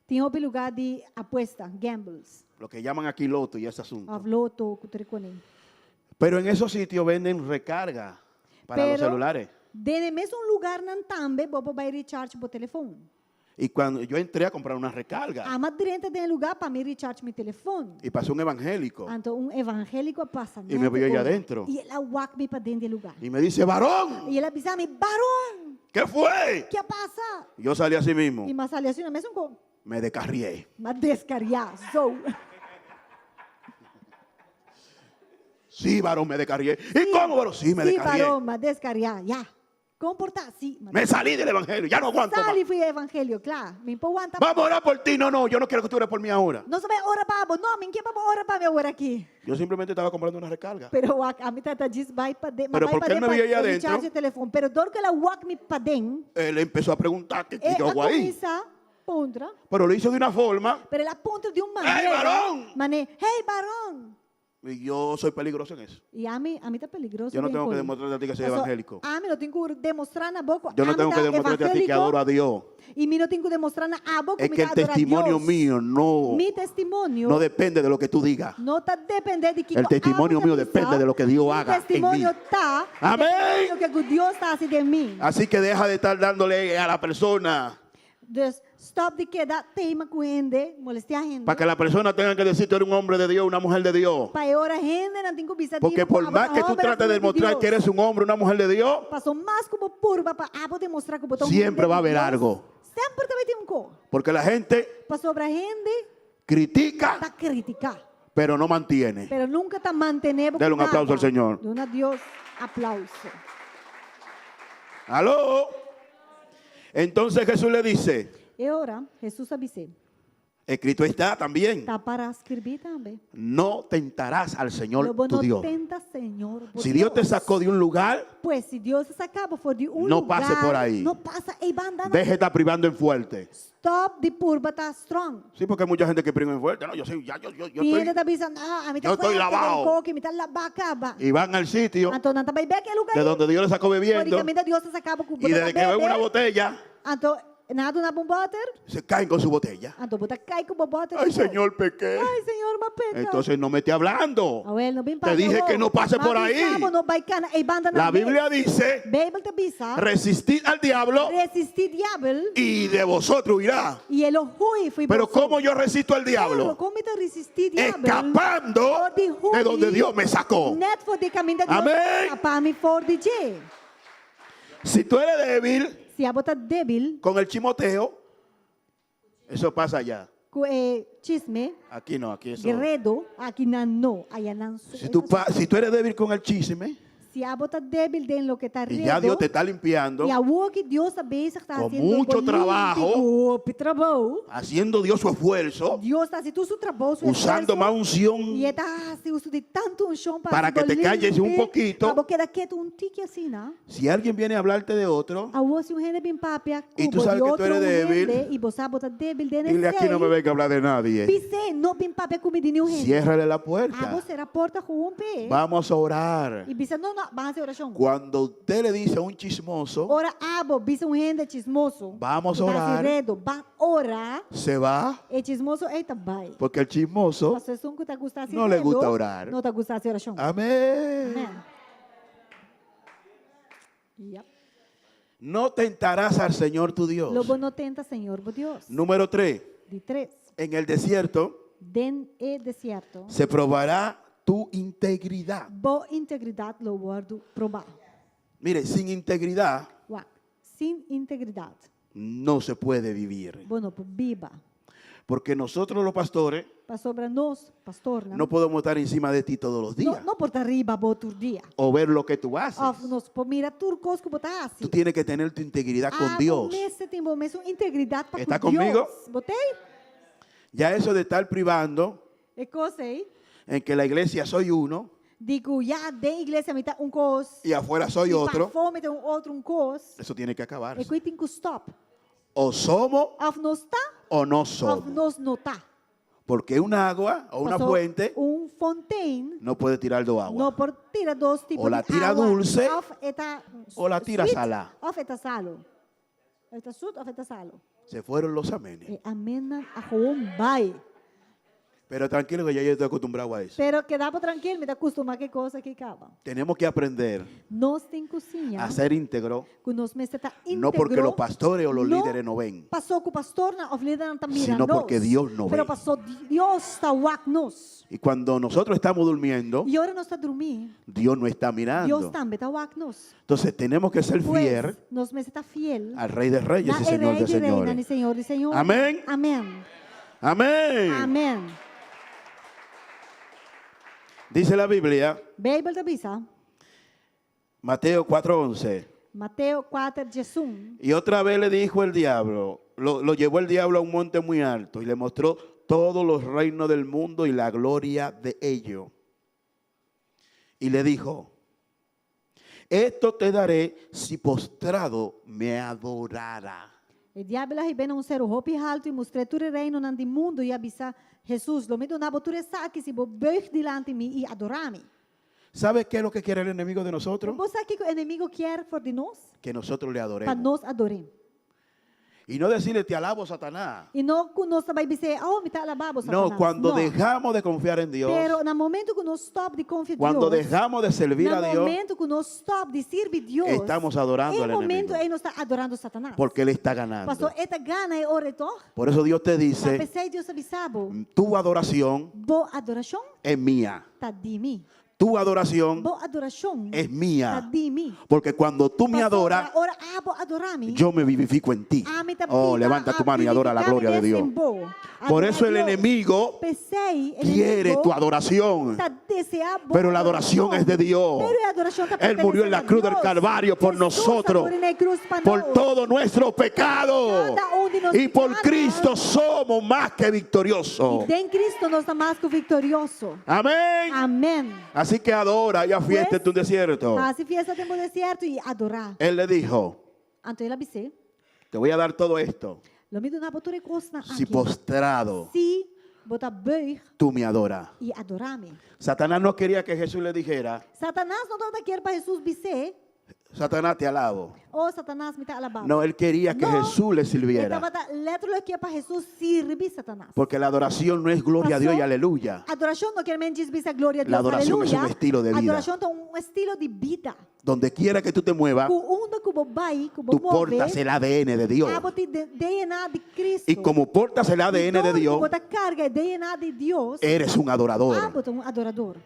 Tin hopi lugá di apuesta, gambles, lo que llaman aquí loto y ese asunto. òf loto ku tur e kone. Pero en esos sitios venden recarga para los Pero celulares. den e mesun lugarnan tambe bo por bai recharge bo telefon. Y cuando yo entré a comprar una recarga Ama drenta den e lugá pa mi recharge mi telefon. y pasó un evangélico Anto un evangélico a pasa Y me nèt vio allá ora. adentro. I el a wak mi paden di e lugá. y me dice, varón, I el a bisa mi, Varón, ¿qué fue? ke a pasa? Yo salí así mismo, I m'a sali asina mesun kon. me descarrié. M'a deskariá, zo. Sí, varón, me descarrié. ¿Y cómo, varón? Sí, me Sí, descarrié. varón, m'a deskariá, ya. Kon por ta? Sí, m'a Me salí del evangelio, ya no aguanto más. Sali for di e evangelio, kla. Mi n' por wanta. Vamos a orar por ti. No, no, yo no quiero que tú ores por mí ahora. Nos ta bai ora pa bo. No, mi n' ke pa bo ora pa mi awor aki. Yo simplemente estaba comprando una recarga. Pero wak, ami tabata djis bai paden. Pero bai porque él paden me vio pa ahí adentro. recharge e telefon. Pero dor ku el a wak mi paden, Él empezó a preguntar qué, qué e yo a hago ahí. kuminsá puntra. Pero lo hizo de una forma. Pero el a puntra di un ¡Hey, manera. varón! Mané, hey, varón! Y yo soy peligroso en eso. I ami, ami ta peligroso. Yo no den tengo que koi. demostrarte a ti que soy Paso, evangélico. Ami no tin ku demostrá na bo ku Yo no ami tengo ta que demostrarte a ti que evangéliko. adoro a Dios. I mi no tin ku demostrá na abo ku Es mi que ta el adora testimonio Dios. mío no, Mi testimonio no depende de lo que tú digas. no ta dependé di kiko El testimonio abo ta mío bisa. depende de lo que Dios Mi haga en mí. testimonio ta Amén. depende di loke Dios ta hasi den mi. Así que deja de estar dándole a la persona Dus stop di keda teima ku hende, molestiá hende. para que la persona tenga que decir tú eres un hombre de Dios, una mujer de Dios. Pa e ora hendenan tin ku bisa di Porque bo por abo más ta que tú homber of trates de muher di demostrar Dios. que eres un hombre, una mujer de Dios, Paso mas ku bo purba pa abo demostrá ku bo ta un Siempre hende va a di haber Dios, algo. Semper ta bai tin un ko. porque la gente Pasobra hende critica, ta kritiká, pero no mantiene. pero nunka ta mantené bo Dele un ku aplauso nada. al Señor. Duna Dios aplauso. Aló. Entonces Jesús le dice, E ora, Hesus a bis'é. Escrito está también, Ta pará skirbí tambe. no tentarás al Señor Lo bo tu no Dios. tenta Señor bo Si Dios te sacó de un lugar, Pues si Dios a saka bo for di un No lugar, pase por ahí. no pasa ei banda nan. deje de estar privando en fuerte. Stop di purba ta strong. Sí, porque hay mucha gente que priva en fuerte. No, yo soy, ya, yo, yo, yo Tin hende estoy. ta bisa, ah, ami ta yo estoy fuerte, lavado. den koki, mi ta labá kaba. Y van al sitio Anto nan ta bai bek e lugar de ei. donde Dios le sacó For di bebiendo. kaminda Dios a saka bo ku bo Y ta desde que ven bebe. una botella, Anto Nan a duna bo un bòter? Se caen con su botella. Anto bo ta kai ku bo bòter. Ay, Señor, pequé. Ay, Señor, m'a peka. Entonces no me esté hablando. Awel, no bin Te dije que no pase por ahí. No bai kana ei banda La Biblia dice, Bijbel ta bisa. resistid al diablo Resistí diabel. y de vosotros huirá. I e lo hui fo'i Pero boso. ¿cómo yo resisto al Pero diablo? kon mi ta resistí diabel? Escapando For di hui de donde Dios me sacó. Net for di kaminda Dios Amén. a saka mi for di dje. Si tú eres débil Si abo ta débil con el chimoteo, eso pasa allá. ku e chisme, Aquí no, aquí eso. gredo, aki nan no, aya nan so. Si tú, pa- si tú eres débil con el chisme Si abo ta débil den loke ta y ya redo, Dios te está limpiando, i awor ku Dios ta bezig ta Con hasiendo mucho bo limpi, trabajo. ku hopi trabou. haciendo Dios su esfuerzo, Dios ta hasi tur su trabou, su usando esfuerso. más unción I e ta hasi uso di tantu unshon pa Para hasi que bo te calles un limpi, poquito. Pa bo keda ketu un tiki asina. Si alguien viene a hablarte de otro, Awor si un hende bin papia Y ku tú bo sabes di que tú otro eres un débil. hende i bo sa bo ta débil den dile aquí no me esei, venga a hablar de nadie. bis'é no bin papia ku mi di niun hende. Ciérrale la Abo puerta. sera porta gewoon p'e. Vamos a orar. I bisa no no, ban hasi orashon. Cuando usted le dice a un chismoso, Ora abo bisa un hende chismoso. Vamos a ku ta hasi orar. redo, ban ora. se va, E chismoso ei ta bai. porque el chismoso, Paso esun ku ta gusta hasi no le redo, gusta orar. no ta gusta hasi orashon. Amén. Amén. Yep. No tentarás al Señor tu Dios. Lo bo no tenta Señor bo Dios. Número 3. Di tres. En el desierto Den e desierto. se probará tu integridad. Bo integridat lo wòrdu probá. Mire, sin integridad Wak, sin integridat, no se puede vivir. bo no por biba. Porque nosotros los pastores Pasobra nos, pastornan, no podemos estar encima de ti todos los no, días no por ta riba bo tur dia. o ver lo que tú haces. Òf nos por mira tur kos ku bo ta hasi. Tú tienes que tener tu integridad con Abo Dios. mester tin bo mesun integridat pa Está ku Dios. conmigo? Bo t'ei? Ya eso de estar privando E kos ei. en que la iglesia soy uno Di ku ya den iglesia mi ta un kos. y afuera soy I otro, pafó mi ta un otro un kos. eso tiene que acabarse. E kos ei tin ku stòp. O somos Òf nos ta, o no òf somos. nos no ta. Porque un agua o una Pasó fuente un fontein no puede tirar dos aguas. no por tira dos tipos O la di tira agua. dulce Òf e ta o la tira sweet, salá. Òf e ta salu. E ta sut òf e ta salu. Se fueron los amenes. E amennan a gewoon bai. Pero tranquilo que ya yo estoy acostumbrado a eso. Pero keda bo trankil, mi ta kustumá ku e kos aki kaba. Tenemos que aprender Nos tin ku siña a ser íntegro, ku nos mester ta íntegro. no porque los pastores o los no líderes no ven, Pasó ku pastornan òf lidernan ta mira Sino nos, porque Dios no Pero ve. pasó Dios ta wak nos. Y cuando nosotros estamos durmiendo, I ora nos ta drumí, Dios no está Dios mirando. tambe ta wak nos. Entonces tenemos que ser Pues, fiel nos mester ta fiel al Rey de Reyes na y e Señor Rei de di Reinan i Señores. Señor di Señores. Amén. Amén. Amén. Amén. Dice la Biblia, Bijbel ta bisa, Mateo 4:11. Mateo 4, 11. Y otra vez le dijo el diablo, lo, lo llevó el diablo a un monte muy alto y le mostró todos los reinos del mundo y la gloria de ellos. Y le dijo, esto te daré si postrado me adorara. E diabel a hib'é na un seru hopi haltu i mustr'é tur e reinonan di mundu i a bisa Hesus, Lo mi duna bo tur esaki si bo buig dilanti mi i adorá mi. ¿Sabe qué es lo que quiere el enemigo de nosotros? Bo sa kiko enemigo kier for di nos? Que nosotros le Pa adoremos. nos ador'é. Y no decirle, te alabo, Satanás. I no ku nos ta bai bis'é, oh, mi ta alabá bo, No, Satanás. cuando No. dejamos de confiar en Dios, Pero na momento ku nos stòp di konfia cuando Dios, dejamos de servir na a Dios, momento ku nos stòp di sirbi Dios, Estamos adorando e al momento enemigo. ei nos ta adorando Satanás. porque Él está ganando. Pasó e ta gana e ora ei toch? Por eso Dios te Ta dice, p'esei Dios a bisa bo, tu adoración bo adorashon es mía. ta di mi. Tu adoración Bo adorashon es mía. ta di mi. Porque cuando tú me Pasobra adoras, ora abo adorá mi. yo me vivifico en ti. Ami ta Oh, biba, levanta tu a mano y adora la vivifiká mi gloria de mes Dios. den bo. Por Adorá eso el Dios. enemigo P'esei, quiere enemigo tu adoración. ta deseá bo Pero la adoración es de Dios. Pero e adorashon ta Él murió en la pertenesé na cruz del Dios. Calvario por Hesus a nosotros, muri na e krus pa por nos. todo nuestro pecado. Kada un di nos Y por pikánan. Cristo somos más que victoriosos. I den Cristo nos ta mas ku viktorioso. Amén. Amèn. Así que adora y haz fiesta en tu desierto. Hasi fiesta den bo desierto i adorá. Él le dijo, Anto el a bis'é, te voy a dar todo esto Lo mi duna bo tur e kosnan si aki. postrado Si bo ta buig tú me adoras. i adorá mi. Satanás no quería que Jesús le dijera, Satanas no tabata kier pa Hesus bis'é, Satanás te alabo. Oh, Satanas, mi ta alabá bo. No, él quería que No, Jesús le E sirviera. tabata letterlijk kier pa Hesus sirbi Satanas. Porque la adoración no es gloria a Dios y Pasó, aleluya. Adorashon no kier men djis bisa gloria a Dios, La adoración es aleluya. un estilo de vida. Adorashon ta un estilo di bida. Donde quiera que tú te muevas, Ku unda ku bo bai, ku bo tú move, portas el ADN de Dios. abo tin DNA di Cristo. Y como portas el ADN de Dios, Ku bo ta karga e DNA di Dios, eres un adorador. abo ta un adorador.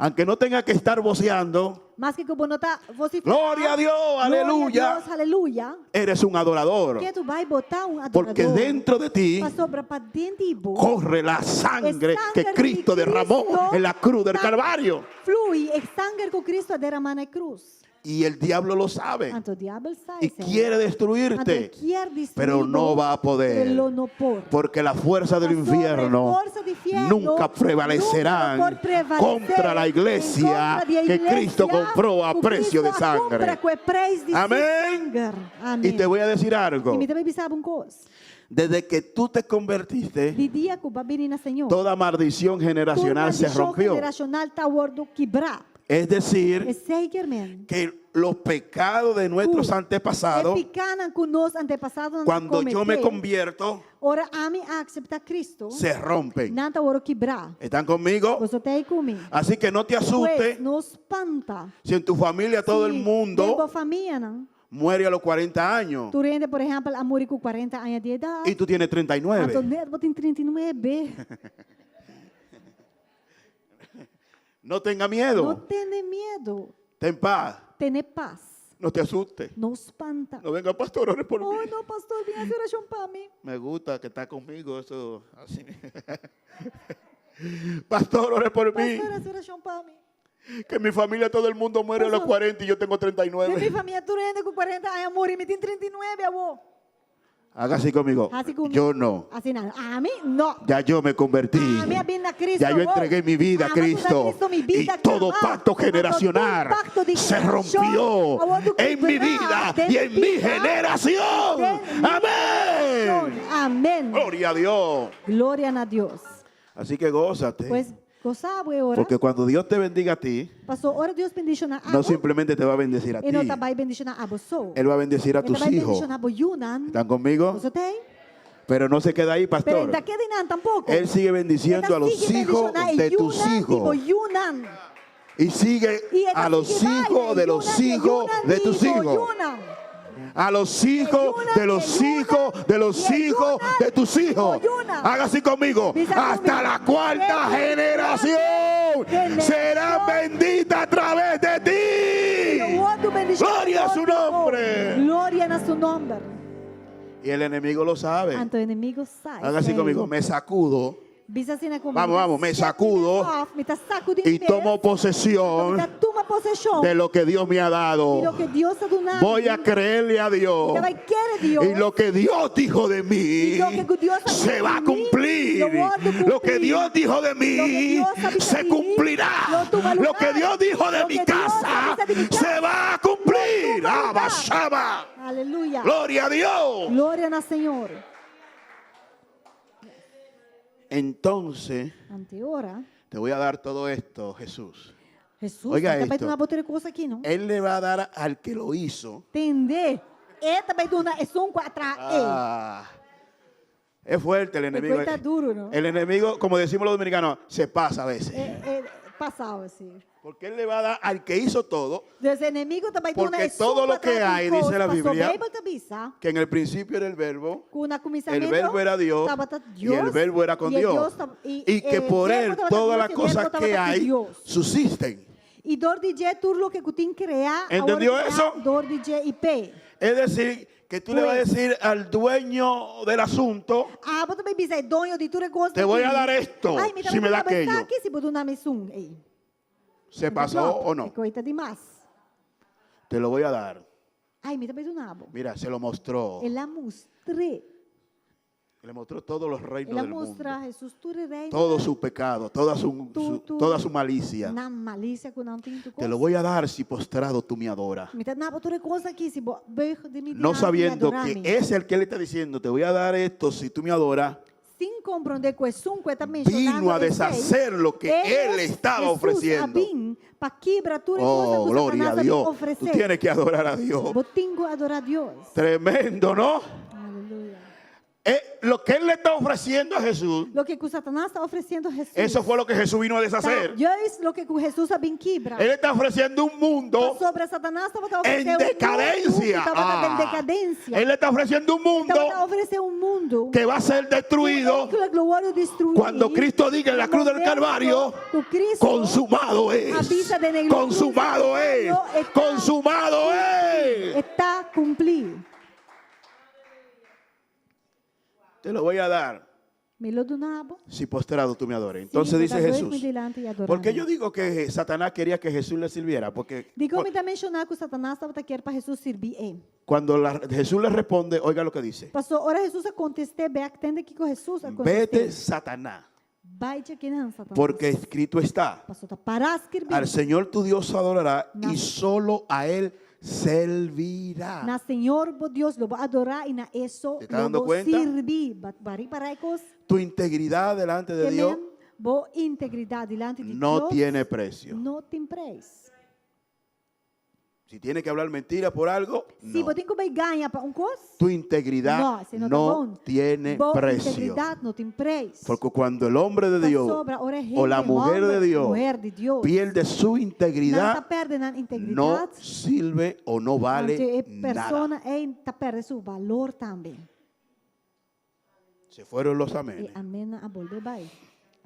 Aunque no tenga que estar voceando, Maske ku bo no ta vosiferá. Gloria a Dios, Gloria a aleluya. Dios, aleluya. Eres un adorador. Ketu bai bo ta un adorador. Porque dentro de ti Pasobra paden di bo. corre la sangre E que sanger di Cristo derramó Cristo en la cruz del ta Calvario. Flui e sanger ku Cristo a deramá na krus. Y el diablo lo sabe. Anto diabel sa Y esei. quiere Anto destruirte. e kier destruí Pero no bo, va a poder. Pero lo no por. Porque la fuerza del Pasobra e infierno forsa di fièrnu nunca prevalecerán nunka por prevalesé contra la en iglesia kontra di e que Cristo iglesia compró a ku precio de Cristo a sangre. kumpra ku e preis di su Amén. sanger. Amèn. Y te voy a decir algo. I mi ta bai bisa bo un kos. Desde que tú te convertiste, Di dia ku bo a bini na Señor. toda maldición generacional se Tur maldishon rompió. generashonal ta wòrdu kibrá. Es decir, Esei kier men. que los pecados de nuestros Ku antepasados, E pikánan ku nos antepasadonan cuando yo me kometé, convierto, Ora ami aseptá Cristo, se rompen. nan ta wòrdu kibrá. ¿Están conmigo? Boso t'ei ku mi. Así que no te Pues, asustes no spanta. si en tu familia todo el Si mundo den bo famianan. muere a los 40 años Tur hende, por ehèmpel, a muri ku 40 aña di edat. y tú tienes 39. Anto net bo tin 39. No tenga No miedo. tene miedu. Ten paz. Tene pas. No te asustes. No spanta. No venga, pastor, ore por Oh, mí. no, pastor, bin hasi orashon pa mi. Me gusta que está conmigo eso así. Pastor, ore por mí. Pastor, hasi orashon pa mi. Que en mi familia todo el mundo muere a los Pastor. 40 y yo tengo Den mi 39. famia tur hende ku 40 aña a muri, mi tin 39, awor. Haga así conmigo. Hasi ku mi. Yo no. Asina, ami no. Ya yo me convertí. Ami a bin na Cristo. Ya yo entregué mi vida a Ami a duna Cristo. Cristo mi Y vida todo kaba. pacto Anto generacional tur pakto di se generashon rompió a wòrdu en mi kibrá vida den y en mi bida, generación. den mi Amén. Amèn. Gloria a Dios. Gloria na Dios. Así que gózate. Pues gosa bo ora. Porque cuando Dios te bendiga a ti, Paso ora Dios bendishoná no abo. simplemente te va a bendecir a E no ti. ta bai bendishoná abo so. Él va a bendecir a E ta tus bai hijos. bendishoná bo yunan. ¿Están conmigo? Boso t'ei? Pero no se queda ahí, Pero pastor. e n' ta keda einan tampoko. Él sigue bendiciendo a los hijos de tus hijos. yunan. Y sigue I e a los sigue bai, hijos de los yunan, hijos yunan, de tus yunan, hijos. yunan. A los hijos Yunan, de los yunan, hijos de los y hijos yunan, de tus hijos. yunan. Haga así conmigo. Bisa Hasta conmigo. la cuarta generación Generación. será bendita a través de ti. Gloria a su nombre. Gloria na su nòmber. Y el enemigo lo sabe. Anto enemigu sa. Haga así conmigo. Me sacudo Bisa asina ku mi. Vamos, vamos, me sacudo Mi ta sakudí y tomo posesión Mi ta tuma poseshon de lo que Dios me ha di dado. loke Dios a duna mi. Voy a creerle a Dios. Mi ta bai kere Dios. Y lo que Dios dijo de mí I loke Dios a se bisa va a di mi, cumplir. lo wòrdu Lo que kumplí. Dios dijo de Lo que mí Dios a bisa se di mi, cumplirá. lo tuma Lo que lugar. Dios dijo de Lo mi que Dios casa a bisa di mi se casa, va a cumplir. lo tuma lugar. Abba, Shaba. Aleluya. Gloria a Dios. Gloria na Señor. Entonces, Anto ora, te voy a dar todo esto, Jesús. Hesus, Oiga no ta bai esto. duna bo tur e kos aki, no? Él le va a dar al que lo hizo. Tende. E ta bai duna esun ku a traha e. Ah, es fuerte el enemigo. cuenta duro, ¿no? El enemigo, como decimos los dominicanos, se pasa a veces. E, e, Pasado si. Porque él le va a dar al que hizo todo, Dus enemigo ta bai duna Porque esun todo lo pa que traha hay, tur dice kos, la paso Biblia, Bijbel ta bisa que en el principio era el verbo, ku na el kuminsamentu verbo era Dios tabata y el Dios, verbo era con y e Dios. Dios tab- y, Y que eh, por verbo él tabata todas Dios las y cosas verbo que tabata ku hay Dios. subsisten. I dor di dje tur loke ku tin kreá, a Entendió wòrdu kreá eso? dor di dje i p'e. Es decir, que tú le vas a Pues. decir al dueño del asunto, Abo ta bai bisa e doño di tur e kos Te voy a aki, dar esto, Ai, mi ta si bai me da duna bo aquello. esaki, si bo duna mi esun. Ei. ¿se pasó o no? E kos ta dimas. Te lo voy a dar. Ai, mi ta bai duna bo. Mira, se lo mostró. El a mustr'é. Le mostró todos los reinos El a del mundo. mustra Hesus tur e reino. Todo su pecado, toda su, Tur, su- tur toda su malicia. Nan malisia ku nan tin tur Te lo kos. voy a dar si postrado tú me adoras. Mi ta duna bo tur e kos aki si bo buig den mi No dilanti i sabiendo adorá que mi. es el que le está diciendo, te voy a dar esto si tú me adoras, Sin komprondé ku esun ku e ta menshonando vino a esei, deshacer lo que él es estaba Hesus a ofreciendo. bin pa kibra tur e kos Oh, ku gloria Satanás a a bin Dios. Tú ofresé. tienes que adorar a Dios. Bo tin ku adorá Dios. Tremendo, ¿no? Aleluya. Eh, lo que él le está ofreciendo a Jesús, Loke ku Satanas ta ofresiendo Hesus. eso fue lo que Jesús vino a deshacer. Ta juist loke ku Hesus a bin kibra. Él está ofreciendo un mundo Pasobra Satanas tabata en ofresé un mundu decadencia. ku tabata den Ah. decadencia. Él le está ofreciendo un mundo Tabata ofresé un mundu que va a ser destruido ku lo wòrdu destruí. cuando Cristo diga en la cruz del Momento Calvario, ku Cristo consumado es, a bisa den e cruz consumado del es, Calvario, está consumado es. E ta kumplí. Te lo voy a dar Mi lo duna bo. si postrado tú me adores. Entonces Sí, dice bo ta buig Jesús, mi dilanti i adorá ¿por qué mi. yo digo que Satanás quería que Jesús le sirviera? Porque Dikon mi ta menshoná ku Satanas tabata kier pa Hesus sirbi e. cuando la- Jesús le responde, oiga lo que dice, Pasó ora Hesus a kontest'é bèk, tende kiko Hesus a vete kontest'é. Satanás, Bai djakinan, Satanas. porque escrito está, Pasó ta pará skirbí. al Señor tu Dios adorará Na- y solo a Él servirá. Na Señor bo Dios lo bo adorá i na e so Te está lo dando bo cuenta? sirbi. Ba- Bo a ripará e kos? Tu integridad delante de Ke Dios men bo integridat dilanti di no Dios tiene precio. no tin preis. Si tiene que hablar mentira por algo, Si no. bo tin ku bai gaña pa un kos, Tu integridad no, esei no ta no bon. tiene Bo precio. integridat no tin preis. Porque cuando el hombre de Dios Pasobra ora o la hende mujer de hòmber, Dios muher di Dios, pierde su nan ta integridad, pèrdè nan no integridat. sirve o no Anto vale e nada. persona ei ta pèrdè su balor tambe. Se fueron los E amenes. amen a bolbe bai.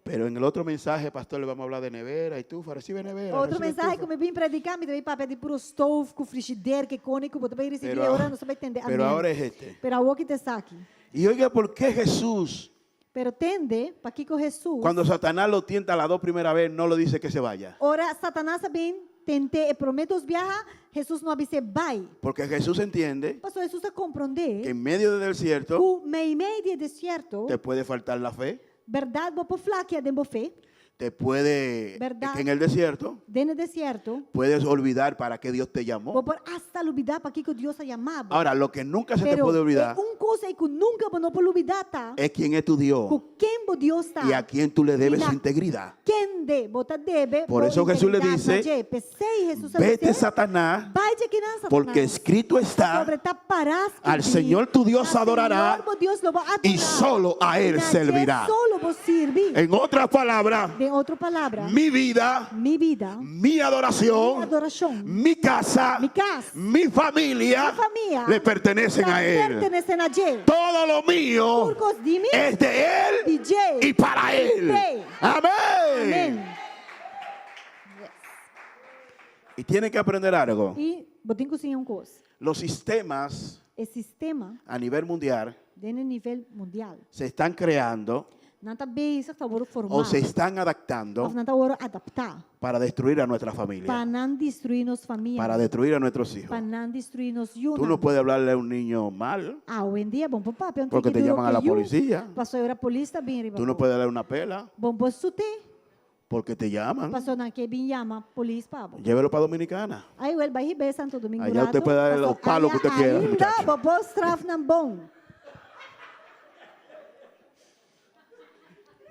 Pero en el otro mensaje, pastor, le vamos a hablar de nevera y tufa. Recibe nevera. Otro recibe mensahe estufa. ku mi bin prediká, mi ta bin papia di puro stoof, ku frigider, ku koni, ku bo ta bai risibí Pero, ora nos ta bai tende. pero Amen. ahora es este. Pero awor ki ta esaki. Y oiga, ¿por qué Jesús, Pero tende, pakiko Hesus, cuando Satanás lo tienta la dos primera vez, no le dice que se vaya? ora Satanas a bin tent'é e promé dos biaha, Hesus no a bis'é bai. Porque Jesús entiende Paso Hesus a komprondé que en medio del desierto ku meimei di e desierto, te puede faltar la fe, Bèrdat bo por flakia den bo fe. te puede, Bèrdat. que en el desierto Den e desierto, puedes olvidar para qué Dios te llamó. bo por asta lubidá pakiko Dios a yama bo. Ahora, lo que nunca se te Pero puede olvidar e un kos ei ku nunka bo no por lubidá ta es quién es tu Dios ku ken bo Dios ta y a quién tú le debes I na su integridad. Kende bo ta debe Por bo eso Jesús le integridat na dice, dje. P'esei Hesus a Vete, bis'é, Satanás, Bai djakinan, Satanás. porque escrito está, Pasobra ta pará skirbí, al Señor tu Dios Na adorará Señor bo Dios lo bo adorá. y solo a Él I na dje servirá. so lo bo sirbi. En otras palabras, Den otro palabra, mi vida, mi bida, mi adoración, mi adorashon, mi casa, mi kas, mi familia, mi famia, le pertenecen ta a Él. pertenesé na dje. Todo lo mío Tur kos di mi, es de Él di dje y para Él. P'e. Amén. Amèn. Y tienen que aprender algo. I bo tin ku siña un kos. Los sistemas E sistema a nivel mundial den e nivel mundial. se están creando Nan ta bezig ta wòrdu formá. o se están adaptando Òf nan ta wòrdu adaptá. para destruir a nuestra Pa familia, nan destruí nos famia. para destruir a nuestros hijos. Pa nan destruí nos yunan. Tú no puedes hablarle a un niño mal, Awendia, bo no por papia un Porque tiki te duro llaman a ku la yu, policía. Paso ora polis ta bin riba tú no bo. puedes darle una pela Bo no por sut'é, porque te llaman. paso nan ke bin yama polis pa bo. Llévelo para Dominicana. Ai wel bai hib'é Santo Domingo Allá usted rato, puede dar paso los palos que usted allá quiera, ainda muchacho. bo por straf nan bon.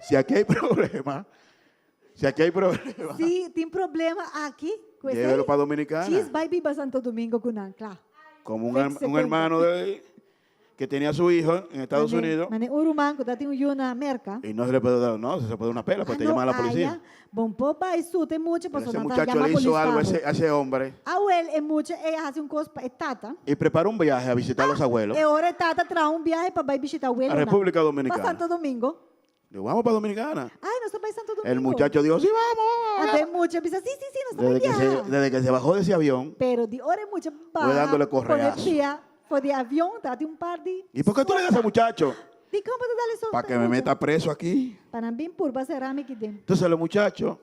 Si aquí hay problema, si aquí hay problema, Si tin problema aki, ku esei, llévelo para Dominicana. Djis bai biba Santo Domingo ku nan, kla. Como un, Fix un e hermano de que tenía su hijo en Estados Mane- Unidos Mane un ruman ku tatin un yu na Merka. y no se le puede dar, no, se puede dar una pela, pues te Ah, no, llaman a la policía. aya, Bo n' por bai suta e mucha Pero paso ese nan ta muchacho yama le hizo polis algo a pa bo. ese, a ese hombre Awel e mucha ei a hasi un kos pa e tata. y preparó un viaje a visitar a los abuelos. E ora e tata a traha un biahe pa bai bishita abuelonan. A República Dominicana. Pa Santo Domingo. Digo, vamos para Dominicana. Ay, nos ta bai Santo Domingo. El muchacho dijo, sí, vamos, vamos. Anto e mucha a bisa, sí, sí, sí, nos ta bai Desde que, se, biaha. desde que se bajó de ese avión, Pero di ora e mucha Fue baha dándole pone correazo. pia for di avion, tatin un par di ¿Y por qué tú le das a ese muchacho? Di kon bo ta dal esun Para que me mucha? meta preso aquí. Pa nan bin purba sera mi aki den. Entonces los muchachos,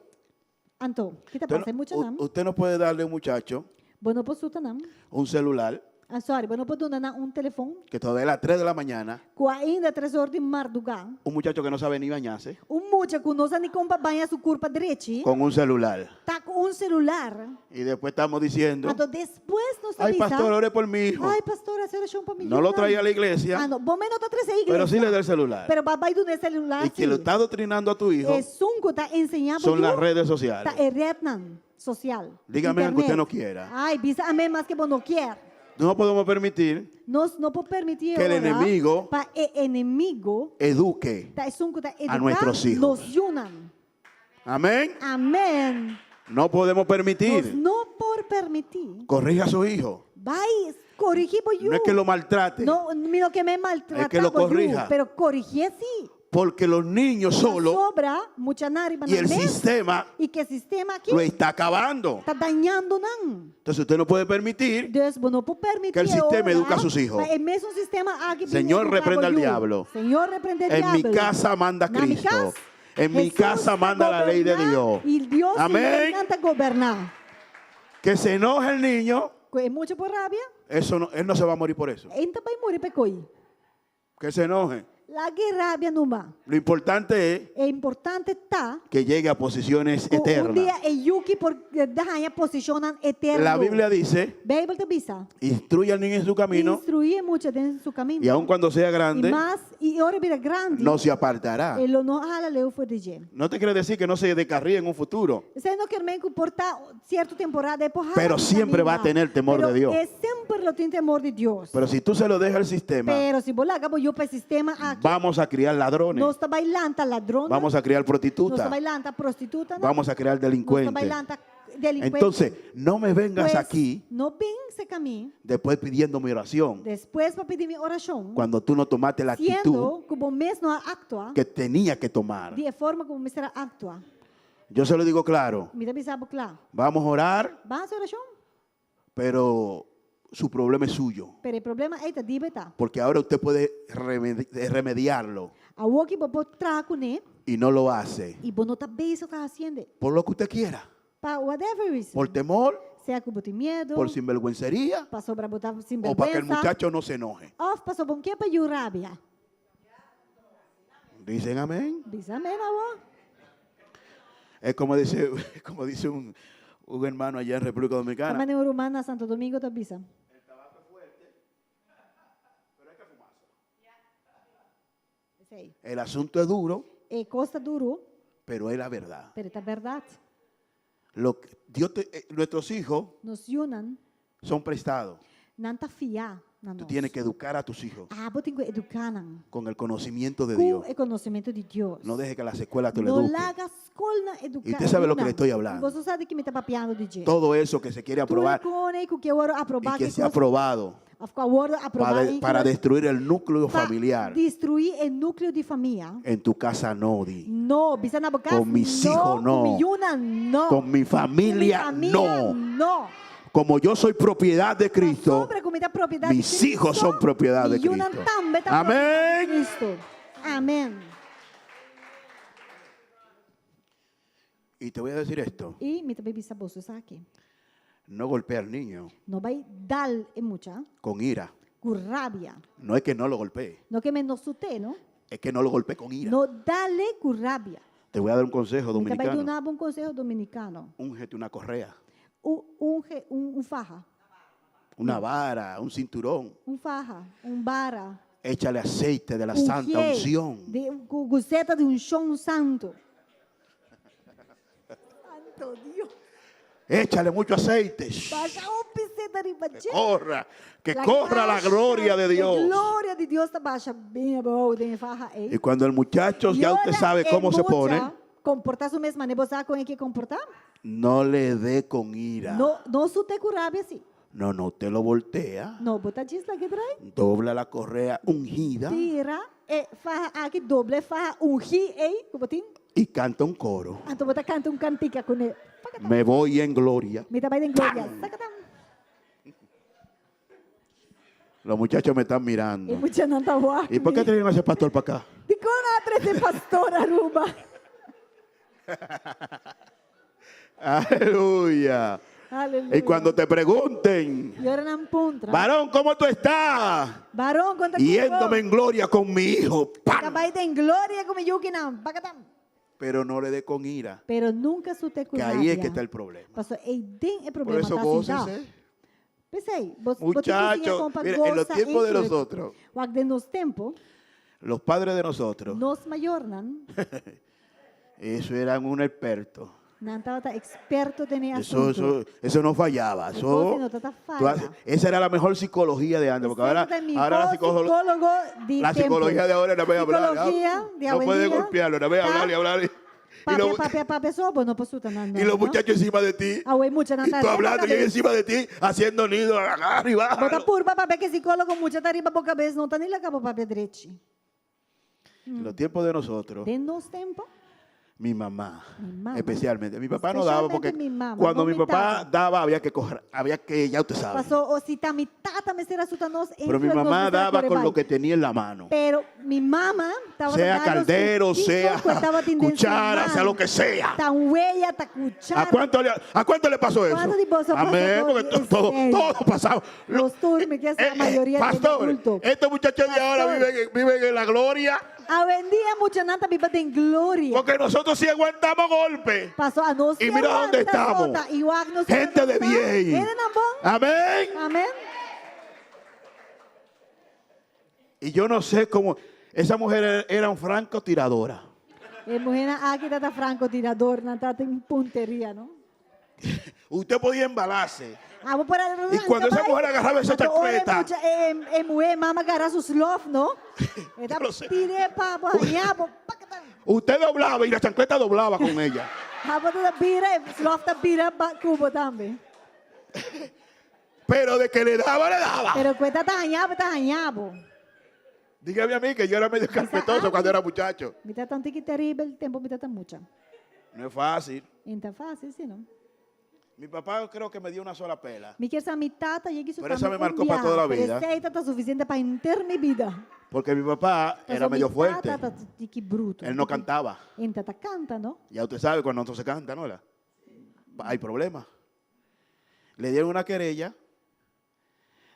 Anto, ki ta usted pasa e no, muchanan? u- usted no puede darle a un muchacho Bo no por suta nan. un celular Ah, sorry, bo no por duna nan un telefon. que todavía a las 3 de la mañana, Ku ainda tres or di mardugá. un muchacho que no sabe ni bañarse, Un mucha ku no sa ni kon pa baña su kurpa drechi, con un celular. ta ku un celular. Y después estamos diciendo, Anto despues nos ta ay bisa, pastor, ore por mi hijo. Ay pastor, hasi orashon pa mi No lo yunan. traía a la iglesia, Ah, no, bo mes no ta trese iglesia. pero sí le da el celular. Pero b'a bai duna e celular Y quien lo sí. está adoctrinando a tu hijo Esun ku ta enseñá bo son yu las redes sociales. ta e rednan social. Dígame aunque usted Internet. no quiera. Ay, bisa amén maske bo no kier. No podemos permitir Nos no por permití que el ora enemigo pa e enemigo eduque ta esun ku ta a eduká nuestros hijos. nos yunan. Amén. Amén. No podemos Nos permitir. no por permití. Corrija a su hijo. Bai korigí bo yu. No es que lo maltrate. No, mi no ke men maltratá Es que lo bo yu, corrija. pero korigié sí. Porque los niños solo Sobra muchanan riba y el nan mes sistema i ku e sistema aki lo está acabando. ta dañando nan. Entonces usted no puede permitir Dus bo no por permití que el sistema ora educa a sus hijos. pa e mesun sistema aki bin Señor, eduká reprenda bo al yu. diablo. Señor, reprende al En mi diablo. casa manda Na mi Cristo. kas, En mi Jesús casa ta manda la ley de goberná Dios. I Dios Amén. ta goberná. Que se enoje el niño, Ku e mucha por rabia, eso no, él no se va a morir por eso. e n' ta bai muri p'e koi. Que se enoje. Lag'é rabia numa. Lo importante es E importante ta que llegue a posiciones ku un dia eternas. e yu aki por haña posishonnan eterno. La Biblia dice, Beibel ta bisa. instruye al niño en su camino Instruí e mucha den su kaminda. y aun cuando sea I grande, mas i ora e bira grandi, no se apartará. e lo no hala leu for di dje. No te quiere decir que no se descarríe en un futuro. Esei no kier men ku por ta sierto temporada e por hala Pero di siempre va a kaminda. tener temor Pero de Dios. E semper lo tin temor di Dios. Pero si tú se lo dejas al sistema, Pero si bo laga bo yu pa e sistema aki, vamos a criar ladrones, nos ta bai lanta ladronnan, vamos a criar nos ta prostitutas, bai lanta prostitutanan, vamos a criar nos ta bai delincuentes. lanta delincuente. Entonces, no me vengas Pues, aquí no bin serka mi después pidiendo mi oración despues pa pidi mi orashon, cuando tú no tomaste la actitud siendo ku bo mes no a aktua que tenía que tomar. di e forma ku bo mester a aktua. Yo se lo digo claro, Mi ta bisa bo kla. vamos a orar, Ban hasi orashon, pero su problema es suyo, pero e problema ei ta di bo ta. porque ahora usted puede remediarlo Awor ku bo por traha kuné y no lo hace, i bo no ta bezig ta hasiendo. por lo que usted quiera, Pa whatever reason. por temor, Sea ku bo tin miedu, por sinvergüencería pasobra bo ta o sinvergüensa. para que el muchacho no se enoje. Òf pasobra bo n' ke pa yu rabia. Dicen amén. Bisa amén awor. Es como dice, como dice un, un hermano allá en República Dominicana. Ta manera un ruman na Santo Domingo ta bisa. El tabaco es fuerte, pero hay que fumarse. Esei. El asunto es duro, E kos ta duru, pero es la verdad. pero ta bèrdat. Lo que Dios te, eh, nuestros hijos Nos yunan son prestados. nan ta fiá na Tú nos. tienes que educar a tus hijos Abo tin ku eduká nan. con el conocimiento de Ku Dios. e konosementu di Dios. No deje que las escuelas te lo No eduquen. laga skolnan eduká Y usted sabe lo que yunan. le estoy hablando. Boso sa di ki mi ta papiando di dje. Todo eso que se quiere aprobar Tur e kos ei ku ke wòrdu aprobá y que ke se ha kos aprobado òf ku a wòrdu aprobá para, i para kos destruir el núcleo pa familiar. destruí e núkleo di famia. En tu casa no, di. No, bisa na bo kas Con mis no, hijos no. Ku mi yunan no. Con mi familia, Ku mi famia no. no. Como yo soy propiedad de Cristo, Pasobra ku mi ta propiedat di mis Cristo, hijos son propiedad de mi yunan Cristo. tambe ta propiedat di Amén. Cristo. Amén. Y te voy a decir esto. I mi ta bai bisa boso esaki. No golpea al niño No bai dal e mucha con ira. ku rabia. No es que no lo golpee, No ke men no sut'é, no? es que no lo golpee con ira. No dal'é ku rabia. Te voy a dar un consejo Mi ta bai dominicano. duna bo un konseho dominikano. Úngete una correa, Un, unge un, un faha. una vara, un cinturón. Un faha, un bara. Échale aceite de la Un santa hie unción. Di, ku, ku zeta di unshon santu. Santo Dios. Échale mucho aceite. Basha hopi zeta riba Que dje. corra, que La corra la basha, gloria de e Dios. Gloria di Dios ta basha bin abou den e faha ei. Y cuando el muchacho, ya usted Ora sabe e cómo se mucha pone, Komportá su mes manera bo sa kon e ke komportá. no le dé con ira. No, no sut'é ku rabia si. No, no, usted lo voltea, No, bo ta djis lag'é drai. dobla la correa ungida Tira e faha aki, dobla e faha ungí ei ku bo tin. y canta un coro. Anto bo ta kanta un kantika kuné. Pakatam. Me voy en gloria. Mi ta bai den gloria. Sakatam. Los muchachos me están E mirando. muchanan ta wak ¿Y por qué mi. trajeron a ese pastor para acá? Dikon a trese pastor Aruba? Aleluya. Aleluya. Y cuando te pregunten, I ora nan puntra. varón, ¿cómo tú estás? Varón, kon ta ku Yéndome bo? en gloria con mi hijo. ¡Pam! Ta bai den gloria ku mi yukinan. Pakatam. Pero no le dé con ira, Pero nunka sut'é ku que ahí es rabia. que está el problema. Paso ei den e Por problema eso ta sintá. gócese. P'esei, bo, bo tin ku siña Muchachos, kon pa mire, en los gosa tiempos de ei nosotros, Wak den nos tempu, los padres de nosotros, nos mayornan, eso eran un experto. nan tabata eksperto den e Eso, asuntu. eso, eso no fallaba. E Eso, kos no tabata tú haces- falla. esa era la mejor psicología de antes, porque Esei ahora, tabata e ahora la, mihó psicolo- psicólogo di la tempu. psicología de ahora no puede hablar. ¿no? Psicologia di No puede awendia golpearlo, no puede ta hablar y hablar. Y, y Papia, los- papia, papia so, bo no por suta nan y no, los no? muchachos encima de ti. Awe mucha nan Y ta tú riba hablando y ellos kabes. encima de ti, haciendo nido, agarra y Bo ta bájalo. purba papia ku e psicólogo mucha ta riba bo kabes, no ta ni laga bo papia drechi. En los tiempos de nosotros, Den nos tempo, mi mamá, Mi mama. especialmente. Mi papá no daba porque Especialmente mi mama, cuando no mi mi papá tata. daba había que coger, había que, ya usted sabe. Pasó, o si ta mi tata mester a suta nos, Pero mi entra nos mamá mester a daba kore con bai. lo que tenía en la mano. Pero mi mama tabata Sea dal nos caldero, ku kiko sea ku e tabatin den su cuchara, sea man. lo que sea. Ta un huella, ta ¿A cuchara. cuánto le, a cuánto le pasó eso? ¿Cuánto di boso pasó Amén, con porque todo, esei? todo pasaba. Lo- Nos tur, mi ke sa la mayoría den Pastor, adulto. estos muchachos de ahora Pastor. viven, viven en la gloria. Awendia muchanan ta biba den gloria. Porque nosotros sí aguantamos golpe. Pasó a nos Y mira dónde aguanta estamos. sota, y wak nos Gente de aguanta. bien. Hendenan bon. Amén. Amén. Y yo no sé cómo. Esa mujer era, era un francotiradora. E muhénan aki tabata francotirador, nan tabatin punteria, no? Usted podía embalarse. Abo por a Y cuando esa ranca mujer bai, agarraba esa anto ora e chancleta. mucha, e, e muhé mama agarra su slof, no? E ta Yo no sé. tir'é pa bo haña bo, pakatan. Usted doblaba y la chancleta doblaba con ella. Abo ta bira, e slof ta bira pa ku bo tambe. Pero de que le daba, le daba. Pero ku e ta ta haña bo, ta haña bo. Dígame a mí que yo era medio carpetoso cuando era muchacho. Mi ta tan tiki terrible, tempo mi ta tan mucha. No es fácil. E ta fácil, si no? Mi papá creo que me dio una sola pela. Mi kier sa mi tata yegi su Pero esa tami me un marcó pa toda la biaha, pero vida. esei ta ta suficiente pa henter mi bida. Porque mi papá Pasobra era mi medio fuerte. tata ta tiki bruto. Él no cantaba. E ta ta canta, no? Ya usted sabe, cuando no se canta, ¿no? La- Hay problemas. Le dieron una querella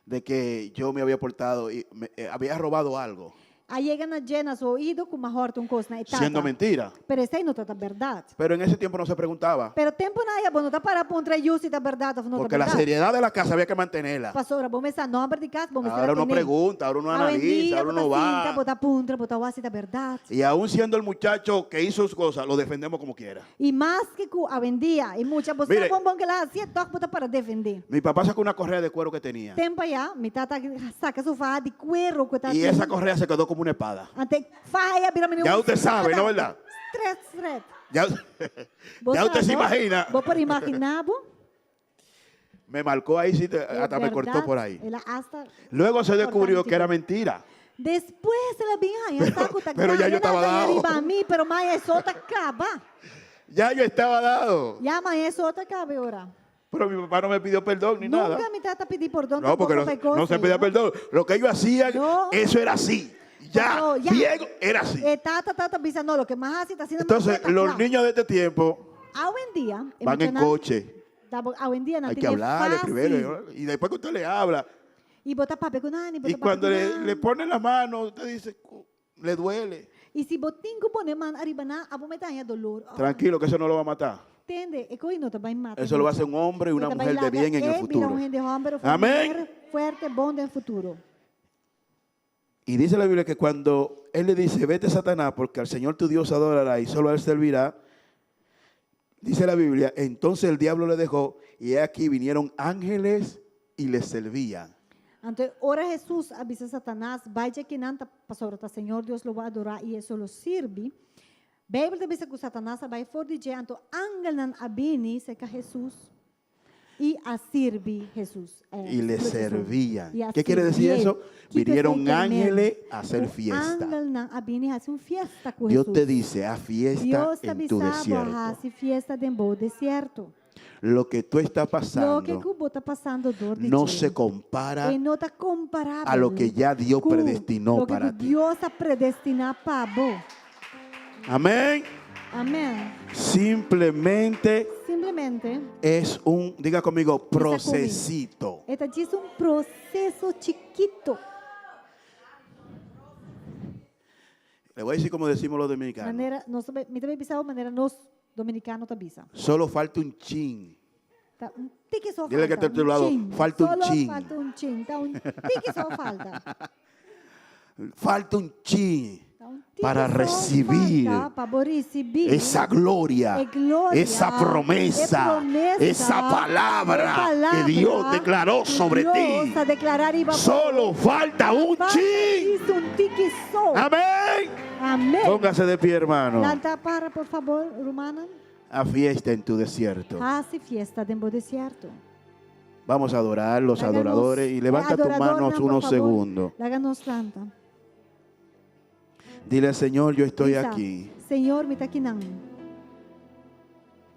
de que yo me había portado y me, eh, había robado algo. A yega na dje na su oido ku m'a hòrta un kos na e tata. Siendo mentira. Pero esei no ta ta bèrdat. Pero en ese tiempo no se preguntaba. Pero tempunan ei bo no ta para puntra e yu si ta bèrdat òf no ta Porque la bèrdat. seriedad de la casa había que mantenerla. Pasobra bo mester sa nòmber di kas, bo mester Ahora uno atendé. pregunta, ahora uno Awendia analiza, ahora bo ta uno sinta, va. bo ta puntra, bo ta wak si ta bèrdat. Y aún siendo el muchacho que hizo sus cosas, lo defendemos como quiera. I maske ku awendia e mucha bo sa Mire. bon bon ku el a hasié, tòg bo ta para defendé. Mi papá sacó una correa de cuero que tenía. Tempu ayá, mi tata a saka su faha di kuero ku e Y tatin. esa correa se quedó como una espada. Anto e faha ei a bira manera Ya un usted sabe, espada. ¿no verdad? Stret, stret. Ya, Bo ya sa, usted se no? imagina. Bo por imaginá bo? Me marcó ahí, sí, te- Es hasta me cortó berdad, por ahí. El a hasta Luego se descubrió cortá que era mentira. Despues el a bin haña Pero- sa ku ta pero ya yo gana estaba ta dado. riba mi, pero mai e so ta kaba. Ya yo estaba dado. Ya mai e so ta kaba e ora. Pero mi papá no me pidió perdón ni nada. Nunka mi tata pidi pordon No, porque tampoco no, pa e kos no se ei, pedía no? perdón. Lo que ellos hacían, No. eso era así. Ya, Pasó, ya. Diego era así. E tata tata bisa no, loke m'a hasi ta asina Entonces, ta los kla. niños de este tiempo Awendia, e van en muchanan coche. ta bo- awendia nan Hay que tin e hablarle fácil. primero. Y después que usted le habla, I bo ta papia ku nan, i bo y ta papia cuando ku le, nan. le ponen la mano, usted dice, "Cu- le duele. I si bo tin ku pone man ariba nan, abo mes ta haña dolor. Oh. Tranquilo, que eso no lo va a matar. Tende, e koi no ta bai mata Eso lo va a mucha. hacer un hombre y una E ta bai mujer de laga bien en el e bira futuro. un hende homber of un Amén. mujer fuerte, bon den futuro. Y dice la Biblia que cuando él le dice, vete Satanás, porque al Señor tu Dios adorará y solo a él servirá, Dice la Biblia, entonces el diablo le dejó y he aquí vinieron ángeles y le servían. Anto ora Hesus a bisa Satanas, Bai djakinan ta pasobra ta Señor Dios lo bo adorá i e so lo sirbi. Beibel ta bisa ku Satanas a bai for di dje, anto angelnan a bini serka Hesus i a sirbi Hesus. Y le servían. I a Ke quiere decir sirbié. eso? Kiko esei Vinieron kier men? ángeles a hacer Ku fiesta. angelnan a bini hasi un fiesta ku Dios te Hesus. dice, haz fiesta Dios ta en tu bisa bo desierto. hasi fiesta den bo desierto. Lo que tú estás Loke pasando ku bo ta pasando dor di no dje se compara e no ta komparabel a lo que ya Dios ku predestinó loke para ku ti. Dios a predestiná pa bo. Amén. Amén. Simplemente Simplemente es un, diga conmigo, bisa ku mi, procesito. e ta djis un proseso chikito. Le voy a decir como decimos los dominicanos. Manera nos ta mi ta bisa bo manera nos dominicano ta bisa. Solo falta un chin. Ta un tiki so Dile que falta, está a tu un lado, chin. falta un Solo chin. falta un chin, ta un tiki so falta. Falta un chin Ta un tiki para so recibir falta pa bo risibí esa gloria, e gloria, esa promesa, e promesa, esa palabra e palabra que Dios declaró ku sobre Dios ti. a deklará riba bo. Solo falta un Falta chin. djis un tiki so. Amén. Amén. Póngase de pie, hermano. Lanta para, por favor, rumannan. A fiesta en tu desierto. Hasi fiesta den bo desierto. Vamos a adorar los Laga nos, adoradores y e levanta tus manos adoradornan, por unos favor. segundos. Laga nos lanta. Dile, Señor, yo estoy Bisa, aquí. Señor, mi ta akinan.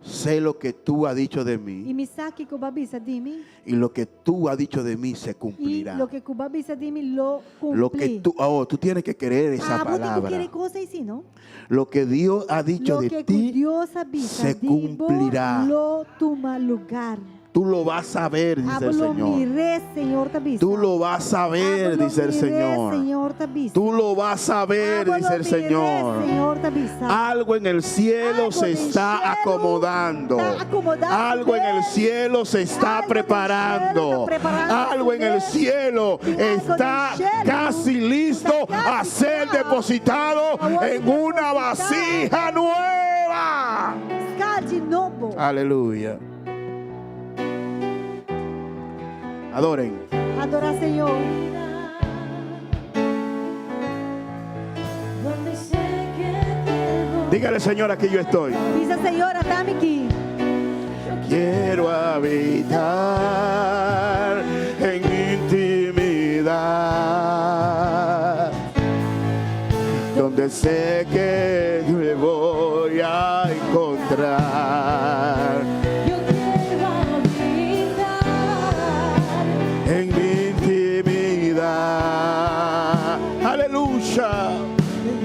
Sé lo que tú has dicho de I mí mi sa kiko bo a bisa di mi. y lo que tú has dicho de mí se I cumplirá. loke ku bo a bisa di mi lo kumpli. Lo que tú, oh, tú tienes que creer esa Ah, bo tin ku palabra. kere kos ei si, no? Lo que Dios ha dicho de Loke ku ti Dios a bisa se di bo cumplirá. lo tuma lugar. Tú lo vas a ver, dice el Abo lo Señor. mir'é, Señor ta bisa. Tú lo vas a ver, Abo lo dice el mir'é, Señor. Señor ta bisa. Tú lo vas a ver, Abo lo dice el mir'é, Señor. Señor ta bisa. Algo en el cielo Algo se en está cielo acomodando. está acomodando. Algo en el cielo se está Algo en el preparando. cielo está preparando. Algo en el cielo Algo en el está cielo casi listo está casi a ser kla depositado a ser en una depositado. vasija nueva. Skalchi nobo. Aleluya. Adoren. Adorá Señor. Dígale, Señor, aquí yo estoy. Bisa Señor, ata mi aki. Quiero habitar en mi intimidad, donde sé que me voy a encontrar. Yo quiero habitar En mi intimidad. Aleluya.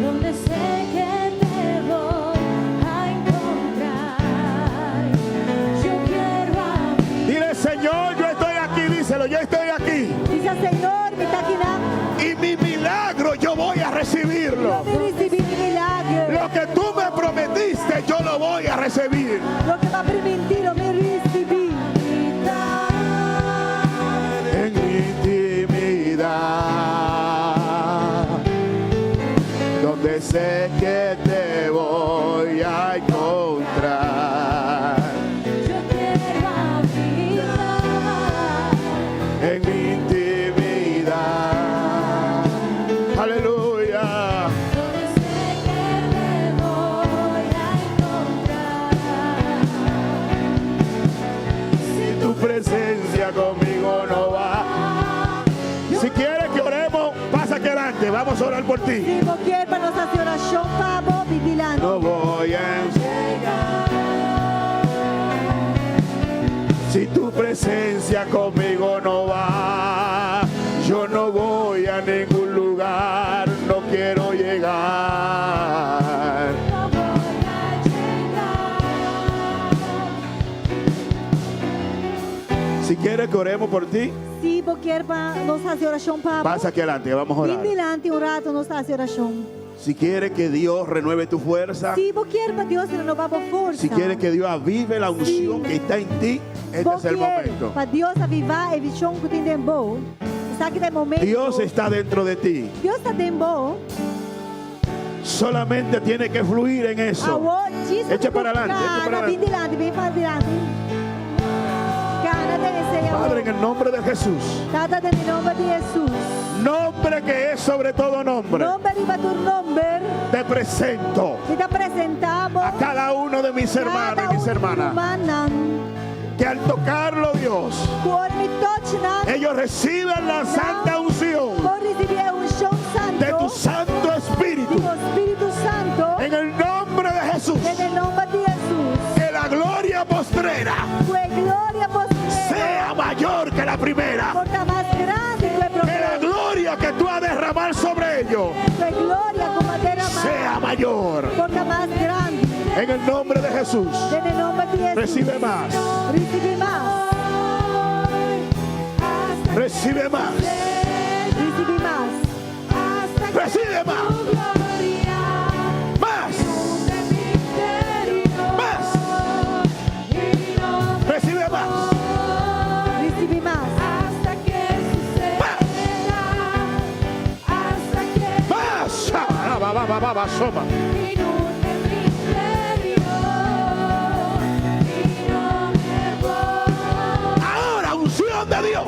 Donde sé que te voy a encontrar. Yo quiero habitar. Dile, Señor, yo estoy aquí, díselo, yo estoy aquí. Bisa Señor, mi ta akinan. Y mi milagro yo voy a recibirlo. Lo mi risibí mi milager. Lo que tú me prometiste, yo lo voy a recibir. Loke bo a primintí, lo mi risibí. En mi intimidad, donde sé que te voy a encontrar. Yo quiero habitar En mi intimidad. Aleluya. Donde sé que te voy a encontrar. Si tu presencia conmigo no va. Si quieres que oremos, pasa aquí adelante. Vamos a orar por ti. Si bo ke pa nos hasi orashon pa bo, bin dilanti. No voy a Si tu presencia conmigo no va, yo no voy a ningún lugar, no quiero llegar. No voy a llegar. Si quieres que oremos por ti, Si bo ke pa nos hasi orashon pa bo, pasa aquí adelante, vamos a bin orar. dilanti un ratu, nos ta hasi orashon. Si quieres que Dios renueve tu fuerza, Si bo ke pa Dios renobá bo forsa. si quieres que Dios avive la unción que está en ti, este Bo es el ke momento. pa Dios avivá e unshon ku tin den bo. Esaki ta e momento. Dios está dentro de ti. Dios ta den bo. Solamente tiene que fluir en eso. Awor, djis Echa para adelante, echa para Kana, bin adelante. dilanti, bin pa dilanti. Kana den esei awor. Padre, en el nombre de Jesús. Tata, den nòmber di Hesus. Nombre que es sobre todo nombre. Nòmber riba tur nòmber. Te presento Mi ta presentá bo. a cada uno de mis hermanos y mis hermanas. Rumannan. Que al tocarlo, Dios, Ku ora mi touch nan. ellos reciban la santa unción Por risibí e unshon de santu. tu Santo Di Espíritu. bo Spiritu Santu. En el nombre de Jesús. Den nòmber di Hesus. Que la gloria postrera Ku e gloria postrero. sea mayor que la primera. Por ta mas grandi ku e Que la promé. gloria que tú has de derramar sobre ellos Ku e gloria ku bo a derama. sea mayor. Por ta mas grandi. En el nombre de Jesús. Den nòmber di Hesus. Recibe más. Risibí mas. Recibe más. Risibí mas. Recibe más. Más. Más. Recibe más. Risibí mas. Más. Más. Ah, ba, ba, ba, ba, ba, soma. Ahora, unción de Dios.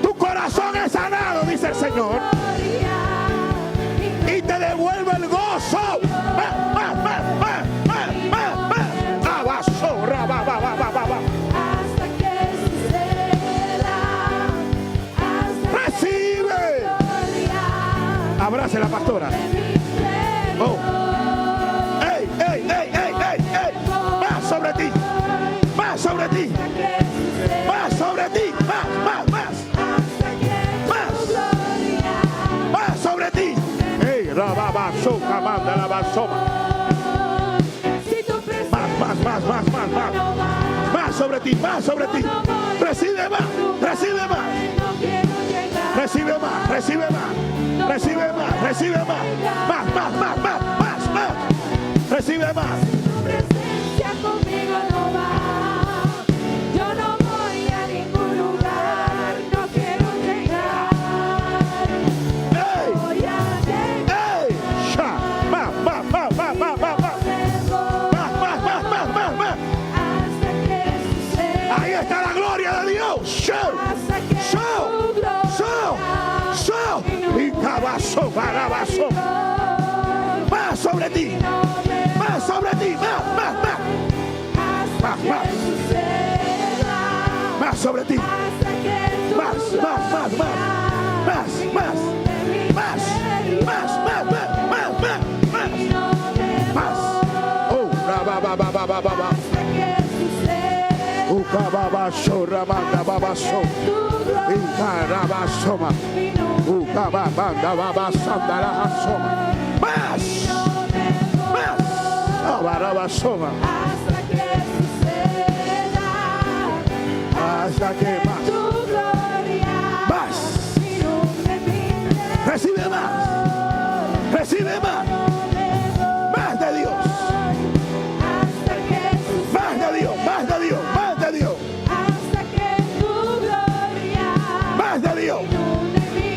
Tu corazón es sanado, dice el Señor. Y te devuelve el gozo. Más, más, más, más, más, más, más. Abaso, ra, ba, ba, ba, ba, ba, ba. Recibe. Abrace la pastora. Oh. Ey, ey, ey, ey, ey, ey. Más sobre ti. Más sobre ti. Más sobre ti. Más, más, más. Más. Más sobre ti. Ey, rababaso, camanda la basoma. Más, más, más, más, más, más. Más sobre ti, más sobre ti. Recibe más, recibe más. Recibe más, recibe más. Recibe más, recibe más. Más, más, más, más, más, más. Recibe más. Tu presencia conmigo no va. Yo no voy a ningún lugar, no quiero llegar. ¡Ey! Voy a llegar. ¡Ey! ¡Sha! ¡Más, más, más, más, más, más, más! ¡Más, más, más, más, más, más! Hasta que suceda. Ahí está la gloria de Dios. ¡Show! Hasta que ¡Show! tu gloria ¡Show! ¡Show! Y cabazo, barabazo. Más sobre ti. Más sobre ti. Más, más, más. Hasta Más, que más. suceda. Más sobre ti. Hasta que tu Más, más, más, más. Más, más. Más, más, más, más, más, más, más. Más. Oh, ra, ba, ba, ba, ba, ba, ba, ba. Hasta que suceda. Uka, ba, ba, so, ra, ba, da, ba, ba, so. Inka, ra, ba, soma. Uka, ba, ba, da, ba, ba, sanda, ra, ha, soma. Más. Más. Ah, ba, ra, ba, soma. Hasta que suceda. Hasta que más. Tu gloria Más. inunde mi interior. Recibe más. Recibe más. Más de Dios. Hasta que suceda. Más de Dios. Más de Dios. Más de Dios. Hasta que tu gloria Más de Dios. inunde mi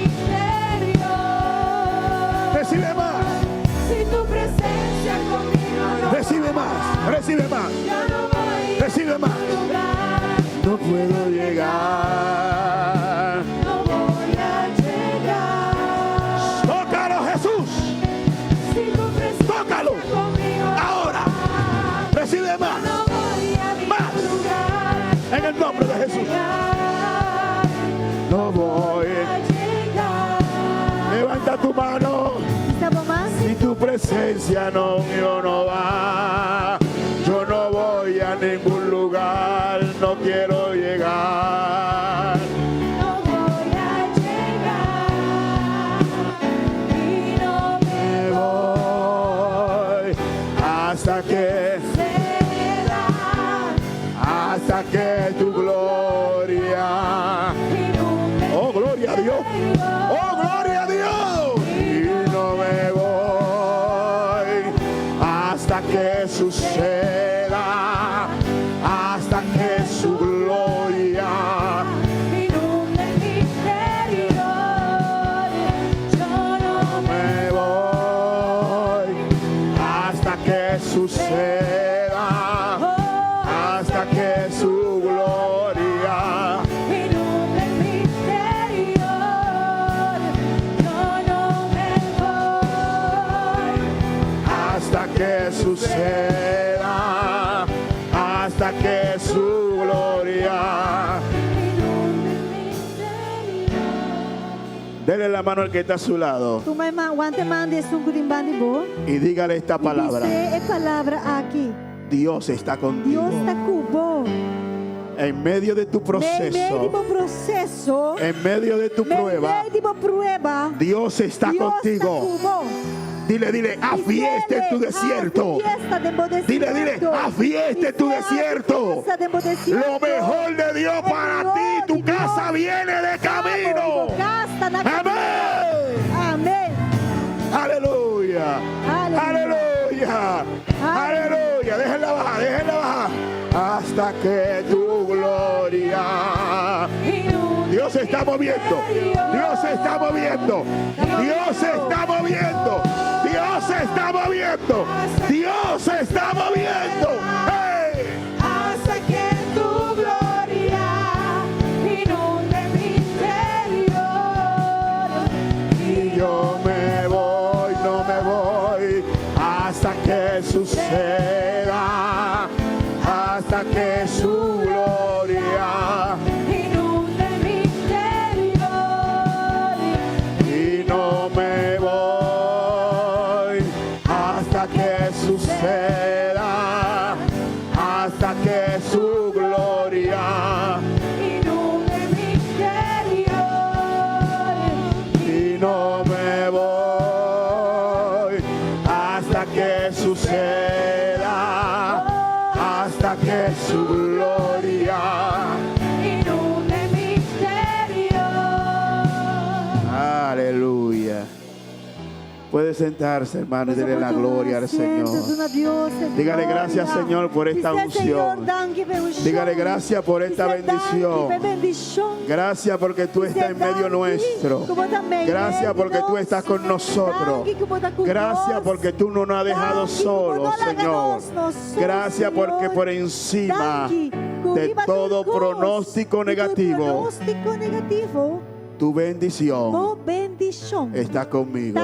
interior. Recibe más. Si tu presencia conmigo no Recibe más. Recibe más. yo no voy a Recibe más. lugar, No puedo llegar. no voy a llegar. Tócalo, Jesús. Si tu presencia Tócalo. conmigo Ahora. Recibe más. no voy a ningún Más. lugar, En el nombre de Jesús. llegar, No voy. a llegar. Levanta tu mano. Hisa bo man? Si tu presencia no, yo no va. Yo no voy a ningún lugar. No quiero llegar. No voy a llegar y no me Me voy hasta que, será hasta que tu gloria. inunde Oh, gloria a Dios. Oh, gloria a Dios. Y no me voy hasta que suceda, hasta que su gloria. inunde mi interior. Yo no Me suceda, hasta que su gloria Inunde mi interior. Yo no me voy. Hasta que suceda, hasta que su gloria. Inunde mi interior. Dele la mano al que está a su lado Tuma man, wanta man di esun ku tin banda di bo. y dígale esta palabra. Bis'é e palabra aki. Dios está contigo. Dios ta ku bo. En medio de tu Meimei di proceso, bo proseso. en medio de tu prueba, Meimei di bo prueba. Dios está Dios ta contigo. ku bo. Dile, dile, haz fiesta en tu desierto. Dile, dile, haz fiesta en tu desierto. Lo mejor de Dios para ti y tu casa viene de camino. Amén. Amén. Aleluya. Aleluya. Aleluya. Déjenla bajar, déjenla bajar. Hasta que tu gloria. Dios se está moviendo. Dios se está moviendo. Dios se está moviendo. Dios se está moviendo. Dios se está moviendo. ¡Hey! Hasta que tu gloria inunde mi interior. Y yo me voy, no me voy, hasta que suceda, hasta que su gloria Inunde mi interior. Y no me voy hasta que suceda, hasta que su gloria. Inunde mi interior. Y no me voy hasta que suceda, hasta que su gloria. Inunde mi interior. Aleluya. Puede sentarse, hermano, y dele la gloria al Señor. Dígale gracias, Señor, por esta unción. Dígale gracias por esta bendición. Gracias porque tú estás en medio nuestro. Gracias porque tú estás con nosotros. Gracias porque tú no nos has dejado solos, Señor. Gracias porque por encima de todo pronóstico negativo, tu bendición está conmigo.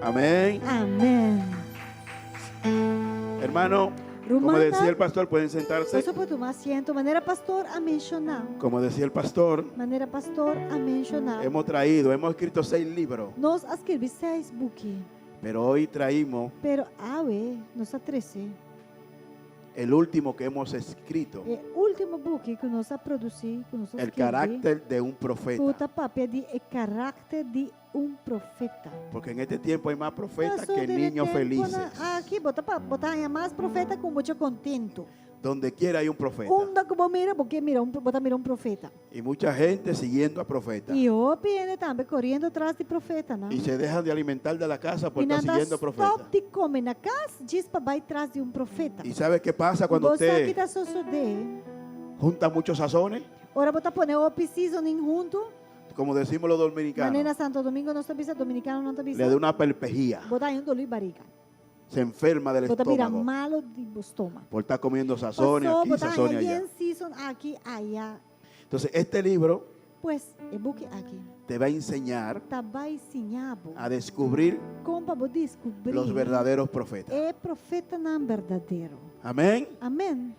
Amén. Amén. Hermano, como decía el pastor, pueden sentarse. Boso por tuma asiento. Manera pastor a menshoná. Como decía el pastor, Manera pastor a menshoná. hemos traído, hemos escrito seis libros, Nos a skirbi seis buki. pero hoy traímos Pero awe, nos a trese. el último que hemos escrito, E último buki ku nos a produsí, ku nos a el skirbi. carácter de un profeta. Ku ta papia di e karakter di un profeta. Porque en este tiempo hay más profetas Paso que den niños tempo felices. na- Aki, bo ta pa, bo ta haña mas profeta ku mucha kontentu. Donde quiera hay un profeta. Unda ku bo mira, bo ke mira un, bo ta mira un profeta. Y mucha gente siguiendo a profetas. I hopi hende tambe koriendo tras di profeta, no? Y se dejan de alimentar de la casa por I estar nan ta siguiendo stop profetas. di kome na kas, djis pa bai tras di un profeta. ¿Y sabe qué pasa cuando Bo sa usted kiko ta sosodé? junta muchos sazones? Ora bo ta pone hopi seasoning huntu. Como decimos los dominicanos, Manera Santo Domingo nos ta bisa, dominikano nan ta bisa. le da una perpejía. Bo ta haña un doló di barika. Se enferma del Bo ta bira estómago malu di bo stoma. por estar comiendo sazones Pasó, aquí, bo ta sazones allá. yen season aki, aya. Entonces, este libro Pues, e buki aki. te va a enseñar Ta bai siña bo. a descubrir Kon pa bo deskubrí. los verdaderos profetas. E profetanan berdadero. Amén. Amèn.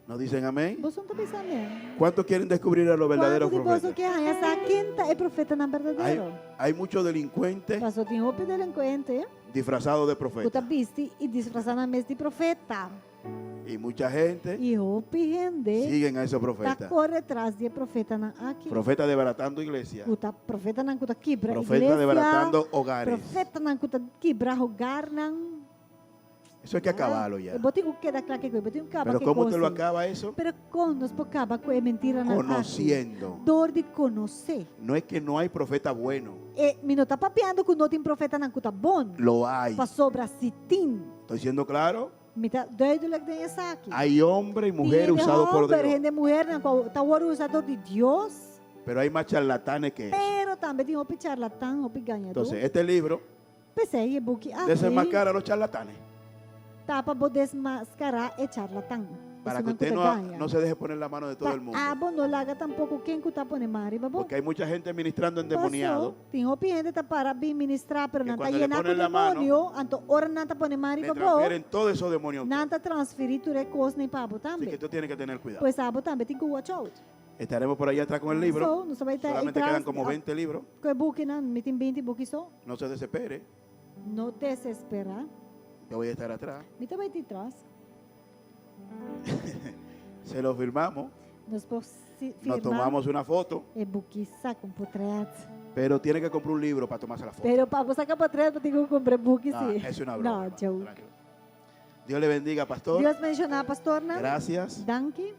¿Nos dicen amén? Boso no ta bisa amèn. ¿Cuántos quieren descubrir a los verdaderos Kuantu di boso profetas? ke haña sa ken ta e profetanan Hay, berdadero? hay muchos delincuentes Pasó tin hopi delinkuente. disfrazados de Ku ta profetas. bisti i disfrasá nan mes di profeta. Y mucha gente I hopi hende siguen a esos ta profetas. kore tras di e profetanan aki. Profetas desbaratando iglesias. Ku ta profetanan ku ta kibra Profetas iglesia. desbaratando hogares. Profetanan ku ta kibra hogarnan. Eso hay que acabarlo ya. E bo tin ku keda kla ku bo tin ku kaba Pero ku ¿cómo usted lo kos. acaba eso? Pero kon nos por kaba ku e mentiranan aki? Conociendo. Dor di konosé. No es que no hay profeta bueno. E mi no ta papiando ku no tin profetanan ku ta bon. Lo hay. Pasobra si tin. ¿Estoy siendo claro? Mi ta duidelijk den esaki. Hay hombre y mujer Tin usado por hòmber, Dios. hende muhé ku ta wòrdu usá dor di Dios. Pero hay más charlatanes que eso. Pero tambe tin hopi charlatan, hopi gañadó. Entonces, este libro P'esei e buki aki. desenmascara a los charlatanes. Ta pa bo desmascará e charlatan. Para que Esunnan ku usted ta no, gaña. no se deje poner la mano de todo Pa el mundo. abo no laga tampoko ken ku ta pone man riba bo. Porque hay mucha gente ministrando endemoniado. Paso, tin hopi hende ta para bin ministrá, pero Que nan ta cuando le yená ku ponen la mano, demonio, anto ora nan ta pone man Le riba bo, transfieren todos esos demonios. a usted. nan ta transferí tur e kosnan pa abo Así que tambe. usted tiene que tener cuidado. Pues abo tambe tin ku watch out. Estaremos por allá atrás con el libro. So, nos ta bai ta Solamente atras, quedan como 20 libros. Ku e bukinan, mi tin 20 buki so. No se desespere. No desesperá. Yo voy a estar atrás. Mi ta bai ta atras. Se lo firmamos. Nos por Nos firma tomamos una foto. e buki saka un potrèt. Pero tiene que comprar un libro para tomarse la foto. Pero pa bo saka potrèt, bo tin ku kumpra buki Ah, sí. es una broma. No, hermano, joke. tranquilo. Dios le bendiga, pastor. Dios bendishoná pastornan. Gracias. Danki.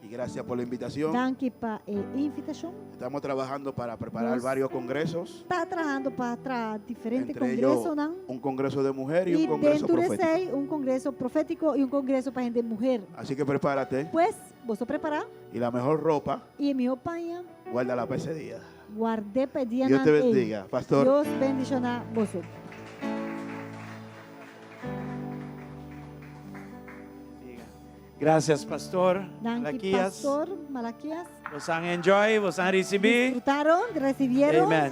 Y gracias por la invitación. Danki pa e invitashon. Estamos trabajando para preparar Nos varios congresos. Ta trahando pa traha diferente Entre ellos, kongresonan. un congreso de mujer y un I congreso dentro di profético. esei, un kongreso profétiko i un kongreso pa hende muhé. Así que prepárate. Pues, boso prepará. Y la mejor ropa, I e mihó paña, guárdala para ese día. ward'é pa e dia Dios te nan ei. bendiga, pastor. Dios bendishoná boso. Gracias, pastor. Danki, Malaquías. pastor Malaquías. Boso a enjoy, boso a risibí. Disfrutaron, recibieron. Amen.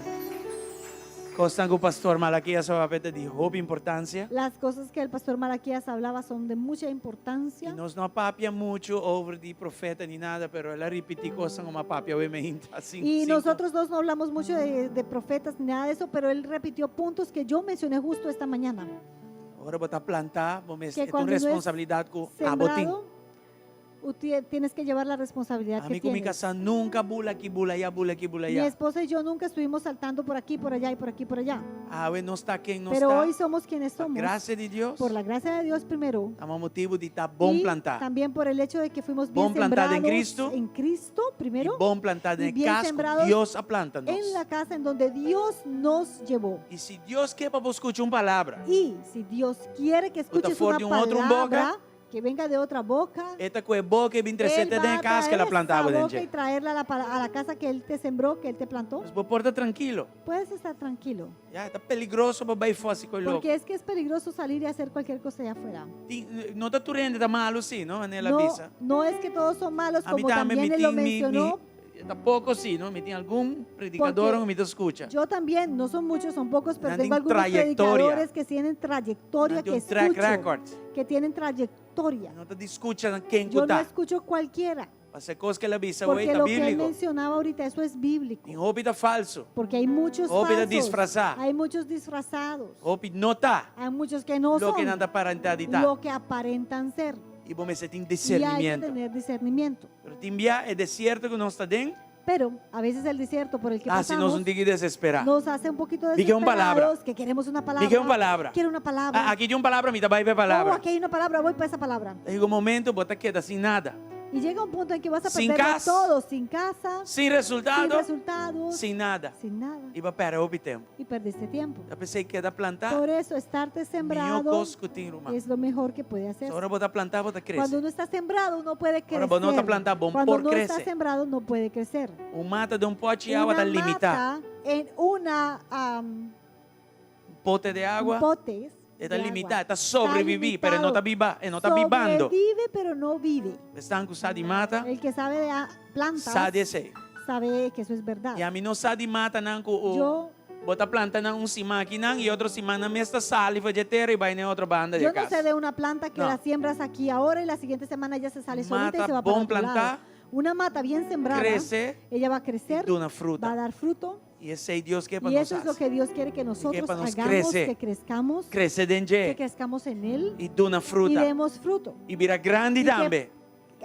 Kosnan ku pastor Malaquías a papia ta di hopi importansia. Las cosas que el pastor Malaquías hablaba son de mucha importancia. I nos no a papia muchu over di profeta ni nada, pero el a ripití kosnan ku m'a papia obviamente asina. Y nosotros dos no hablamos mucho de profetas ni nada de eso, pero él repitió puntos que yo mencioné justo esta mañana. Ora bo ta plantá, bo mes Que e ta un cuando uno es responsabilidat ku abo tin. Sembrado, usted tienes que llevar la responsabilidad que Ami ku mi tienes. kasá nunca bula aki, bula aya, bula aki, bula Mi aya. esposa y yo nunca estuvimos saltando por aquí, por allá y por aquí, por allá. Awe nos ta ken nos Pero ta. hoy somos quienes Pa somos. grasia di Dios. Por la gracia de Dios primero. Ta motibu di ta bon y plantá. también por el hecho de que fuimos bien Bon plantá den sembrados Cristo. en Cristo primero. I bon plantá y den bien kas ku sembrados Dios a planta nos. En la casa en donde Dios nos llevó. I si Dios ke pa bo skucha un palabra, Y si Dios quiere que escuches for una di un otro un boka, palabra que venga de otra boca, e ta kohe e boka i bin Él trese va den a kas ku traer el a planta esa bo den boca y dje. traerla a la, a la casa que Él te sembró, que Él te plantó. Pues bo por ta trankil. Puedes estar tranquilo. Ya, ta peligroso pa bai afó hasi kos loko. Porque es que es peligroso salir y hacer cualquier cosa allá afuera. Tin, no ta tur hende ta malu sí, no? Manera No, el a bisa. no es que todos son malos, A mi como tambe también mi él lo tin mi, mi mencionó. tampoko sí, no? Mi tin algun predikadó Porque ku mi ta skucha. Yo también, no son muchos, son pocos, pero Nan tengo tin algunos trayektoria. predicadores que tienen trayectoria, Nan que tin un track escucho, record. que tienen trayectoria. No ta di skucha ken Yo no ku ta. escucho cualquiera, Pasobra kos ku el a bisa hoy porque ta lo que él bíbliko. mencionaba ahorita, eso es bíblico. Tin hopi ta falsu. Porque hay muchos Hopi ta falsos, disfrasá. hay muchos disfrazados, Hopi no ta. hay muchos que no Loke son nan ta aparentá di ta. lo que aparentan ser. I bo mester tin Y hay que disernimiento. tener discernimiento. Pero tin bia e desierto ku nos ta den, Pero a veces el desierto por el que ta hasi nos pasamos un tiki desesperá. nos hace un poquito Mi ke un palabra. desesperados, que queremos una palabra. Mi ke un palabra. Quiero una palabra. Ah, aki tin un palabra, mi ta bai pa e Oh, palabra. aquí hay una palabra, voy para esa palabra. Yega un momento, bo ta keda sin nada. Y llega un punto en que vas a Sin perderlo casa. todo, sin casa, Sin sin resultado, resultados, sin nada. sin nada. I bo a pèrdè hopi tempu. Y perdiste tiempo. Ta p'esei keda plantá, Por eso, estarte mihó sembrado kos ku tin, ruman. es lo mejor que puede hacer. Ora bo ta plantá, bo ta Cuando krese. uno está sembrado, uno puede Ora bo no ta crecer. plantá, bo no Cuando por no está krese. sembrado, no puede crecer. Un mata den un pòchi di awa Una ta limitá. mata en una, am, Un pote di awa potes e ta de agua. limitá, e ta sobreviví, pero no ta biba, e no ta bibando. Sobrevive, pero no vive. Esnan ku sa di mata, El que sabe de plantas sa di esei. sabe que eso es verdad. I ami no sa di matanan ku o Yo, bo ta planta nan un siman akinan i otro siman nan mes ta sali for di tera i bai na otro banda di yo no kas. sé de una planta que No. la siembras aquí ahora y la siguiente semana ya se sale solita y Mata se va para bon otro lado. plantá, Una mata bien sembrada, krese, ella va a crecer, duna va a fruta. dar fruto. I esei Dios ke pa Y nos eso es lo hasi. que Dios quiere que nosotros pa nos hagamos, krese. que crezcamos, Krese den que dje crezcamos en Él i duna y fruta. demos fruto. I bira grandi Y que tambe.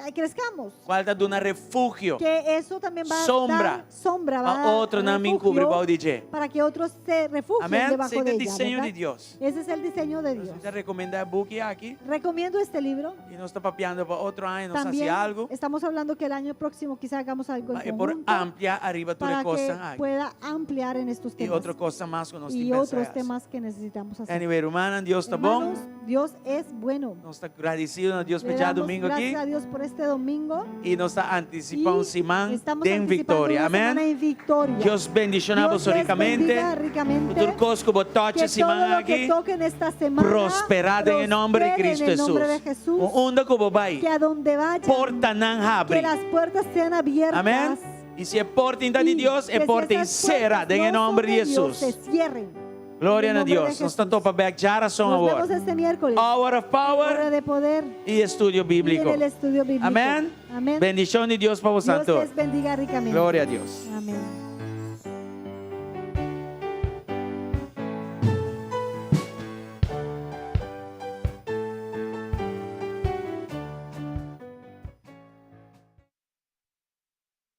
que crezcamos. Kual ta duna refugio. Que eso también va a Sombra. dar sombra, va a Pa dar otronan bin refugio kubri bou di dje. para que otros se refugien Amén. debajo Ese de es el ella, diseño ¿verdad? de Dios. Ese es el diseño de Entonces, Dios. ta rekomendá e buki aki. Recomiendo este libro. I nos ta papiando pa otro aña, nos hasi También algu. estamos hablando que el año próximo quizá hagamos algo en Pa por conjunto amplia ariba tur para que kosnan aki. pueda ampliar en estos I temas otro kos mas ku nos y tin otros pensá. temas que necesitamos hacer. Anyway, rumannan, Dios ta bon. Hermanos, Dios es bueno. Nos ta gradisido na Dios Le pa damos djadumingu aki. gracias a Dios por este domingo. I nos ta antisipá un Y siman estamos den anticipando viktoria. una Amèn. semana en victoria. Dios bendishoná Dios boso les rikamente. bendiga ricamente. Tur kos ku bo tocha Que todo siman lo que aki, toquen esta semana prosperá den e nòmber di prospere Kristu en el nombre de Hesus. Jesús. Unda ku bo bai, Que a donde vayan, portanan que habri. las puertas sean abiertas. Amèn. I si e porta ta di Y Dios, e que si porta esas sera puertas den e no son nòmber di de Dios, Hesus. Se cierren. Gloria En na el nombre de Dios. Nos ta Jesús. topa bèk djarason Nos awor. vemos este miércoles. Hour of Hora Power de poder i estudio y bíbliko. en el estudio bíblico. Amèn. Amén. Bendishon di Dios pa bo Dios tur. les bendiga ricamente. Gloria a Dios. Amén.